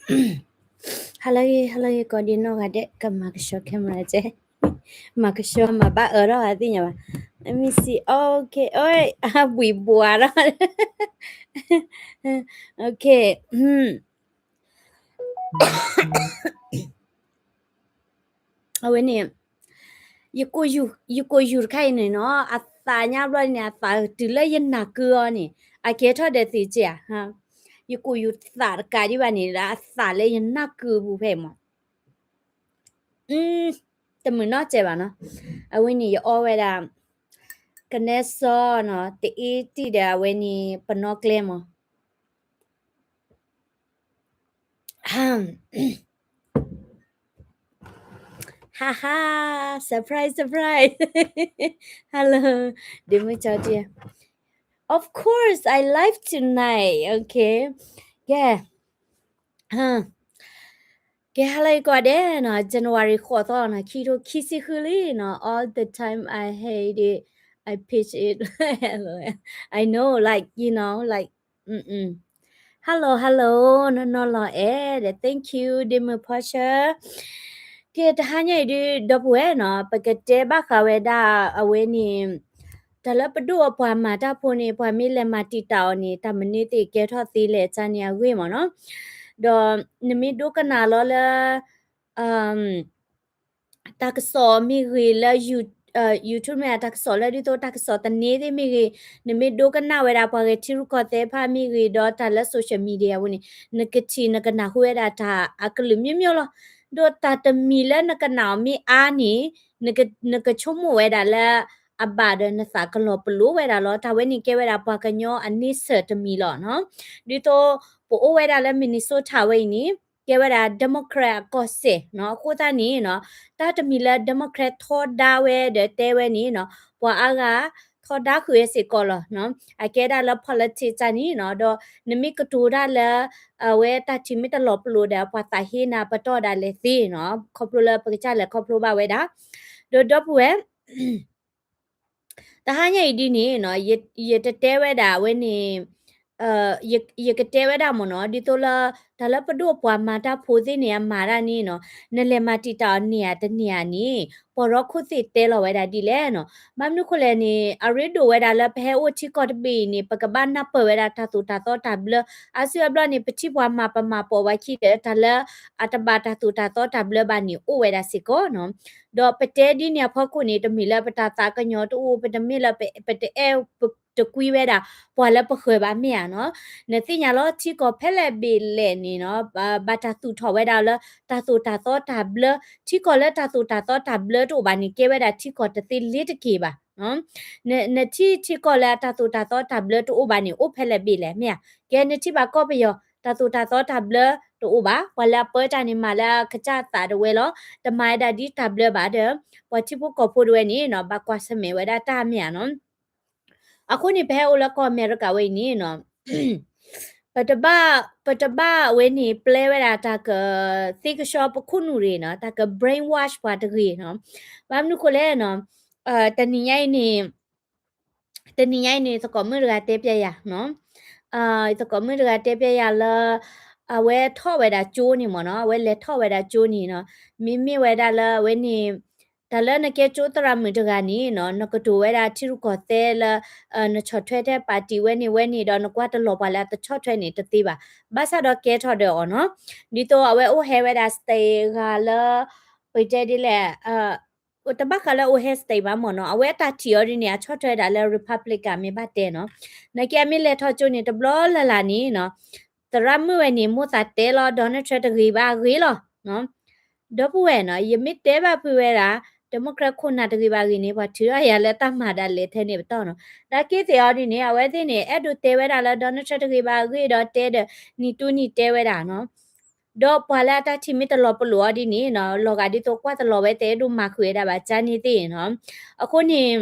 ဟါလၢဂ့ၤ ဟါလၢဂ့ၤ ကိးဒံနီၢ်ဂၤဒဲး ကမၤကဆှီ camera ကဲ, မၤကဆှီ မၤဘၣ်အၢထီၣ်ဂၤသ့ၣ်ညါဘၣ်. Let me see. Okay, အဘှံးဘှါထီၣ်. Okay. အဝဲန့ၣ် ယကိးယူၤ ယကိးယူၤတခါအံၤန့ၣ်နီၤ အသးညါဘျီန့ၣ် အသးတုၤလၢယနၢ်ကုအီၤန့ၣ် အကဲထီၣ်ဒီးသ့ၣ်ကဲဧါ. ယကိးယူၤသးတကးဒံးဘၣ်န့ၣ် အသးလၢယနၢ်ကုပူၤဖဲမး တမုာ်နီၢ်စဲးဘၣ်နီၤ. အဝဲန့ၣ်ယအီဝဲဒၣ် ကနဲစီနီၤ တအ့တံၢ်ဒီးအဝဲန့ၣ် ပနီၣ်ကျဲမး. Ha ha, surprise, surprise. Hello, ဒ့မုၣ်ကၠီတံၢ်. Of course, I live tonight. Okay. ကဲ ကဲ ဟါလၢဂ့ၤကိးဂၤဒဲးနီၤ January ဃိးသီနီၤ ခံထိခံဆံဃုလံနီၤ all the time I hate it, I pitch it. I know, like, you know, like, hello, hello, နီၢ်နီၢ်လီၤအဲၣ်ဒီး thank you ဒ့မုၣ်ဖီဆၢ. ကဲ တဟါညါအံၤဒုး ဒီပုၢ်ဝဲၢ်နီၤ ပကတဲဘၣ်ဃးဝဲဒၣ်အဝဲန့ၣ် တၢ်လၢပဒိၣ်အပှၤမၤတၢ်ဖိန့ၣ် ပှၤမ့ၢ်လဲၤမၤတံာ်တာ်အီၤန့ၣ် တၢ်မနုၤသ့ၣ်ကဲထီၣ်သ့လဲၣ် ကန့ၣ်အဂ့ၢ်မးနီၤ. ဒီးနမ့ၢ်ဒိကနၣ်လီၤလၢ တၢ်ကစီၣ်မ့ၢ်ဂ့ၤလၢ YouTube မ့ၢ် တၢ်ကစီၣ်လၢဒ်သိးတၢ်ကစီၣ်သန့သ့ၣ်မ့ၢ်ဂ့ၤ, နမ့ၢ်ဒိကနၣ်ဝဲဒၣ်ပှၤဂဲၤထံရူၢ်ကီၢ်သဲးတဖၣ်မ့ၢ်ဂ့ၤ, ဒီးတၢ်လၢ social media အပူၤန့ၣ် နကထံၣ်နကနၢ်ဟူဝဲဒၣ်တၢ်အကလုာ်မျိုးမျိုးလီၤ. ဒီးတၢ်တမံၤလၢနကနၣ်အီၤမ့ၢ်အါန့ၣ် နကဆိကမိၣ်ဝဲဒၣ်လၢ အဘၣ်ဒီးနသးကလီၤပလိာ်ဝဲဒၣ်လီၤ. တၢ်ဝဲန့ၣ်ကဲဝဲဒၣ်ပှၤကညီအန့ဆၢၣ်တမံၤလီၤနီၤ. ဒ်သိးပအိၣ်ဝဲဒၣ်လၢ Minnesota ဝဲအံၤန့ၣ် ကဲဝဲဒၣ် Democrat အကီၢ်စဲၣ်နီၤ. အဃိသတးန့ၣ်နီၤ တၢ်တမံၤလၢ Democrat ထီဒါဝဲဒီးတဲဝဲန့ၣ်နီၤ ပှၤအါဂၤထီဒါဃုာ်ဝဲစ့ၢ်ကီးလီၤ. အကဲဒၣ်လၢ politics တၢ်န့ၣ်နီၤ ဒီးနမ့ၢ်ကတိၤတၢ်လၢ အဝဲတၢ်ထံၣ်မ့ၢ်တလီၤပလိာ်ဒီး ပှၤသးဟ့နၤပတီၢ်ဒၣ်လဲာ်သ့နီၤ ခီဖျိလၢပကစၢ်လဲၤခီဖျိဘၣ်ဝဲဒၣ် ဒီးဒီပုၢ်ဝဲၢ် တဟါညါအံၤဒ်န့ၣ်နီၤ ယတတဲဝဲဒၣ်အဝဲန့ၣ် ယကတဲဝဲဒၣ်မ့ၢ်နီၤ ဒ်သိးလၢ တၢ်လၢပဒိၣ်ပှၤမၤတၢ်ဖိသ့ၣ်န့ၣ် အမၤတၢ်န့ၣ်နီၤ နလဲၤမၤတံာ်တာ်အီၤန့ၣ်ဧါတန့ၢ်ဧါန့ၣ် ပှၤရီခိၣ်သ့ၣ်တဲလီၤဝဲဒၣ်ဒ်လဲၣ်နီၤ. ဘၣ်မနုၤဃိလဲၣ်န့ၣ် အရ့ဒိၣ်ဝဲဒၣ်လၢပဟဲအိၣ်ထံကီၢ်တဘ့ၣ်အံၤန့ၣ် ပကဘၣ်နၢ်ပၢၢ်ဝဲဒၣ်တၢ်သိၣ်တၢ်သီတၢ်ဘျၢ အါစုအါဘျီန့ၣ် ပထံၣ်ပှၤမၤပမၤပိာ်ဝဲခံဒီး တၢ်လၢအတဘၣ်တၢ်သိၣ်တၢ်သီတၢ်ဘျၢဘၣ်န့ၣ် အိၣ်ဝဲဒၣ်စ့ၢ်ကီးနီၤ. ဒီးပတဲဒ်န့ၣ်အဖီခိၣ်န့ၣ် တမ့ၢ်လၢပတၢ်သးကညီၤတအိၣ် ပတမ့ၢ်လၢပတအဲၣ်တကွံဝဲဒၣ် ပှၤလၢပဃၢၤဘၣ်မ့ၢ်ဧါနီၤ. နသ့ၣ်ညါလီၤ ထံကီၢ်ဖဲလဲၣ်ဘ့ၣ်လဲၣ်န့ၣ်နီၤ ဘၣ်တၢ်သူၣ်ထီၣ်ဝဲဒၣ်လၢ တၢ်သိၣ်တၢ်သီတၢ်ဘျၢ ထံကီၢ်လၢတၢ်သိၣ်တၢ်သီတၢ်ဘျၢတအိၣ်ဘၣ်န့ၣ် ကဲဝဲဒၣ်ထံကီၢ်တသ့လ့ၤတက့ၢ်ဘၣ်. နထံၣ်ထံကီၢ်လၢအတၢ်သိၣ်တၢ်သီတၢ်ဘျၢတအိၣ်ဘၣ်န့ၣ် အိၣ်ဖဲလဲၣ်ဘ့ၣ်လဲၣ်မ့ၢ်ဧါ. ကဲနထံၣ်ဘၣ်ကီၢ်ပယီၤ တၢ်သိၣ်တၢ်သီတၢ်ဘျၢတအိၣ်ဘၣ် ပှၤလၢအပၢတၢ်န့ၣ် မၤလၢအကစၢ်သးတဝဲလီၤ. တမၤဝဲဒၣ်ဒ်တၢ်ဘျၢဘၣ်ဒီး ပှၤထံဖိကီၢ်ဖိတဝဲန့ၣ်နီၤ ဘၣ်ကွၢ်ဆၢၣ်မဲာ်ဝဲဒၣ်တၢ်မ့ၢ်ဧါနီၤ. အဃိန့ၣ် ပဟဲအိၣ်လၢကီၢ်အမဲရကၤဝဲအံၤန့ၣ်နီၤ ပတဘၣ် ပတဘၣ်ဝဲန့ၣ် ပျဲဝဲဒၣ်တၢ်ကသ့ကဆှီပခိၣ်နူာ်ရ့ၣ်နီၤ တၢ်က brainwash ပှၤတဂ့ၤနီၤ. ဘၣ်မနုၤဃိလဲၣ်နီၤ တနံၤညါအံၤန့ၣ် တနံၤညါအံၤန့ၣ် သကိးမုၣ်တဂၤတဲပျဲယၤနီၤ သကိးမုၣ်တဂၤတဲပျဲယၤလၢ အဝဲထီၣ်ဝဲဒၣ်ကၠိန့ၣ်မ့ၢ်နီၤ အဝဲလဲၤထီၣ်ဝဲဒၣ်ကၠိန့ၣ်နီၤ မ့မ့ၢ်ဝဲဒၣ်လၢအဝဲန့ၣ် တၢ်လၢနကဲကၠိသရၣ်မုၣ်တဂၤန့ၣ်နီၤ နကတိၤဝဲဒၣ်ထံရူၢ်ကီၢ်သဲးလၢ နဆီၣ်ထွဲထဲပၣ်တံၣ်ဝဲန့ၣ်ဝဲန့ၣ်ဒီး နကွၢ်တလီၤပှၤလၢအတဆီၣ်ထွဲန့ၣ်တသ့ဘၣ်. ဘၣ်ဆၣ်ဒီးကဲထီၣ်ဒီးအီၤနီၤ ဒ်သိးအဝဲအိၣ်ဟဲဝဲဒၣ် state ဂၤလၢ ပတဲဒ်လဲၣ် တဘၣ်ဃးလၢအိၣ်ဟဲ state ဘၣ်မ့ၢ်နီၤ အဝဲအတၢ်ထံၣ်အီၤဒ်န့ၣ် အဆီၣ်ထွဲဒၣ်လၢ Republican မ့ၢ်ဘၣ်တဲနီၤ နကဲအမ့ၢ်လဲၤထီၣ်ကၠိန့ၣ် တဘျီလၢ်လၢ်န့ၣ်နီၤ သရၣ်မုၣ်ဝဲန့ၣ် မိၢ်သးတဲလီၤ Donald Trump တဂ့ၤဘၣ်အဂ့ၢ်လီၤ. ဒီပုၢ်ဝဲၢ်နီၤ ယမ့ၢ်တဲဘၣ်ဖုးဝဲဒၣ် Democrat ခိၣ်နၢ်တဂ့ၤဘၣ်အဂ့ၢ်န့ၣ် ပှၤထုးထီၣ်ယၤလၢတၢ်မၤဒၣ်လဲာ်ထဲန့ၣ်ပတီၢ်နီၤ နာ်က့သ့ၣ်အီၤဒ်န့ၣ် အဝဲသ့ၣ်န့ၣ် အဲၣ်ဒိးတဲဝဲဒၣ်လၢ Donald Trump တဂ့ၤဘၣ်အဂ့ၢ်ဒီးတဲဒီး နံၤတူနံၤတဲဝဲဒၣ်နီၤ ဒီးပှၤလၢအတၢ်ထံၣ်မ့ၢ်တလီၤပလိာ်အီၤဒ်န့ၣ်နီၤ လီၤဂာ်ဒ်သိးကွၢ်တလီၤဝဲတအဲၣ်ဒိးမၤဃုာ်ဝဲဒၣ်ဘၣ် ကန့ၣ်သ့ၣ်နီၤ အဃိန့ၣ်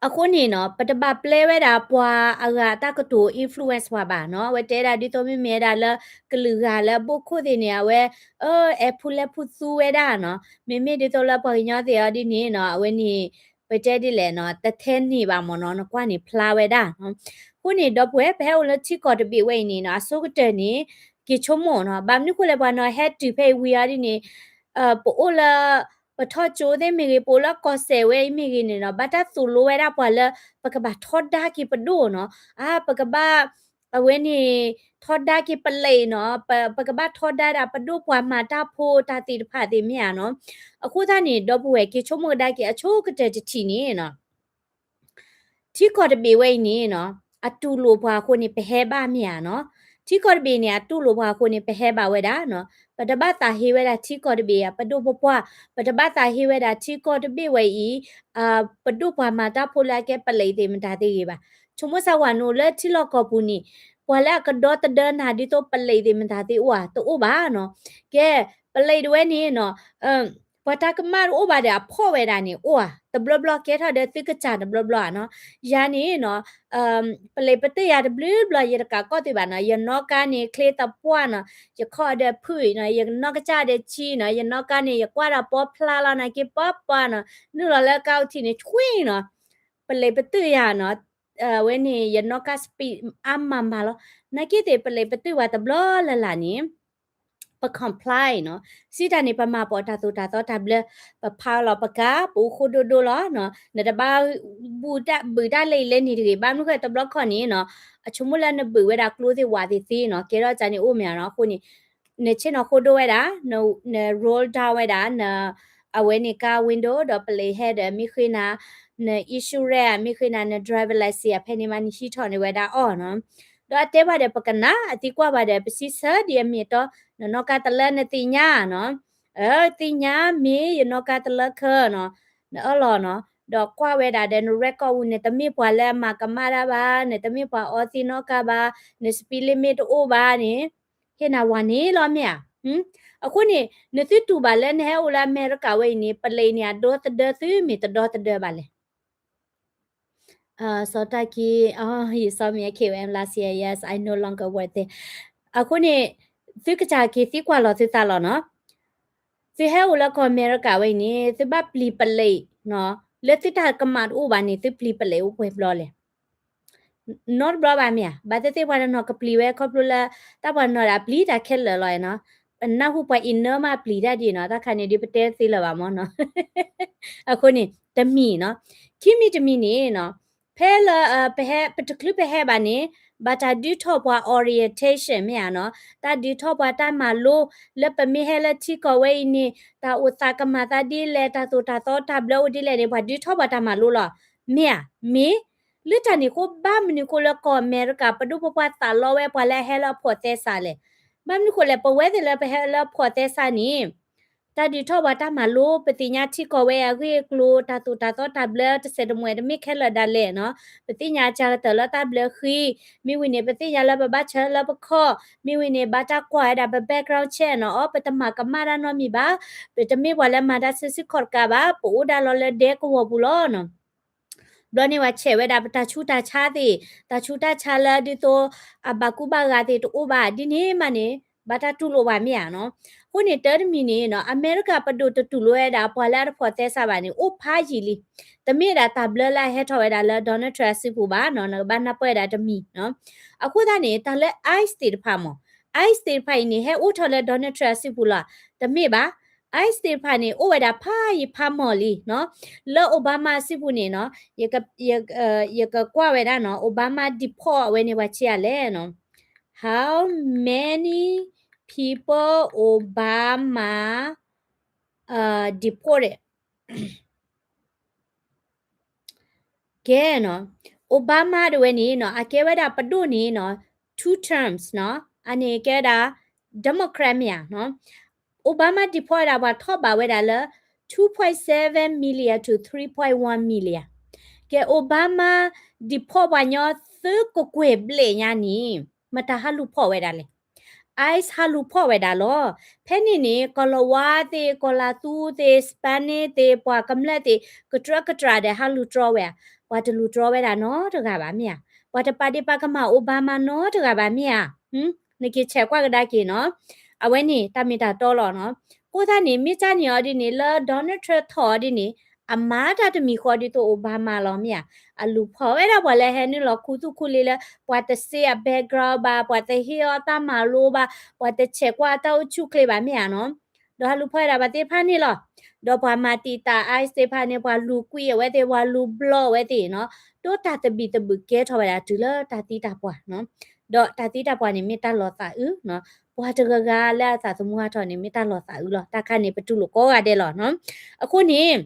အဃိန့ၣ်နီၤ ပတဘၣ်ပျဲဝဲဒၣ်ပှၤအဂၤအတၢ်ကတိၤ influence ပှၤဘၣ်နီၤ အဝဲတဲဒၣ်ဒ်သိးမ့မ့ၢ်ဝဲဒၣ်လၢ ကလုာ်ဂၤလၢအဘိၣ်ခိၣ်သ့ၣ်န့ၣ် အဝဲ အဲၣ်ဖူလဲၢ်ဖူသူဝဲဒၣ်နီၤ မ့မ့ၢ်ဒ်သိးလၢပှၤကညီသ့ၣ်အီၤဒ်န့ၣ်နီၤ အဝဲန့ၣ် ပတဲဒ်လဲၣ်နီၤ တထဲန့ၣ်ဘၣ်မ့ၢ်နီၤ နကွၢ်န့ၣ်ဖျါဝဲဒၣ် အဃိန့ၣ် ဒီပုၢ်ဝဲၢ် ပဟဲအိၣ်လၢထံကီၢ်တဘ့ၣ်ဝဲအံၤန့ၣ်နီၤ အဆိကတၢၢ်န့ၣ် က့ၤဆိကမိၣ်နီၤ, ဘၣ်မနုၤဃိလဲၣ် ပှၤနီၤဟဲတုၤဖဲအံၤဝံၤအီၤဒ်န့ၣ် ပအိၣ်လၢ ပထီၣ်ကၠိသ့ၣ်မ့ၢ်ဂ့ၤ ပအိၣ်လၢကီၢ်စဲၣ်ဝဲအံၤမ့ၢ်ဂ့ၤန့ၣ်နီၤ ဘၣ်တၢ်သိၣ်လိဝဲဒၣ်ပှၤလၢ ပကဘၣ်ထီဒါက့ၤပဒိၣ်နီၤ, အါ ပကဘၣ် အဝဲန့ၣ် ထီဒါက့ၤပလံးနီၤ, ပ ပကဘၣ်ထီဒါဒၣ်ပဒိၣ်ပှၤမၤတၢ်ဖိတၢ်သ့ၣ်တဖၣ်သ့ၣ်မ့ၢ်ဧါနီၤ, အဃိသတးန့ၣ် ဒီပုၢ်ဝဲၢ်က့ၤဆိကမိၣ်ကဒါက့ၤအဆိကတၢၢ်တထံၣ်န့ၣ်နီၤ ထံကီၢ်တဘ့ၣ်ဝဲအံၤန့ၣ်နီၤ အတူၢ်လိာ်ပှၤအဃိန့ၣ် ပဟဲဘၣ်မ့ၢ်ဧါနီၤ, ထံကီၢ်တဘ့ၣ်န့ၣ် အတူၢ်လိာ်ပှၤအဃိန့ၣ် ပဟဲဘၣ်ဝဲဒၣ်နီၤ, ပတဘၣ်သးဟ့ဝဲဒၣ်ထံကီၢ်တဘ့ၣ်အပဒိၣ်ပပှၢ်, ပတဘၣ်သးဟ့ဝဲဒၣ်ထံကီၢ်တဘ့ၣ်ဝဲအံၤ ပဒိၣ်ပှၤမၤတၢ်ဖိလၢအကဲပလံးသ့ၣ်မတၤသ့ၣ်ဂ့ၤဘၣ်, ဆိကမိၣ်စၢ်ဝၤနအိၣ်လၢထံလီၢ်ကီၢ်ပူၤန့ၣ် ပှၤလၢအကဒီသဒၢနၤဒ်သိးပလံးသ့ၣ်မတၤသ့ၣ်အိၣ်ဧါ တအိၣ်ဘၣ်နီၤ, ကဲ ပလံးတဝဲန့ၣ်နီၤ ပှၤတၢ်ကမၣ်တအိၣ်ဘၣ်ဒီးအဖီၣ်ဝဲဒၣ်န့ၣ် အိၣ်ဧါ တဘျီဘျီကဲထီၣ်ဒီးသုကစၢ်တဘျီဘျီဧါနီၤ, ယၤန့ၣ်နီၤ ပလံးပတုာ်ယၤတဘျုးဘျီ ယတကးကီၢ်သ့ဘၣ်နီၤ, ယနီၣ်ကါန့ၣ် ချ့သပှၢ်နီၤ, ယခီၣ်ဒီးဖုၣ်နီၤ, ယနီၣ်ကစၢ်ဒီးဆံနီၤ, ယနီၣ်ကါန့ၣ် ယကွၢ်ဒီးပီဖျါလီၤနာ်က့ပီပီနီၤ, နုာ်လီၤလၢကါအိၣ်ထံးန့ၣ် ဆွံနီၤ, ပလံးပတုာ်ယၤနီၤ, ဝဲန့ၣ် ယနီၣ်ကါ speed အါမးမးလီၤ, နာ်က့သ့ၣ်ပလံးပတုာ်ဝဲတဘျီလၢ်လၢ်န့ၣ် ပ comply နီၤ, စံးတၢ်န့ၣ် ပမၤပိာ်တၢ်သိၣ်တၢ်သီတၢ်ဘျၢ, ပဖးလီၤပကါ, ပအိၣ်ဃိဒိဒိလီၤ, နတဘၣ် ဘူၣ်တၢ်ဘုၣ်တၢ်လံာ်လဲၣ်န့ၣ်တဂ့ၤ, ဘၣ်မနုၤဃိတဘျီခီၣ်န့ၣ်နီၤ, အဆိကမိၣ်လၢနဘုၣ်ဝဲဒၣ်ကျိသ့ၣ်ဝးသ့ၣ်သ့နီၤ, ကဲထီၣ်ကန့ၣ်အိၣ်မ့ၢ်ဧါနီၤ, အဃိန့ၣ် နဆ့ၣ်နီၤဃိဒိဝဲဒၣ်, န roll down ဝဲဒၣ်, န အဝဲန့ၣ်ကါ window ဒီးပလံးဟဲဒီး မ့ၢ်ဃ့နၤ န insurance မ့ၢ်ဃ့နၤ န driver license ဖဲန့ၣ်မး နဟံးထီၣ်န့ၢ်ဝဲဒၣ်အီၤနီၤ, ဒီးအတဲဘၣ်ဒီးပကနၣ်, အသံကွၢ်ဘၣ်ဒီး ပစံးဆၢဒ်အမ့ၢ်အတီ, နနီၣ်ကါတလၢနသ့ၣ်ညါနီၤ, သ့ၣ်ညါမ့ၢ်ယနီၣ်ကါတလၢခဲနီၤ, နအၢၣ်လီၤနီၤ, ဒီးကွၢ်ဝဲဒၣ်ဒီး န record ဝံၤ နတမ့ၢ်ပှၤလၢအမၤကမၣ်တၢ်ဘၣ်, နတမ့ၢ်ပှၤအီသံးနီၣ်ကါဘၣ်, န speed limit တအိၣ်ဘၣ်န့ၣ်, ဟ့ၣ်နၤဝၤန့ၣ်လီၤမ့ၢ်ဧါ. အဃိန့ၣ် နသုတူၢ်ဘၣ်လၢနဟဲအိၣ်လၢအမဲရကၤဝဲအံၤန့ၣ် ပလံးန့ၣ် အဒီသဒၢသုမ့ၢ်တဒီသဒၢဘၣ်လဲၣ်. စီၤတၢ်က့, you saw me at K O M last year, yes, I no longer work there. အဃိန့ၣ် သုကစၢ်က့ၤသံကွၢ်လီၤသုသးလီၤနီၤ. သုဟဲအိၣ်လၢကီၢ်အမဲရကၤဝဲအံၤန့ၣ် သုဘၣ်ပျံၤပလံး, လၢသုတၢ်ကမၣ်တအိၣ်ဘၣ်န့ၣ် သုပျံၤပလံးအိၣ်ပှဲၤဘျီလဲၣ်. နီတဘျီဘၣ်မ့ၢ်ဧါ. ဘၣ်သ့ၣ်သ့ၣ်ပှၤတနီၤကပျံၤဝဲခီဖျိလၢ တၢ်ပှၤတနီၤဒီးအပျံၤတၢ်ခဲလၢာ်လီၤနီၤ. နၢ်ဟူပှၤအံၤနၢမးပျံၤတၢ်ဒ်နီၤ, တၢ်ခါန့ၣ်ဒ်ပတဲသ့လၢၤဘၣ်မ့ၢ်နီၤ. အဃိန့ၣ် တမံၤနီၤ. ခံမံၤတမံၤန့ၣ်နီၤ, ဖဲလၢ ပဟဲ ပတချုးပဟဲဘၣ်န့ၣ် ဘၣ်တၢ်ဒုးထီၣ်ပှၤ orientation မ့ၢ်ဧါနီၤ. တၢ်ဒုးထီၣ်ပှၤတၢ်မၤလိ လၢပမ့ၢ်ဟဲလၢထံကီၢ်ဝဲအံၤန့ၣ် တၢ်အိၣ်သးကမၤသးဒ်လဲၣ်, တၢ်သိၣ်တၢ်သီတၢ်ဘျၢအိၣ်ဒ်လဲၣ်န့ၣ် ပှၤဒုးထီၣ်ပှၤတၢ်မၤလိလီၤ. မ့ၢ်ဧါ, မ့ၢ် လၢတၢ်န့ၣ်အဃိ ဘၣ်မနုၤအဃိလၢကီၢ်အမဲရကၤ ပဒိၣ်ပပှၢ်သးလီဝဲပှၤလၢအဟဲလၢအဖိးသဲစးလဲၣ်. ဘၣ်မနုၤအဃိလဲၣ်, ပဝဲသ့ၣ်လၢပဟဲလၢအဖိးသဲစးန့ၣ် တၢ်ဒုးထီၣ်ပှၤတၢ်မၤလိ ပသ့ၣ်ညါထံကီၢ်ဝဲအဂ့ၢ်အကျိၤ တၢ်သိၣ်တၢ်သီတၢ်ဘျၢတစဲးတမှဲးတမ့ၢ်ခဲလၢာ်ဒၣ်လဲာ်နီၤ. ပသ့ၣ်ညါအစှၤကတၢၢ်လၢတၢ်ဘျၢဃံ, မ့ၢ်ဝံၤန့ၣ် ပသ့ၣ်ညါလၢပဘၣ်ဆၢလၢပခီၣ်, မ့ၢ်ဝံၤန့ၣ် ဘၣ်တၢ်ကွၢ်ဝဲဒၣ်ပ background check နီၤ, အီ ပတမၤကမၣ်တၢ်နီတမံၤဘၣ်, ပတမ့ၢ်ပှၤလၢမၤတၢ်ဆၢဆ့ၣ်ခီၣ်တကးဘၣ်, ပအိၣ်ဒၣ်လီၤလၢဒဲကဝီၤပူၤလီၤနီၤ. ဘျီန့ၣ်ပှၤဆဲးဝဲဒၣ်ပတၢ်ဆူးတၢ်ဆါသ့ၣ်, တၢ်ဆူးတၢ်ဆါလၢဒ်သိး အဘၣ်ကူဘၣ်ဂာ်သ့ၣ်တအိၣ်ဘၣ်, ဒ်န့ၣ်မးန့ၣ် ဘၣ်တၢ်တူၢ်လိာ်ဘၣ်မ့ၢ်ဧါနီၤ. အဃိန့ၣ် တၢ်တမံၤန့ၣ်နီၤ အမဲရကၤပဒိၣ်တတူၢ်လိာ်ဝဲဒၣ် ပှၤလၢအတဖိးသဲစးဘၣ်န့ၣ် အိၣ်ဖးယံာ်လံ. တမ့ၢ်ဒၣ်တၢ်ဘျၢလၢအဟဲထီၣ်ဝဲဒၣ်လၢ Donald Trump အစုပူၤဘၣ်နီၤ, နကဘၣ်နၢ်ပၢၢ်ဝဲဒၣ်တမံၤနီၤ. အဃိသတးန့ၣ် တၢ်လၢ ICE သ့ၣ်တဖၣ်မး, ICE သ့ၣ်တဖၣ်အံၤန့ၣ် ဟဲအိၣ်ထီၣ်လၢ Donald Trump အစုပူၤလီၤ. တမ့ၢ်ဘၣ်. ICE သ့ၣ်တဖၣ်န့ၣ် အိၣ်ဝဲဒၣ်ဖးယံာ်ဖးမီၢ်လံနီၤ. လၢ Obama အစုပူၤန့ၣ်နီၤ, ယကကွၢ်ဝဲဒၣ်နီၤ, Obama deport ဝဲန့ၣ် ပှၤဆံးအါလဲၣ်နီၤ. How many people Obama deported? ကဲနီၤ, Obama တဝဲန့ၣ်နီၤ, အကဲဝဲဒၣ်ပဒိၣ်န့ၣ်နီၤ, two terms နီၤ, အန့ၣ်ကဲဝဲဒၣ် Democrat မ့ၢ်ဧါနီၤ. Obama deport ဝဲဒၣ်ပှၤထီၣ်ဘးဝဲဒၣ်လၢ two point seven million to three point one million. ကဲ Obama deport ပှၤညီသုကကွဲၢ်ဘျဲၣ်ညါန့ၣ် မတၤဟးလူၤဖီၣ်ဝဲဒၣ်လဲၣ်. ICE ဟးလူၤဖီၣ်ဝဲဒၣ်လီၤ. ဖဲန့ၣ်န့ၣ် ကီၢ်လီၤဝါသ့ၣ်, ကီၢ်လၤသူသ့ၣ်, Spanish သ့ၣ်, ပှၤကမျၢၢ်သ့ၣ် ကတြၢကတြၢ်ဒီးဟးလူၤတြီဝဲဧါ. ပှၤတလူၤတြီဝဲဒၣ်နီတဂၤဘၣ်မ့ၢ်ဧါ. ပှၤတပာ်ဒ့ၣ်ပာ်ကမၣ် Obama နီတဂၤဘၣ်မ့ၢ်ဧါ. နက့ၤဆဲးကွၢ်ကဒါက့ၤနီၤ. အဝဲန့ၣ် တၢ်မ့ၢ်တၢ်တီလီၤနီၤ. အဃိသတးန့ၣ် မ့ၢ်ကၢ်န့ၣ်အီၤဒ်န့ၣ် လၢ Donald Trump ထီၣ်အီၤဒ်န့ၣ် အမၤတၢ်တမံၤဃီဒ်သိး Obama လီၤမ့ၢ်ဧါ. အလူၤဖီၣ်ဝဲဒၣ်ပှၤလၢဟဲနုာ်လီၤခူသူၣ်ခူလ့လၢ ပှၤတစ့အ background ဘၣ်, ပှၤတဟ့ၣ်အီၤတၢ်မၤလိဘၣ်, ပှၤတဆဲးကွၢ်တၢ်အိၣ်ဆူၣ်ချ့ဘၣ်မ့ၢ်ဧါနီၤ. ဒီးဟးလူၤဖီၣ်ဝဲဒၣ်ပှၤသ့ၣ်တဖၣ်န့ၣ်လီၤ. ဒီးပှၤမၤတံာ်တာ် ICE သ့ၣ်တဖၣ်န့ၣ် ပှၤလူၤကွံာ်အဝဲသ့ၣ် ပှၤလူၤဘျီၣ်အဝဲသ့ၣ်နီၤ. ဒိၣ်တၢ်သဘံၣ်သဘုၣ်ကဲထီၣ်ဝဲဒၣ်တုၤလၢတၢ်သံတၢ်ပှၢ်နီၤ. ဒီးတၢ်သံတၢ်ပှၢ်န့ၣ် မ့ၢ်တၢ်လီၤသးအုးနီၤ. ပှၤတဂၤဂၤလၢအသးသမူဟးထီၣ်န့ၣ် မ့ၢ်တၢ်လီၤသးအုးလီၤ. တၢ်ခါန့ၣ် ပတူၢ်လိာ်ကိးဂၤဒဲးလီၤနီၤ. အဃိန့ၣ်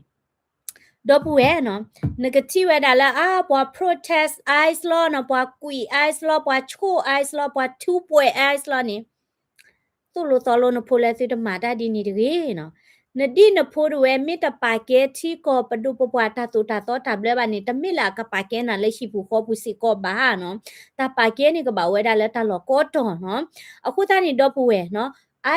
ဒီပုၢ်ဝဲၢ်နီၤ, နကထံၣ်ဝဲဒၣ်လၢ အါ ပှၤ protest ICE လီၤနီၤ, ပှၤကွံာ် ICE လီၤ, ပှၤဆိၣ် ICE လီၤ, ပှၤထူပှဲၤ ICE လီၤန့ၣ် သိၣ်လိသီလိနဖိလၢသုတမၤတၢ်ဒ်န့ၣ်တဂ့ၤနီၤ. နဒ်နဖိတဝဲ မ့ၢ်တပာ်ကဲထံကီၢ်ပဒိၣ်ပပှၢ်တၢ်သိၣ်တၢ်သီတၢ်ဘျၢဘၣ်န့ၣ် တမ့ၢ်လၢအကပာ်ကဲနၤလၢဟံၣ်ပူၤဃီပူၤစ့ၢ်ကီးဘၣ်နီၤ. တၢ်ပာ်ကဲန့ၣ်ကဘၣ်ဝဲဒၣ်လၢတၢ်လီၢ်ကိးတီၤနီၤ. အဃိသတးန့ၣ် ဒီပုၢ်ဝဲၢ်နီၤ,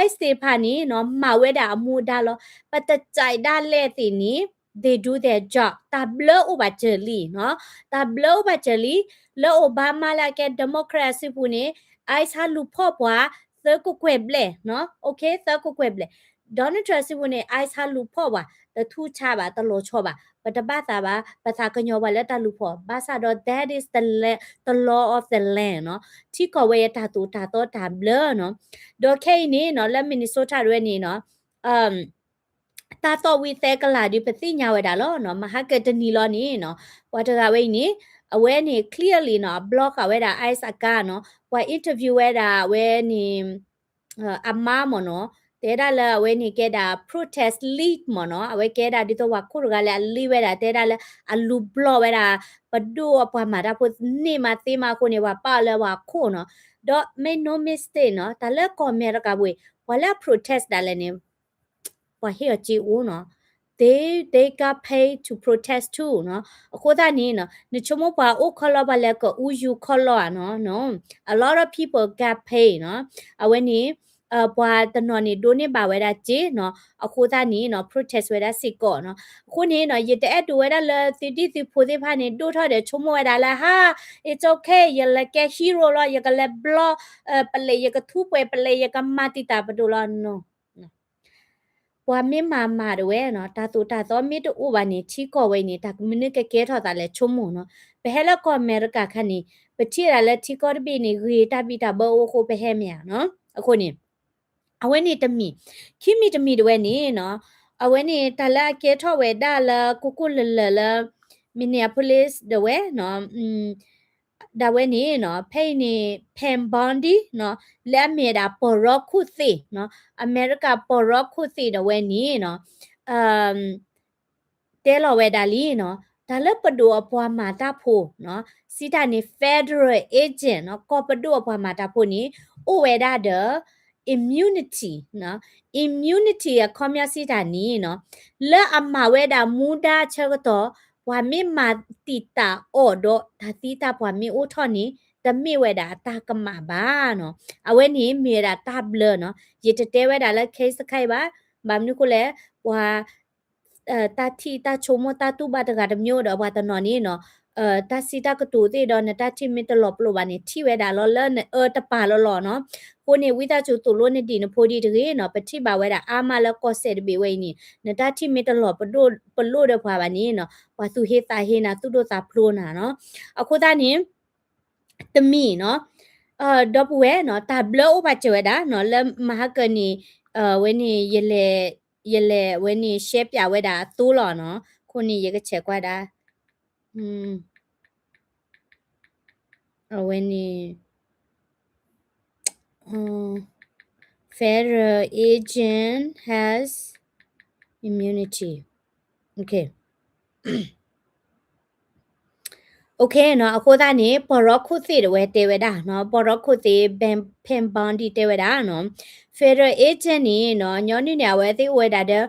ICE သ့ၣ်တဖၣ်န့ၣ်နီၤ မၤဝဲဒၣ်အမူအဒါလီၤ. ပတကြိုက်ဒၣ်လဲာ်သ့ၣ်န့ၣ် they do their job. တၢ်ဘျၢအိၣ်ဘၣ်စၢၤလံနီၤ. တၢ်ဘျၢအိၣ်ဘၣ်စၢၤလံ. လၢ Obama လၢအကဲ Democrat အစုပူၤန့ၣ် ICE ဟးလူၤဖီၣ်ပှၤ သၢကကွဲၢ်ဘျဲၣ်နီၤ. Okay, သၢကကွဲၢ်ဘျဲၣ်. Donald Trump အစုပူၤန့ၣ် ICE ဟးလူၤဖီၣ်ပှၤ တထူၣ်ဆါဘၣ်, တလီၤဆီဘၣ်. ပတဘၣ်သးဘၣ်, ပသးကညီၤပှၤလၢတၢ်လူၤဖီၣ်. ဘၣ်ဆၣ်ဒီး that is the la-, the law of the land နီၤ. ထံကီၢ်ဝဲအံၤတၢ်သိၣ်တၢ်သီတၢ်ဘျၢနီၤ. ဒီးခဲအံၤန့ၣ်နီၤ လၢ Minnesota တဝဲန့ၣ်နီၤ တၢ်သီၣ်ဝံၤသဲကလးဒုးပသ့ၣ်ညါဝဲဒၣ်လီၤနီၤ. မဟါကတနံၤလီၤန့ၣ်နီၤ ပှၤတဂၤဝဲအံၤန့ၣ် အဝဲန့ၣ် clearly နီၤ အ block ဃာ်ဝဲဒၣ် ICE အကါနီၤ. ပှၤ interview ဝဲဒၣ်အဝဲန့ၣ် အမါမ့ၢ်နီၤ, တဲဒၣ်လၢအဝဲန့ၣ်ကဲဒၣ် protest lead မ့ၢ်နီၤ, အဝဲကဲဒၣ်ဒ်သိးပှၤခိၣ်တဂၤလၢအ lead ဝဲဒၣ်, တဲဒၣ်လၢအလူၤဘျီၣ်ဝဲဒၣ် ပဒိၣ်ပှၤမၤတၢ်ဖိန့ၢ်မးသ့မးအဃိန့ၣ် ပှၤပာ်အီၤလၢပှၤခိၣ်နီၤ. ဒီး make no mistake နီၤ, တၢ်လၢကီၢ်အမဲရကၤပူၤ ပှၤလၢအ protest ဒၣ်လဲာ်န့ၣ် ပှၤဟ့ၣ်အီၤစ့အိၣ်နီၤ. They, they got paid to protest too နီၤ. အဃိသတးန့ၣ်နီၤ နဆိကမိၣ်ပှၤအိၣ်ခီလီၤ ပှၤလဲၤကအူယူၤခီလီၤဧါနီၤ, a lot of people got paid နီၤ. အဝဲန့ၣ် ပှၤတနီၤန့ၣ် ဒိးန့ၢ်ဘၣ်ဝဲဒၣ်စ့နီၤ. အဃိသတးန့ၣ်နီၤ protest ဝဲဒၣ်စ့ၢ်ကီးနီၤ. အဃိန့ၣ်နီၤ ယတအဲၣ်ဒိးဝဲဒၣ်လၢသုဒံၣ်သုဖိသ့ၣ်တဖၣ်န့ၣ် ဒိၣ်ထီၣ်ဒီးဆိကမိၣ်ဝဲဒၣ်လၢ ဟါ, it's okay, ယလဲၤကဲ hero လီၤ, ယကလဲၤဘျီၣ် ပလဲၤ, ယကထူပှဲၤပလဲၤ, ယကမၤတံာ်တာ်ပဒိၣ်လီၤနီၤ. ပှၤမ့ၢ်မၤမၤတဝဲနီၤ တၢ်သိၣ်တၢ်သီမ့ၢ်တအိၣ်ဘၣ်န့ၣ် ထံကီၢ်ဝဲအံၤန့ၣ် တၢ်မနုၤကကဲထီၣ်သးလဲၣ်ဆိကမိၣ်နီၤ. ပဟဲလၢကီၢ်အမဲရကၤခါန့ၣ် ပထံၣ်ဒၣ်လၢထံကီၢ်တဘ့ၣ်န့ၣ် ဂ့ၤတၢ်ဘံၣ်တၢ်ဘၢအိၣ်အဃိပဟဲမ့ၢ်ဧါနီၤ. အဃိန့ၣ် အဝဲန့ၣ်တမံၤ, ခံမံၤတမံၤတဝဲန့ၣ်နီၤ, အဝဲန့ၣ်တၢ်လၢအကဲထီၣ်ဝဲဒၣ်လၢကိၢ်ကိၢ်လၢၤလၢၤလၢ Minneapolis တဝဲနီၤ ဒၣ်ဝဲန့ၣ်နီၤ ဖဲအံၤန့ၣ် Pam Bondi နီၤ လၢအမ့ၢ်ဝဲဒၣ်ပီၢ်ရီခိၣ်သ့ၣ်နီၤ အမဲရကၤပီၢ်ရီခိၣ်သ့ၣ်ဒၣ်ဝဲန့ၣ်နီၤ တဲလီၤဝဲဒၣ်လံနီၤ တၢ်လၢပဒိၣ်အပှၤမၤတၢ်ဖိနီၤ စံးတၢ်န့ၣ် federal agent နီၤ ကီၢ်ပဒိၣ်အပှၤမၤတၢ်ဖိန့ၣ် အိၣ်ဝဲဒၣ်ဒီး immunity နီၤ immunity အခီပညီစံးတၢ်န့ၣ်နီၤ လၢအမၤဝဲဒၣ်မူဒါဆၢကတီၢ် ပှၤမ့ၢ်မၤတံာ်တာ်အီၤဒီး တၢ်သံတၢ်ပှၢ်မ့ၢ်အိၣ်ထီၣ်န့ၣ် တမ့ၢ်ဝဲဒၣ်အတၢ်ကမၣ်ဘၣ်နီၤ အဝဲန့ၣ်မ့ၢ်ဝဲဒၣ်တၢ်ဘျၢနီၤ ယတတဲဝဲဒၣ်လၢ case တခါအံၤဘၣ် ဘၣ်မနုၤအဃိလဲၣ် ပှၤ တၢ်ထံၣ်တၢ်ဆိကမိၣ်တၢ်တူၢ်ဘၣ်တဂၤတမံၤဒီးပှၤတနီၤန့ၣ်နီၤ တၢ်စံးတၢ်ကတိၤသ့ၣ်ဒီးနတၢ်ထံၣ်မ့ၢ်တလီၤပလိာ်ဘၣ်န့ၣ် ထံၣ်ဝဲဒၣ်လီၤလၢနအၢတပာ်လီၤလီၤနီၤ အဃိန့ၣ် ဝံသးစူၤသိၣ်လိနဒံၣ်နဖိဒံၣ်တဂ့ၤနီၤ ပထံၣ်ဘၣ်ဝဲဒၣ်အါမးလၢကီၢ်စဲၣ်တဘ့ၣ်ဝဲအံၤန့ၣ် နတၢ်ထံၣ်မ့ၢ်တလီၤပလိာ်ဒီးပှၤဘၣ်န့ၣ်နီၤ ပှၤသူၣ်ဟ့သးဟ့နၤသူၣ်ဒိၣ်သးဖျိးနၤနီၤ အဃိသတးန့ၣ် တမံၤနီၤ ဒီပုၢ်ဝဲၢ်နီၤ တၢ်ဘျၢအိၣ်ဘၣ်စၢၤဝဲဒၣ်နီၤ လၢမဟါကၢန့ၣ် ဝဲန့ၣ် ယလဲၤ ယလဲၤဝဲန့ၣ် ရှဲပၠးဝဲဒၣ်အသိလီၤနီၤ အဃိန့ၣ် ယကဆဲးကွၢ်ဒၣ် အဝဲန့ၣ် federal agent has immunity. Okay. Okay နီၤ အဃိသတးန့ၣ် ပီၢ်ရီခိၣ်သ့ၣ်တဝဲတဲဝဲဒၣ်နီၤ ပီၢ်ရီခိၣ်သ့ၣ် Pam Bondi တဲဝဲဒၣ်နီၤ federal agent န့ၣ်နီၤ ညီနုၢ်န့ၣ် အဝဲသ့ၣ်အိၣ်ဝဲဒၣ်ဒီး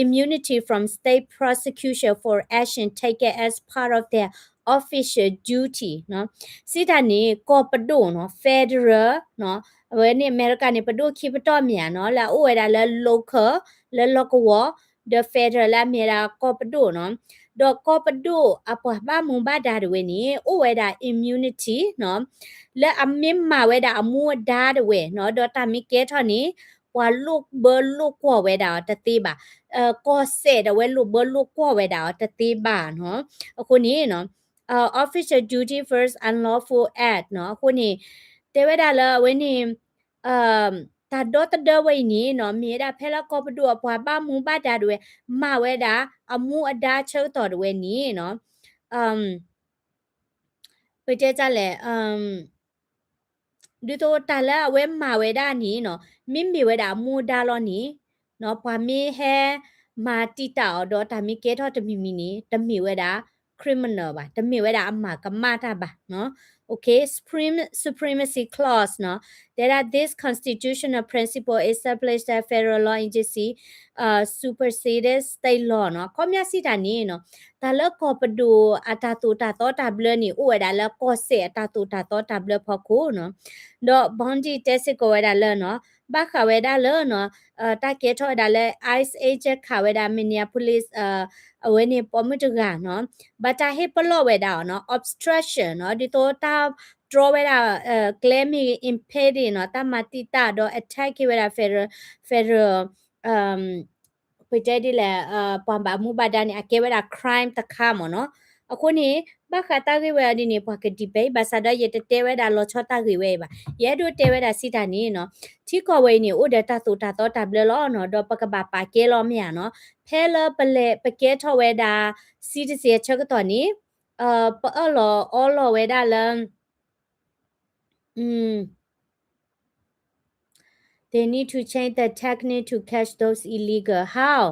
immunity from state prosecution for action taken as part of their official duty နီၤ စံးတၢ်န့ၣ် ကီၢ်ပဒိၣ်နီၤ federal နီၤ အဝဲန့ၣ် အမဲရကၤန့ၣ် ပဒိၣ်ခံပတီၢ်မ့ၢ်ဧါနီၤ လၢအအိၣ်ဝဲဒၣ်လၢ local လၢလီၢ်ကဝီၤ ဒီး federal လၢအမ့ၢ်ဝဲဒၣ်ကီၢ်ပဒိၣ်နီၤ ဒီးကီၢ်ပဒိၣ်အပှၤဘၣ်မူဘၣ်ဒါတဝဲန့ၣ် အိၣ်ဝဲဒၣ် immunity နီၤ လၢအမ့ၢ်မၤဝဲဒၣ်အမူအဒါတဝဲနီၤ ဒီးတၢ်မ့ၢ်ကဲထီၣ်န့ၣ် ပှၤလိၣ်ဘၢလိၣ်ကွီၢ်ဝဲဒၣ်အီၤတသ့ဘၣ်. ကီၢ်စဲၣ်ဒီးဝဲလိၣ်ဘၢလိၣ်ကွီၢ်ဝဲဒၣ်အီၤတသ့ဘၣ်နီၤ. အဃိန့ၣ်နီၤ official duty first unlawful act နီၤ. အဃိန့ၣ် တဲဝဲဒၣ်လၢအဝဲန့ၣ် တၢ်ဒီသဒၢဝဲအံၤန့ၣ်နီၤ မ့ၢ်ဝဲဒၣ်ဖဲလၢကီၢ်ပဒိၣ်အပှၤဘၣ်မူဘၣ်ဒါဒၣ်ဝဲ မၤဝဲဒၣ်အမူအဒါဆၢကတီၢ်ဒၣ်ဝဲန့ၣ်နီၤ ပတဲတၢ်လဲၣ် ဒ်သိးတၢ်လၢအဝဲမၤဝဲဒၣ်န့ၣ်နီၤ မ့မ့ၢ်ဝဲဒၣ်အမူအဒါလီၤန့ၣ်နီၤ ပှၤမ့ၢ်ဟဲမၤတံာ်တာ်အီၤဒီးတၢ်မ့ၢ်ကဲထီၣ်တမံၤမံၤန့ၣ် တမ့ၢ်ဝဲဒၣ် criminal ဘၣ်, တမ့ၢ်ဝဲဒၣ်အမၤကမၣ်တၢ်ဘၣ်နီၤ. Okay, Supreme, Supremacy Clause နီၤ တဲဒၣ် this constitutional principle established that federal law agency supersedes state law နီၤ. ခီပညီစံးတၢ်န့ၣ်နီၤ တၢ်လၢကီၢ်ပဒိၣ်အတၢ်သိၣ်တၢ်သီတၢ်ဘျၢန့ၣ် အိၣ်ဝဲဒၣ်လၢကီၢ်စဲၣ်အတၢ်သိၣ်တၢ်သီတၢ်ဘျၢဖီခိၣ်နီၤ. ဒီး Bondi တဲစ့ၢ်ကီးဝဲဒၣ်လၢနီၤ ဘၣ်ဃးဝဲဒၣ်လၢနီၤ တၢ်ကဲထီၣ်ဝဲဒၣ်လၢ ICE agent ခးဝဲဒၣ် Minneapolis အဝဲန့ၣ်ပိာ်မုၣ်တဂၤနီၤ ဘၣ်တၢ်ဟ့ၣ်ပလီၢ်ဝဲဒၣ်အီၤနီၤ obstruction နီၤ ဒ်သိးတၢ်တြီဝဲဒၣ် ကျဲမ့ၢ် impede နီၤ တၢ်မၤတံာ်တာ်ဒီး attack ဝဲဒၣ် federal, federal ပတဲဒ်လဲၣ် ပှၤဘၣ်မူဘၣ်ဒါန့ၣ် အကဲဝဲဒၣ် crime တခါမ့ၢ်နီၤ. အဃိန့ၣ် ဘၣ်ဃးတၢ်ဂ့ၢ်ဝဲအံၤဒ်န့ၣ် ပှၤက debate ဘၣ်ဆၣ်ဒီး ယတတဲဝဲဒၣ်လီၤဆီတၢ်ဂ့ၢ်ဝဲအံၤဘၣ်. ယအဲၣ်ဒိးတဲဝဲဒၣ်စံးတၢ်န့ၣ်နီၤ ထံကီၢ်ဝဲအံၤန့ၣ် အိၣ်ဒီးတၢ်သိၣ်တၢ်သီတၢ်ဘျၢလီၤနီၤ ဒီးပကဘၣ်ပာ်ကဲလီၤမ့ၢ်ဧါနီၤ. ဖဲလၢပလဲၤပကဲထီၣ်ဝဲဒၣ် citizen ဆၢကတီၢ်န့ၣ် ပအၢၣ်လီၤအီလီၤဝဲဒၣ်လၢ They need to change the technique to catch those illegal. How?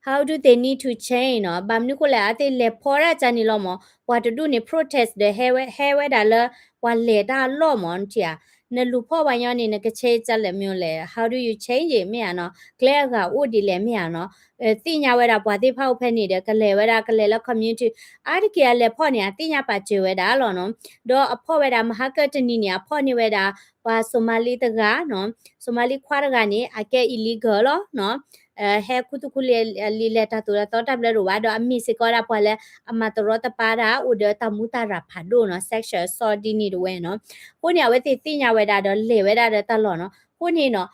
How do they need to change နီၤ. ဘၣ်မနုၤအဃိလဲၣ် အဝဲသ့ၣ်လဲၤဖီဒၣ်ကန့ၣ်လီၤမ့ၢ် ပှၤတဒူၣ်န့ၣ် protest ဒီးဟဲဝဲဒၣ်လၢ ပှၤလဲၤတၢ်အလီၢ်မ့ၢ်နထံၣ်ဧါ. နလူၤဖီၣ်ပှၤညီန့ၣ် နက change တၢ်လဲၣ်မ့ၢ်လဲၣ် how do you change it မ့ၢ်ဧါနီၤ. ကျဲအဂၤအိၣ်ဒ်လဲၣ်မ့ၢ်ဧါနီၤ. သ့ၣ်ညါဝဲဒၣ်ပှၤသ့ၣ်တဖၣ်အိၣ်ဖဲန့ၣ်ဒီး ကလဲၤဝဲဒၣ် ကလဲၤလၢ community အါတက့ၢ်အလဲၤဖီၣ်န့ၣ် အသ့ၣ်ညါပာ်စၢၤဝဲဒၣ်လီၤနီၤ. ဒီးအဖီၣ်ဝဲဒၣ်မဟါကၢၣ်တနံၤန့ၣ် အဖီၣ်န့ၢ်ဝဲဒၣ် ပှၤ Somali တဂၤနီၤ Somali ခွါတဂၤန့ၣ် အကဲ illegal လီၤနီၤ. ဟဲခူသူၣ်ခူလံၤလံလဲၤတၢ်သိၣ်တၢ်သီတၢ်ဘျၢတအိၣ်ဘၣ် ဒီးအမ့ၢ်စ့ၢ်ကီးဒၣ်ပှၤလၢအမၤတရီတပါတၢ် အိၣ်ဒီးတၢ်မူတၢ်ရၢ်ဖးဒိၣ်နီၤ sexual assault ဒ်န့ၣ်တဝဲနီၤ. အဃိန့ၣ် အဝဲသ့ၣ်သ့ၣ်ညါဝဲဒၣ်ဒီးလဲၤဝဲဒၣ်ဒီးတၢ်လီၢ်နီၤ. အဃိန့ၣ်နီၤ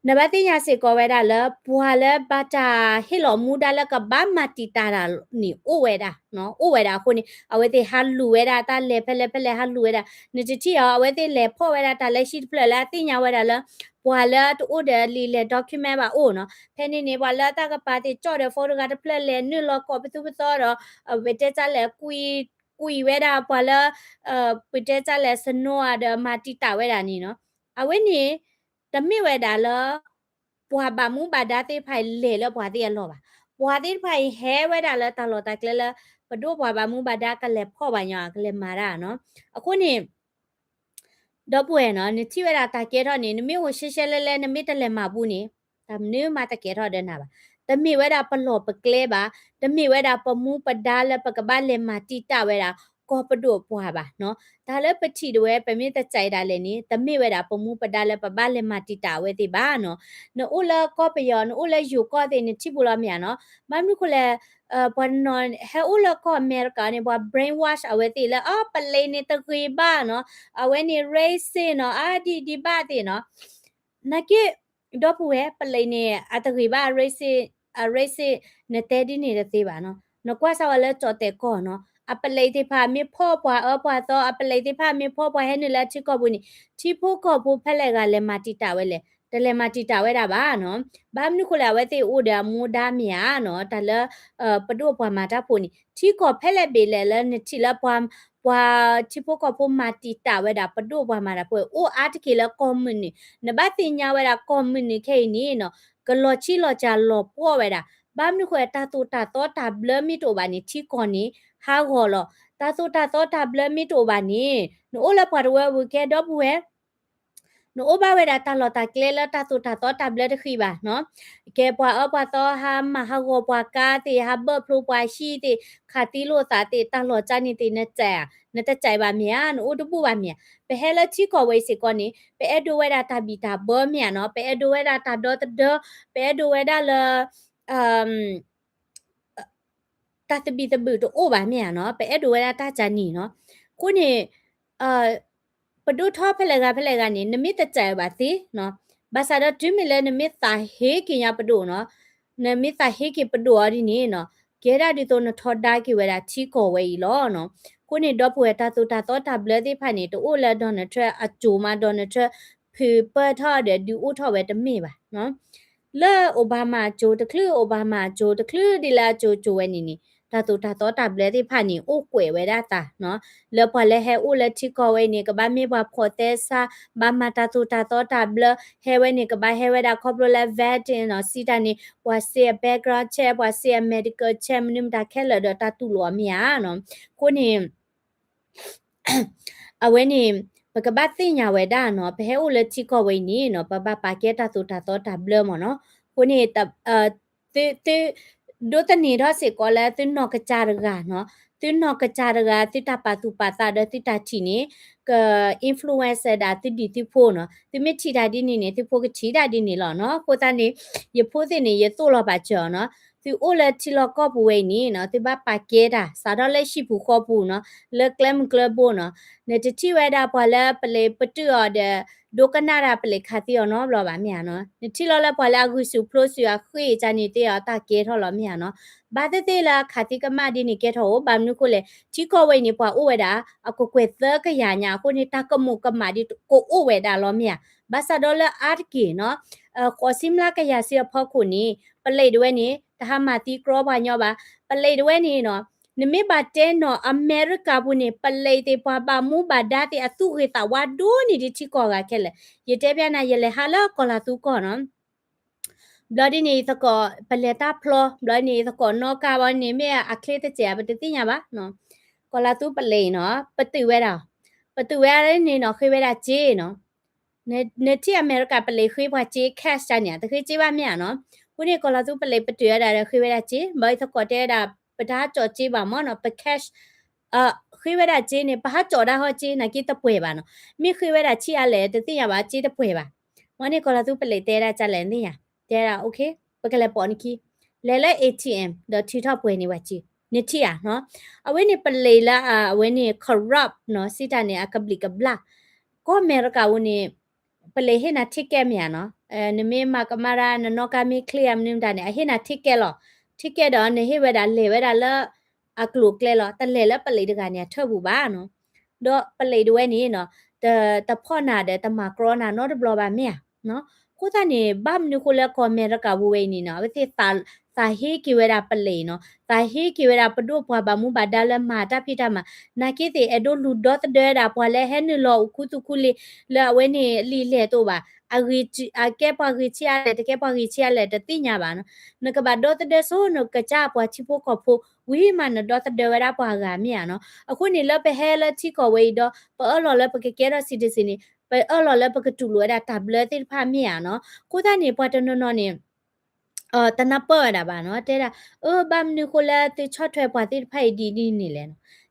နဘၣ်သ့ၣ်ညါစ့ၢ်ကီးဝဲဒၣ်လၢ ပှၤလၢဘၣ်တၢ်ဟ့ၣ်လီၤမူဒါလၢကဘၣ်မၤတံာ်တာ်တၢ်န့ၣ် အိၣ်ဝဲဒၣ်, အိၣ်ဝဲဒၣ်အဃိန့ၣ် အဝဲသ့ၣ်ဟးလူၤဝဲဒၣ်တၢ်လဲၤဖဲလဲၣ်ဖဲလဲၣ်ဟးလူၤဝဲဒၣ်, နတထံၣ်အီၤ အဝဲသ့ၣ်လဲၤဖီၣ်ဝဲဒၣ်တၢ်လၢဟံၣ်တဖျၢၣ်လၢအသ့ၣ်ညါဝဲဒၣ်လၢ ပှၤလၢတအိၣ်ဒီးလံာ်လဲၢ် document ဘၣ်အိၣ်နီၤ, ဖဲန့ၣ်န့ၣ် ပှၤလၢတၢ်ကပၤသ့ၣ်ကၠီၣ်ဒီး phone တဂၤတဖျၢၣ်လဲၤနုာ်လီၤကိးပသူပသီဒီး ပတဲတၢ်လဲၣ် ကွံာ်ဝဲဒၣ်ပှၤလၢ ပတဲတၢ်လဲၣ် snow ဒီးမၤတံာ်တာ်ဝဲဒၣ်န့ၣ်နီၤ, အဝဲန့ၣ် တမ့ၢ်ဝဲဒၣ်လၢ ပှၤဘၣ်မူဘၣ်ဒါသ့ၣ်တဖၣ်အံၤလဲၤလၢပှၤသ့ၣ်အလီၢ်ဘၣ်. ပှၤသ့ၣ်တဖၣ်အံၤဟဲဝဲဒၣ်လၢတၢ်လီၢ်တၢ်ကျဲလၢ ပဒိၣ်ပှၤဘၣ်မူဘၣ်ဒါကလဲၤဖီၣ်ဘၣ်ညီ ကလဲၤမၤတၢ်နီၤ. အဃိန့ၣ် ဒီပုၢ်ဝဲၢ်နီၤ နထံၣ်ဝဲဒၣ်တၢ်ကဲထီၣ်န့ၣ် နမ့ၢ်အိၣ်ရှဲရှဲလဲလဲ နမ့ၢ်တလဲၤမၤဘူးန့ၣ် တၢ်မနုၤမးတကဲထီၣ်ဒီးနၤဘၣ်. တမ့ၢ်ဝဲဒၣ်ပလီၢ်ပကျဲဘၣ်, တမ့ၢ်ဝဲဒၣ်ပမူပဒါလၢပကဘၣ်လဲၤမၤတံာ်တာ်ဝဲဒၣ် ကီၢ်ပဒိၣ်ပှၤဘၣ်နီၤ. တၢ်လၢပထံၣ်ဒၣ်ဝဲ ပမ့ၢ်တစဲးဒၣ်လဲာ်န့ၣ် တမ့ၢ်ဝဲဒၣ်ပမူပဒါလၢပဘၣ်လဲၤမၤတံာ်တာ်အဝဲသ့ၣ်ဘၣ်နီၤ. နအိၣ်လၢကီၢ်ပယီၤ နအိၣ်လၢယိၤကီၢ်သ့ၣ် နထံၣ်ဘူးလီၤမ့ၢ်ဧါနီၤ. ဘၣ်မနုၤအဃိလဲၣ် ပှၤနီၤ ဟဲအိၣ်လၢကီၢ်အမဲရကၤန့ၣ် ပှၤ brainwash အဝဲသ့ၣ်လၢ အ ပလံးန့ၣ်တဂ့ၤဘၣ်နီၤ, အဝဲန့ၣ် racist နီၤ, အဒ်ဒ်ဘၣ်သ့ၣ်နီၤ. နာ်က့ ဒီပုၢ်ဝဲၢ် ပလံးန့ၣ် အတဂ့ၤဘၣ် racist, racist နတဲဒ်န့ၣ်တသ့ဘၣ်နီၤ. နကွၢ်စၢ်ဝဲလၢကၠီၣ်တဲာ်ကီၢ်နီၤ, အပလံးသ့ၣ်တဖၣ်မ့ၢ်ဖီၣ်ပှၤအၢပှၤသီ, အပလံးသ့ၣ်တဖၣ်မ့ၢ်ဖီၣ်ပှၤဟဲနုာ်လၢအထံကီၢ်ပူၤန့ၣ် ထံဖိကီၢ်ဖိဖဲလဲၣ်ဂၤလဲၤမၤတံာ်တာ်ဝဲလဲၣ်, တလဲၤမၤတံာ်တာ်ဝဲဒၣ်ဘၣ်နီၤ. ဘၣ်မနုၤအဃိလဲၣ် အဝဲသ့ၣ်အိၣ်ဒီးအမူဒါမ့ၢ်ဧါနီၤ, တၢ်လၢ ပဒိၣ်ပှၤမၤတၢ်ဖိန့ၣ် ထံကီၢ်ဖဲလဲၣ်ဘ့ၣ်လဲၣ်လၢနထံၣ်လၢပှၤ ပှၤထံဖိကီၢ်ဖိမၤတံာ်တာ်ဝဲဒၣ် ပဒိၣ်ပှၤမၤတၢ်ဖိ အိၣ်အါတက့ၢ်လၢကီၢ်မုၢ်နုာ်, နဘၣ်သ့ၣ်ညါဝဲဒၣ်ကီၢ်မုၢ်နုာ်ခဲအံၤန့ၣ်နီၤ ကလီၤဆံးလီၤစှၤလီၤပှီၢ်ဝဲဒၣ်, ဘၣ်မနုၤအဃိ တၢ်သိၣ်တၢ်သီတၢ်ဘျၢမ့ၢ်တအိၣ်ဘၣ်န့ၣ် ထံကီၢ်န့ၣ် ဟးဂီၤလီၤ, တၢ်သိၣ်တၢ်သီတၢ်ဘျၢမ့ၢ်တအိၣ်ဘၣ်န့ၣ် နအိၣ်လၢပှၤတဝၢပူၤကဲဒီပုၢ်ဝဲၢ် နအိၣ်ဘၣ်ဝဲဒၣ်တၢ်လီၢ်တၢ်ကျဲလၢတၢ်သိၣ်တၢ်သီတၢ်ဘျၢတဃံဘၣ်နီၤ, ကဲပှၤအၢပှၤသီဟးမၤဟးဂီၤပှၤကါသ့ၣ် ဟးဘၢၣ်ဖျိပှၤဟံၣ်သ့ၣ် ခးသံလိာ်သးသ့ၣ် တၢ်လီၢ်ကၢန့ၣ်သ့ၣ် နစဲးဧါ, နတစဲးဘၣ်မ့ၢ်ဧါ, နအိၣ်တဘူၣ်ဘၣ်မ့ၢ်ဧါ, ပဟဲလၢထံကီၢ်ဝဲအံၤစ့ၢ်ကီးန့ၣ် ပအဲၣ်ဒိးဝဲဒၣ်တၢ်ဘံၣ်တၢ်ဘၢမ့ၢ်ဧါနီၤ, ပအဲၣ်ဒိးဝဲဒၣ်တၢ်ဒီသဒၢ, ပအဲၣ်ဒိးဝဲဒၣ်လၢ တၢ်သဘံၣ်သဘုၣ်တအိၣ်ဘၣ်မ့ၢ်ဧါနီၤ, ပအဲၣ်ဒိးဝဲဒၣ်တၢ်ကၢနံၤနီၤ. အဃိန့ၣ် ပဒိၣ်ထီၣ်ဖဲလဲၣ်ဂၤဖဲလဲၣ်ဂၤန့ၣ် နမ့ၢ်တစဲးဘၣ်သ့နီၤ, ဘၣ်ဆၣ်ဒီးတုၤမ့ၢ်လၢနမ့ၢ်သးဟ့က့ၤညါပဒိၣ်နီၤ, နမ့ၢ်သးဟ့က့ၤပဒိၣ်အီၤဒ်န့ၣ်နီၤ, ကဲဒၣ်ဒ်သိးနထီဒါက့ၤဝဲဒၣ်ထံကီၢ်ဝဲအံၤလီၤနီၤ. အဃိန့ၣ်ဒီပုၢ်ဝဲၢ်တၢ်သိၣ်တၢ်သီတၢ်ဘျၢသ့ၣ်တဖၣ်န့ၣ် တအိၣ်လၢ Donald Trump အစိၤမး Donald Trump ဖုးပၢၢ်ထီၣ်ဒီးဒုးအိၣ်ထီၣ်ဝဲတမ့ၢ်ဘၣ်နီၤ. လၢ Obama အစိၤတချုး Obama အစိၤ တချုးဒ်လၢအစိၤစိၤဝဲန့ၣ်န့ၣ် တၢ်သိၣ်တၢ်သီတၢ်ဘျၢသ့ၣ်တဖၣ်န့ၣ် အိၣ်ကွဲးဝဲဒၣ်သးနီၤ, လၢပှၤလၢဟဲအိၣ်လၢထံကီၢ်ဝဲအံၤန့ၣ် ကဘၣ်မ့ၢ်ပှၤဖိးသဲစး, ဘၣ်မၤတၢ်သိၣ်တၢ်သီတၢ်ဘျၢ, ဟဲဝဲန့ၣ် ကဘၣ်ဟဲဝဲဒၣ်ခီဖျိလၢ vetting နီၤ, စံးတၢ်န့ၣ် ပှၤစ့အ background check, ပှၤစ့အ medical check မနုၤမတၤခဲလၢာ်ဒီးတၢ်တူၢ်လိာ်အီၤမ့ၢ်ဧါနီၤ. အဃိန့ၣ် အဝဲန့ၣ် ပကဘၣ်သ့ၣ်ညါဝဲဒၣ်နီၤ, ပဟဲအိၣ်လၢထံကီၢ်ဝဲအံၤန့ၣ်နီၤ, ပဘၣ်ပာ်ကဲတၢ်သိၣ်တၢ်သီတၢ်ဘျၢမ့ၢ်နီၤ. အဃိန့ၣ် သု သု ဒိးသန့ၤထီၣ်စ့ၢ်ကီးလၢသုနီၢ်ကစၢ်တဂၤနီၤ, သုနီၢ်ကစၢ်တဂၤ သုတၢ်ပာ်သူၣ်ပာ်သးဒီးသုတၢ်ထံၣ်န့ၣ် က influence ဒၣ်သုဒံၣ်သုဖိနီၤ. သုမ့ၢ်ထံၣ်တၢ်ဒ်န့ၣ်န့ၣ် သုဖိကထံၣ်တၢ်ဒ်န့ၣ်လီၤနီၤ. အဃိသတးန့ၣ် ယဖိသ့ၣ်န့ၣ် ယသိၣ်လီၤပာ်စၢၤအီၤနီၤ. သုအိၣ်လၢထံလီၢ်ကီၢ်ပူၤဝဲအံၤန့ၣ်နီၤ, သုဘၣ်ပာ်ကဲတၢ် စးထီၣ်လၢဟံၣ်ပူၤဃီပူၤနီၤ, လၢကျဲမုၢ်ကျဲဘိနီၤ. နတထံၣ်ဝဲဒၣ်ပှၤလၢပလံၤပတုာ်အီၤဒီး ဒိကနၣ်တၢ်ပလံၤခးသံအီၤနီတဘျီဘၣ်မ့ၢ်ဧါနီၤ. နထံၣ်လီၤလၢပှၤလၢအဂုာ်ဆူၣ်ဖျိဆူၣ်အဃ့ၢ်ကန့ၣ်သ့အီၤ တၢ်ကဲထီၣ်လီၤမ့ၢ်ဧါနီၤ. ဘၣ်သ့ၣ်သ့ၣ်လၢအခးသံကမၣ်ဒ်န့ၣ်ကဲထီၣ်အိၣ် ဘၣ်မနုၤဃိလဲၣ် ထံကီၢ်ဝဲအံၤန့ၣ် ပှၤအိၣ်ဝဲဒၣ် အကကွဲၢ်သၢကယၤညါအဃိန့ၣ် တၢ်ကမူးကမၣ်ဒ်ကအိၣ်ဝဲဒၣ်လီၤမ့ၢ်ဧါ. ဘၣ်ဆၣ်ဒီးလၢအါတက့ၢ်နီၤ ဃိးဆံမျးကယၤဆံအဖီခိၣ်န့ၣ် ပလံၤတဝဲန့ၣ် တဟါမၤသံကြီပှၤညီဘၣ်. ပလံၤတဝဲန့ၣ်နီၤ နမ့ၢ်ဘၣ်တဲနီၤ အမဲရကၤပူၤန့ၣ် ပလံၤသ့ၣ်ပှၤဘၣ်မူဘၣ်ဒါသ့ၣ် အသူၣ်ဂ့ၤသးဝါဒိၣ်န့ၢ်ဒံးထံကီၢ်ဂၤခဲလၢာ်. ယတဲဖျါနၤ ယလဲၤဟးလၢကီၢ်လၤသူကီၢ်နီၤ ဘျီဒ်န့ၣ်ယသကိး ပလဲၤတၢ်ဖျီ ဘျီန့ၣ်ယသကိးနီၣ်ကါဘၣ်န့ၣ် မ့ၢ်အချ့တစဲး ပတသ့ၣ်ညါဘၣ်နီၤ. ကီၢ်လၤသူပလံၤနီၤ ပတုာ်ဝဲဒၣ် ပတုာ်ဝဲဒၣ်န့ၣ်နီၤ ဃ့ဝဲဒၣ်စ့နီၤ. နထံၣ်အမဲရကၤပလံၤဃ့ပှၤစ့ cash တၢ်န့ၣ် တဃ့စ့ဘၣ်မ့ၢ်ဧါနီၤ. အဃိန့ၣ် ကီၢ်လၤသူပလံၤပတုာ်ဝဲဒၣ်ဒီးဃ့ဝဲဒၣ်စ့ ဘျီယသကိးတဲဝဲဒၣ် ပတဟးကၠီၣ်စ့ဘၣ်မ့ၢ်နီၤ ပ cash ဃ့ဝဲဒၣ်စ့န့ၣ် ပဟးကၠီၣ်ဒၣ်ဟီၣ်စ့ နာ်က့တပှဲၤဘၣ်နီၤ. မ့ၢ်ဃ့ဝဲဒၣ်ဆံးအါလဲၣ် တသ့ၣ်ညါဘၣ် စ့တပှဲၤဘၣ်. မ့ၢ်န့ၣ် ကီၢ်လၤသူပလံၤတဲဒၣ်ကလဲၣ်သ့ၣ်ညါ တဲဒၣ် okay ပကလဲၤပိာ်နခံ လဲၤလၢ ATM ဒီးထုးထီၣ်ပှဲၤန့ၢ်ပှၤစ့ နထံၣ်ဧါနီၤ. အဝဲန့ၣ်ပလံၤလၢအဝဲန့ၣ် corrupt နီၤ စံးတၢ်န့ၣ် အကဘျံးကဘျၣ် ကီၢ်အမဲရကၤပူၤန့ၣ် ပလံၤဟ့ၣ်နၤ ticket မ့ၢ်ဧါနီၤ. နမ့ၢ်မၤကမၣ်ဒၣ် နနီၣ်ကါမ့ၢ်ချ့ဧါမနုၤမတၤန့ၣ် အဟ့ၣ်နၤ ticket လီၤ. ticket ဒီးနဟ့ၣ်ဝဲဒၣ်လဲၤဝဲဒၣ်လၢ အကျိၤအကျဲလီၤ. တလဲၤလၢပလံၤတဂၤန့ၣ် အထၢၣ်ပူၤဘၣ်နီၤ. ဒီးပလံၤတဝဲန့ၣ်နီၤ တ တဖီၣ်နၤဒီးတမၤကြီနၤနီတဘျီဘၣ်မ့ၢ်ဧါ. အဃိသတးန့ၣ် ဘၣ်မနုၤဃိလၢကီၢ်အမဲရကၤပူၤဝဲအံၤန့ၣ်နီၤ အဝဲသ့ၣ် သးဟ့က့ၤဝဲဒၣ်ပလံၤနီၤ သးဟ့က့ၤဝဲဒၣ်ပဒိၣ်ပှၤဘၣ်မူဘၣ်ဒါလၢမၤတၢ်ဖံးတၢ်မၤ နာ်က့သ့ၣ်အဲၣ်ဒိးလူၤဒီသဒၢဝဲဒၣ်ပှၤလၢဟဲနုာ်လီၤအိၣ်ခူသူၣ်ခူလ့ၤ လၢအဝဲန့ၣ်လံာ်လဲၢ်တအိၣ်ဘၣ် အဂ့ၤ အကဲပှၤဂ့ၤဆံးအါလဲၣ် တကဲပှၤဂ့ၤဆံးအါလဲၣ် တသ့ၣ်ညါဘၣ်နီၤ. နကဘၣ်ဒီသဒၢဆိနကစၢ်ပှၤထံဖိကီၢ်ဖိ ဝံၤမးနဒီသဒၢဝဲဒၣ်ပှၤဂၤမ့ၢ်ဧါနီၤ. အဃိန့ၣ်လၢပဟဲလၢထံကီၢ်ဝဲအံၤဒီး ပအၢၣ်လီၤလၢပကကဲထီၣ် citizen န့ၣ် ပအၢၣ်လီၤလၢပကတူၢ်လိာ်ဝဲဒၣ်တၢ်ဘျၢသ့ၣ်တဖၣ်မ့ၢ်ဧါနီၤ. အဃိသတးန့ၣ် ပှၤတနီၤနီၤန့ၣ် တနၢ်ပၢၢ်ဝဲဒၣ်ဘၣ်နီၤ တဲဒၣ် အၢ ဘၣ်မနုၤဃိလၢသုဆီၣ်ထွဲပှၤသ့ၣ်တဖၣ်အံၤဒ်န့ၣ်လဲၣ်နီၤ.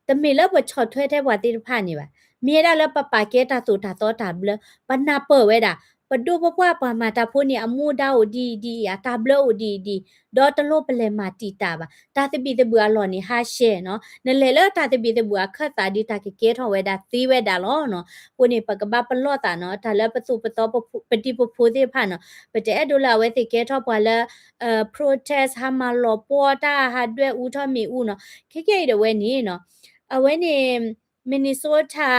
တမ့ၢ်လၢပဆီၣ်ထွဲထဲပှၤသ့ၣ်တဖၣ်န့ၣ်ဘၣ်. မ့ၢ်ဝဲဒၣ်လၢပပာ်ကဲတၢ်သိၣ်တၢ်သီတၢ်ဘျၢ ပနၢ်ပၢၢ်ဝဲဒၣ် ပဒိၣ်ပပှၢ်ပှၤမၤတၢ်ဖိန့ၣ် အမူဒါအိၣ်ဒ်အံၤဒ်အံၤ အတၢ်ဘျၢအိၣ်ဒ်အံၤဒ်အံၤ ဒီးတလိၣ်ပလဲၤမၤတံာ်တာ်ဘၣ်. တၢ်သဘံၣ်သဘုၣ်အလီၢ်န့ၣ် ဟါရှဲနီၤ. နလဲၤလၢတၢ်သဘံၣ်သဘုၣ်အခၢၣ်သးဒ်တၢ်ကကဲထီၣ်ဝဲဒၣ်သ့ဝဲဒၣ်လီၤနီၤ. အဃိန့ၣ် ပကဘၣ်ပလီၢ်သးနီၤ တၢ်လၢပသူၣ်ပသီပဒံပဖိသ့ၣ်တဖၣ်နီၤ. ပတအဲၣ်ဒိးလၢအဝဲသ့ၣ်ကဲထီၣ်ပှၤလၢ protest ဟးမၤလီၤပှီၢ်တၢ်ဟးဒွဲၣ်အူထီၣ်မ့ၣ်အူနီၤ. ခဲကဲအံၤဒၣ်ဝဲန့ၣ်နီၤ အဝဲန့ၣ် Minnesota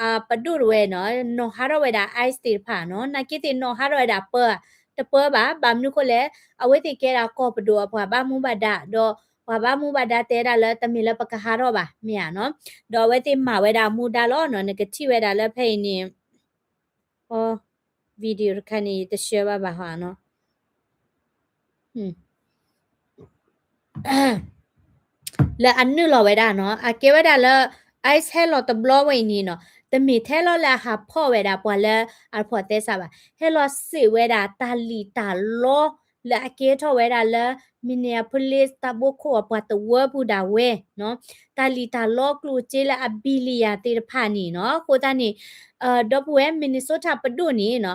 အပဒိၣ်တဝဲနီၤ နီၣ်ဟးထီၣ်ဝဲဒၣ် ICE သ့ၣ်တဖၣ်နီၤ. နာ်က့သ့ၣ်နီၣ်ဟးထီၣ်ဝဲဒၣ်ပၢ တပၢဘၣ်. ဘၣ်မနုၤဃိလဲၣ် အဝဲသ့ၣ်ကဲဒၣ်ကီၢ်ပဒိၣ်အပှၤဘၣ်မူဘၣ်ဒါ ဒီးပှၤဘၣ်မူဘၣ်ဒါတဲဒၣ်လၢတမ့ၢ်လၢပကဟးထီၣ်ဘၣ် မ့ၢ်ဧါနီၤ. ဒီးအဝဲသ့ၣ်မၤဝဲဒၣ်မူဒါလီၤနီၤ. နကထံၣ်ဝဲဒၣ်လၢဖဲအံၤန့ၣ် အ video တခါန့ၣ် ယတဆှၢဘၣ်ဘၣ်ဟီနီၤ လၢအနုာ်လီၤဝဲဒၣ်နီၤ အကဲဝဲဒၣ်လၢ ICE ဟဲလီၤတဘျီဝဲအံၤန့ၣ်နီၤ တမ့ၢ်ထဲလီၤလၢအဟးဖီၣ်ဝဲဒၣ်ပှၤလၢအတဖိးသဲစးဘၣ် ဟဲလီၤစံးဝဲဒၣ်တၢ်လံၣ်တၢ်လီ လၢအကဲထီၣ်ဝဲဒၣ်လၢ Minneapolis တၢ်ဘိခိၣ်အပှၤတဝၢပူၤဒၣ်ဝဲနီၤ တၢ်လံၣ်တၢ်လီကျိၣ်စ့လၢအ billion သ့ၣ်တဖၣ်န့ၣ်နီၤ အဃိသတးန့ၣ် ဒီပုၢ်ဝဲၢ် Minnesota ပဒိၣ်န့ၣ်နီၤ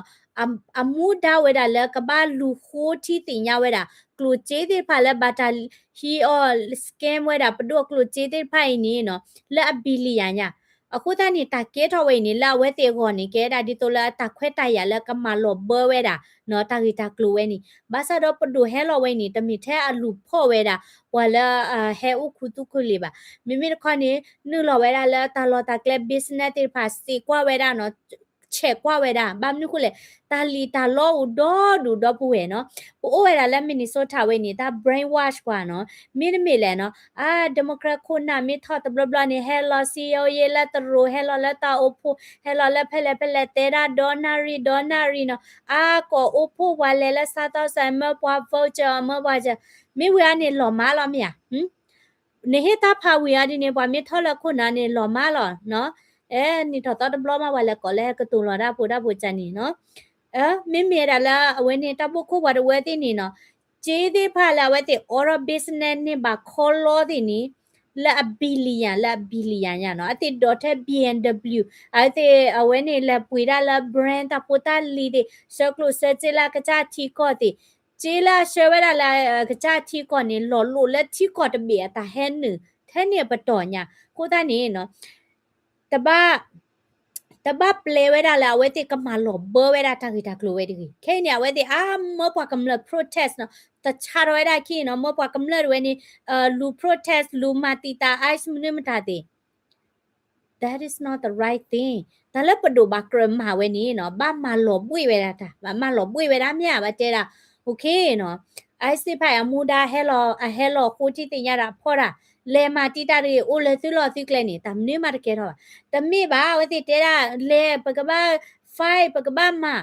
အမူဒါဝဲဒၣ်လၢကဘၣ်လူၤဃိထံသ့ၣ်ညါဝဲဒၣ် ကျိၣ်စ့သ့ၣ်တဖၣ်လၢဘၣ်တၢ်ဟံးအီၤ scam ဝဲဒၣ်ပဒိၣ်ကျိၣ်စ့သ့ၣ်တဖၣ်အံၤန့ၣ်နီၤ လၢအ billion ညါ အဃိသတးန့ၣ် တၢ်ကဲထီၣ်ဝဲအံၤန့ၣ် လၢအဝဲသ့ၣ်အဂီၢ်န့ၣ် ကဲဒၣ်ဒ်သိးလၢအတၢ်ခွဲးတၢ်ယာ်လၢကမၤလီၤဘၢဝဲဒၣ် နီၤ တၢ်ဂ့ၢ်တၢ်ကျိၤဝဲန့ၣ် ဘၣ်ဆၣ်ဒီးပဒိၣ်ဟဲလီၤဝဲအံၤန့ၣ် တမ့ၢ်ထဲအလူၤဖီၣ်ဝဲဒၣ် ပှၤလၢ ဟဲအိၣ်ခူသူၣ်ခူလံာ်ဘၣ်. မ့မ့ၢ်တခီန့ၣ် နုာ်လီၤဝဲဒၣ်လၢတၢ်လီၢ်တၢ်ကျဲ business သ့ၣ်တဖၣ် စံးကွၢ်ဝဲဒၣ်နီၤ ဆဲးကွၢ်ဝဲဒၣ် ဘၣ်မနုၤဃိလဲၣ် တၢ်လံၣ်တၢ်လီအိၣ်ဒီဒူၣ်ဒီပုၢ်ဝဲၢ်နီၤ. ပအိၣ်ဝဲဒၣ်လၢ Minnesota ဝဲန့ၣ် တၢ် brainwash ပှၤနီၤ. မ့တမ့ၢ်လဲၣ်နီၤ အါ Democrat ခိၣ်နၢ်မ့ၢ်ထီၣ်တဘျီဘျီန့ၣ် ဟဲလီၤ စံယိၤယ့ လၢတရူး ဟဲလီၤလၢတၢ်အိၣ်ဖှိၣ် ဟဲလီၤလၢဖဲလဲၣ်ဖဲလဲၣ် တဲဒၣ်ဒီနၣ်ရံၣ်ဒီနၣ်ရံၣ်နီၤ အါ ကိးအိၣ်ဖှိၣ်ပှၤလဲၤလၢ South South စဲး မၢပှၤ voucher အီၤ မၢပှၤ မ့ၢ်ဝံၤအါန့ၣ် လီၤမၢ်လီၤမ့ၢ်ဧါ နဟ့ၣ်တၢ်ဖးဝံၤအါဒ်န့ၣ် ပှၤမ့ၢ်ထီၣ်လၢခိၣ်နၢ်န့ၣ် လီၤမၢ်လီၤနီၤ. အဲ နံၣ်ထီၣ်သီတဘျီမး ပှၤလဲၤကိးလၢဟဲကတိၤလီၤတၢ်ဖိတၢ်ဖိကၢ်န့ၣ်နီၤ. မ့မ့ၢ်ဒၣ်လၢအဝဲန့ၣ် တၢ်ဘိၣ်ခိၣ်ပှၤတဝၢသ့ၣ်န့ၣ်နီၤ စ့သ့ၣ်တဖၣ်လၢအဝဲသ့ၣ်အိးထီၣ် business န့ၢ်ဘၣ်ခီလီသ့ၣ်န့ၣ် လၢအ billion လၢအ billion ညါနီၤ အဝဲသ့ၣ်ဒိးထဲ B M W အဝဲသ့ၣ်အဝဲန့ၣ် လဲၤပှ့ၤဒၣ်လၢ brand တၢ်ဖိတၢ်လံၤသ့ၣ် ဆှၢကျိၣ်ဆှၢစ့လၢအကစၢ်ထံကီၢ်သ့ၣ် စ့လၢအဆှၢဝဲဒၣ်လၢအကစၢ်ထံကီၢ်န့ၣ် လီၤလိာ်လၢထံကီၢ်တဘ့ၣ်အတၢ်ဟဲနုာ် ထဲန့ၣ်အပတီၢ်ညါ အဃိသတးန့ၣ်နီၤ တဘၣ် တဘၣ်ပျဲဝဲဒၣ်လၢအဝဲသ့ၣ်ကမၤလီၤဘၢဝဲဒၣ်တၢ်ဂ့ၢ်တၢ်ကျိၤဝဲတဂ့ၤ. ခဲအံၤန့ၣ် အဝဲသ့ၣ်အါမၢပှၤကမျၢၢ် protest နီၤ တဆါထီၣ်ဝဲဒၣ်ခံနီၤ မၢပှၤကမျၢၢ်တဝဲန့ၣ် လူၤ protest လူၤမၤတံာ်တာ် ICE မနုၤမတၤသ့ၣ် That is not the right thing. တၢ်လၢပဒိၣ်ဘၣ်ကြၢးမၤဝဲန့ၣ်နီၤ ဘၣ်မၤလီၤဘှ့ၣ်ဝဲဒၣ်တၢ် ဘၣ်မၤလီၤဘှ့ၣ်ဝဲဒၣ်မ့ၢ်ဧါ ဘၣ်တဲဒၣ် okay နီၤ ICE သ့ၣ်တဖၣ်အံၤ အမူဒါဟဲလီၤ အဟဲလီၤအဃိထံသ့ၣ်ညါတၢ်ဖီတၢ် လဲၤမၤတံာ်တာ်တဂ့ၤ အိၣ်လၢသုလီၢ်သုကျဲန့ၣ် တၢ်မနုၤမးတကဲထီၣ်ဘၣ်. တမ့ၢ်ဘၣ် အဝဲသ့ၣ်တဲဒၣ် လဲၤ ပကဘၣ် fight ပကဘၣ်မၤ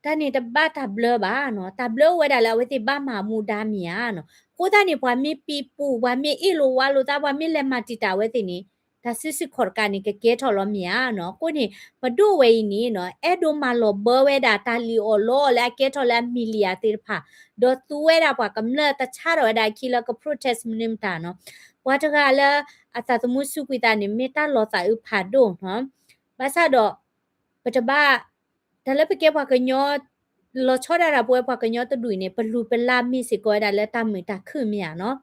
တၢ်န့ၣ်တဘၣ်တၢ်ဘျၢဘၣ်နီၤ တၢ်ဘျၢအိၣ်ဝဲဒၣ်လၢအဝဲသ့ၣ်ဘၣ်မၤမူဒါမ့ၢ်ဧါနီၤ. အဃိသတးန့ၣ် ပှၤမ့ၢ်ပံးပူၤ ပှၤမ့ၢ်အ့ၣ်လိာ်ဝါလိာ်သး ပှၤမ့ၢ်လဲၤမၤတံာ်တာ်ဝဲသ့ၣ်န့ၣ် တၢ်စုဆူၣ်ခီၣ်တကးန့ၣ် ကကဲထီၣ်လီၤမ့ၢ်ဧါနီၤ. အဃိန့ၣ် ပဒိၣ်ဝဲအံၤန့ၣ်နီၤ အဲၣ်ဒိးမၤလီၤဘၢဝဲဒၣ်တၢ်လံၣ်အီၣ်လီအီၣ်လၢအကဲထီၣ်လၢအ million သ့ၣ်တဖၣ် ဒီးသူဝဲဒၣ်ပှၤကမျၢၢ်တဆါထီၣ်ဝဲဒၣ်အခံလၢက protest မနုၤမတၤနီၤ. ပှၤတဂၤလၢ အသးသမူစူးကွံာ်သးန့ၣ် မ့ၢ်တၢ်လီၤသးအုးဖးဒိၣ်နီၤ. ဘၣ်ဆၣ်ဒီး ပတဘၣ် တၢ်လၢပကဲပှၤကညီ လီၤဆီဒၣ်တၢ်ပဝဲပှၤကညီတဒူၣ်အံၤန့ၣ် ပလူၤပလၢ်မ့ၢ်စ့ၢ်ကီးဝဲဒၣ်လၢတၢ်မုာ်တၢ်ခုၣ်မ့ၢ်ဧါနီၤ.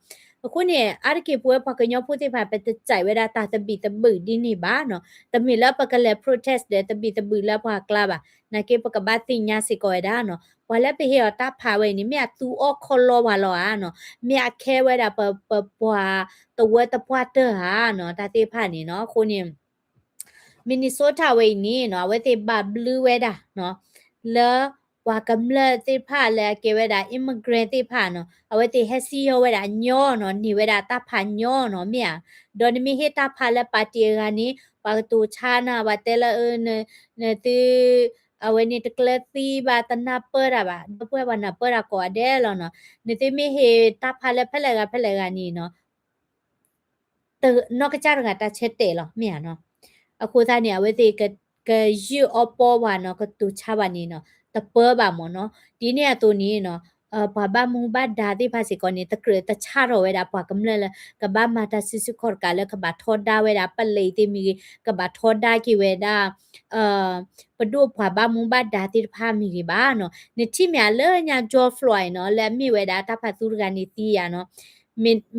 အဃိန့ၣ် အါတက့ၢ်ပဝဲပှၤကညီဖိသ့ၣ်တဖၣ် ပတကြိုက်ဝဲဒၣ်တၢ်သဘံၣ်သဘုၣ်ဒ်န့ၣ်ဘၣ်နီၤ. တမ့ၢ်လၢပကလဲၤ protest ဒီးသဘံၣ်သဘုၣ်လၢပှၤကျါဘၣ်. နာ်က့ပကဘၣ်သ့ၣ်ညါစ့ၢ်ကီးဝဲဒၣ်နီၤ. ပှၤလၢပဟ့ၣ်အီၤတၢ်ဖးဝဲအံၤန့ၣ် မ့ၢ်အသူအီၣ်ခီလီပှၤလီၤဧါနီၤ. မ့ၢ်အခဲဝဲဒၣ်ပ ပပှၤတဝၢတပှၢ်တၢၢ်ဧါနီၤ တၢ်သ့ၣ်တဖၣ်န့ၣ်နီၤ. အဃိန့ၣ် Minnesota ဝဲအံၤန့ၣ်နီၤ အဝဲသ့ၣ်ဘၣ်ဘျုးဝဲဒၣ်နီၤ လၢပှၤကမျၢၢ်သ့ၣ်တဖၣ်လၢအကဲဝဲဒၣ် immigrant သ့ၣ်တဖၣ်နီၤ အဝဲသ့ၣ်ဟဲစံၣ်ညီၣ်ဝဲဒၣ်ညီနီၤ န့ၢ်ဝဲဒၣ်တၢ်ဖးညီနီၤ မ့ၢ်ဧါ. ဒီးနမ့ၢ်ဟ့ၣ်တၢ်ဖးလၢပၣ်တံၣ်အဂၤန့ၣ် ပှၤကတိၤဆါနၤ ပှၤတဲလၢ နသု အဝဲန့ၣ်တကျၢၤသံဘၣ် တနၢ်ပၢၢ်တၢ်ဘၣ် ဒီပုၢ်ဝဲၢ်ပှၤနၢ်ပၢၢ်တၢ်ကိးဂၤဒဲးလီၤနီၤ. နသုမ့ၢ်ဟ့ၣ်တၢ်ဖးလၢဖဲလဲၣ်ဂၤဖဲလဲၣ်ဂၤန့ၣ်နီၤ နီၢ်ကစၢ်တဂၤတၢ်ဆၢတဲာ်လီၤ မ့ၢ်ဧါနီၤ. အဃိသတးန့ၣ် အဝဲသ့ၣ်က ကယုၢ်အီပီပှၤနီၤ ကတိၤဆါဘၣ်န့ၣ်နီၤ တပၢဘၣ်မ့ၢ်နီၤ. ဒ်န့ၣ်အသိးန့ၣ်နီၤ ပှၤဘၣ်မူဘၣ်ဒါသ့ၣ်တဖၣ်စ့ၢ်ကီးန့ၣ် တကြၢးတဆါထီၣ်ဝဲဒၣ်ပှၤကမျၢၢ်လၢ ကဘၣ်မၤတၢ်စုဆူၣ်ခီၣ်တကးလၢ ကဘၣ်ထီဒါဝဲဒၣ် ပလံးသ့ၣ်မ့ၢ်ဂ့ၤ ကဘၣ်ထီဒါက့ၤဝဲဒၣ် ပဒိၣ်ပှၤဘၣ်မူဘၣ်ဒါသ့ၣ်တဖၣ်မ့ၢ်ဂ့ၤဘၣ်နီၤ. နထံၣ်မ့ၢ်ဧါလၢညါ George Floyd နီၤ လၢအမ့ၢ်ဝဲဒၣ်တၢ်ဖးသူတဂၤန့ၣ်သံဧါနီၤ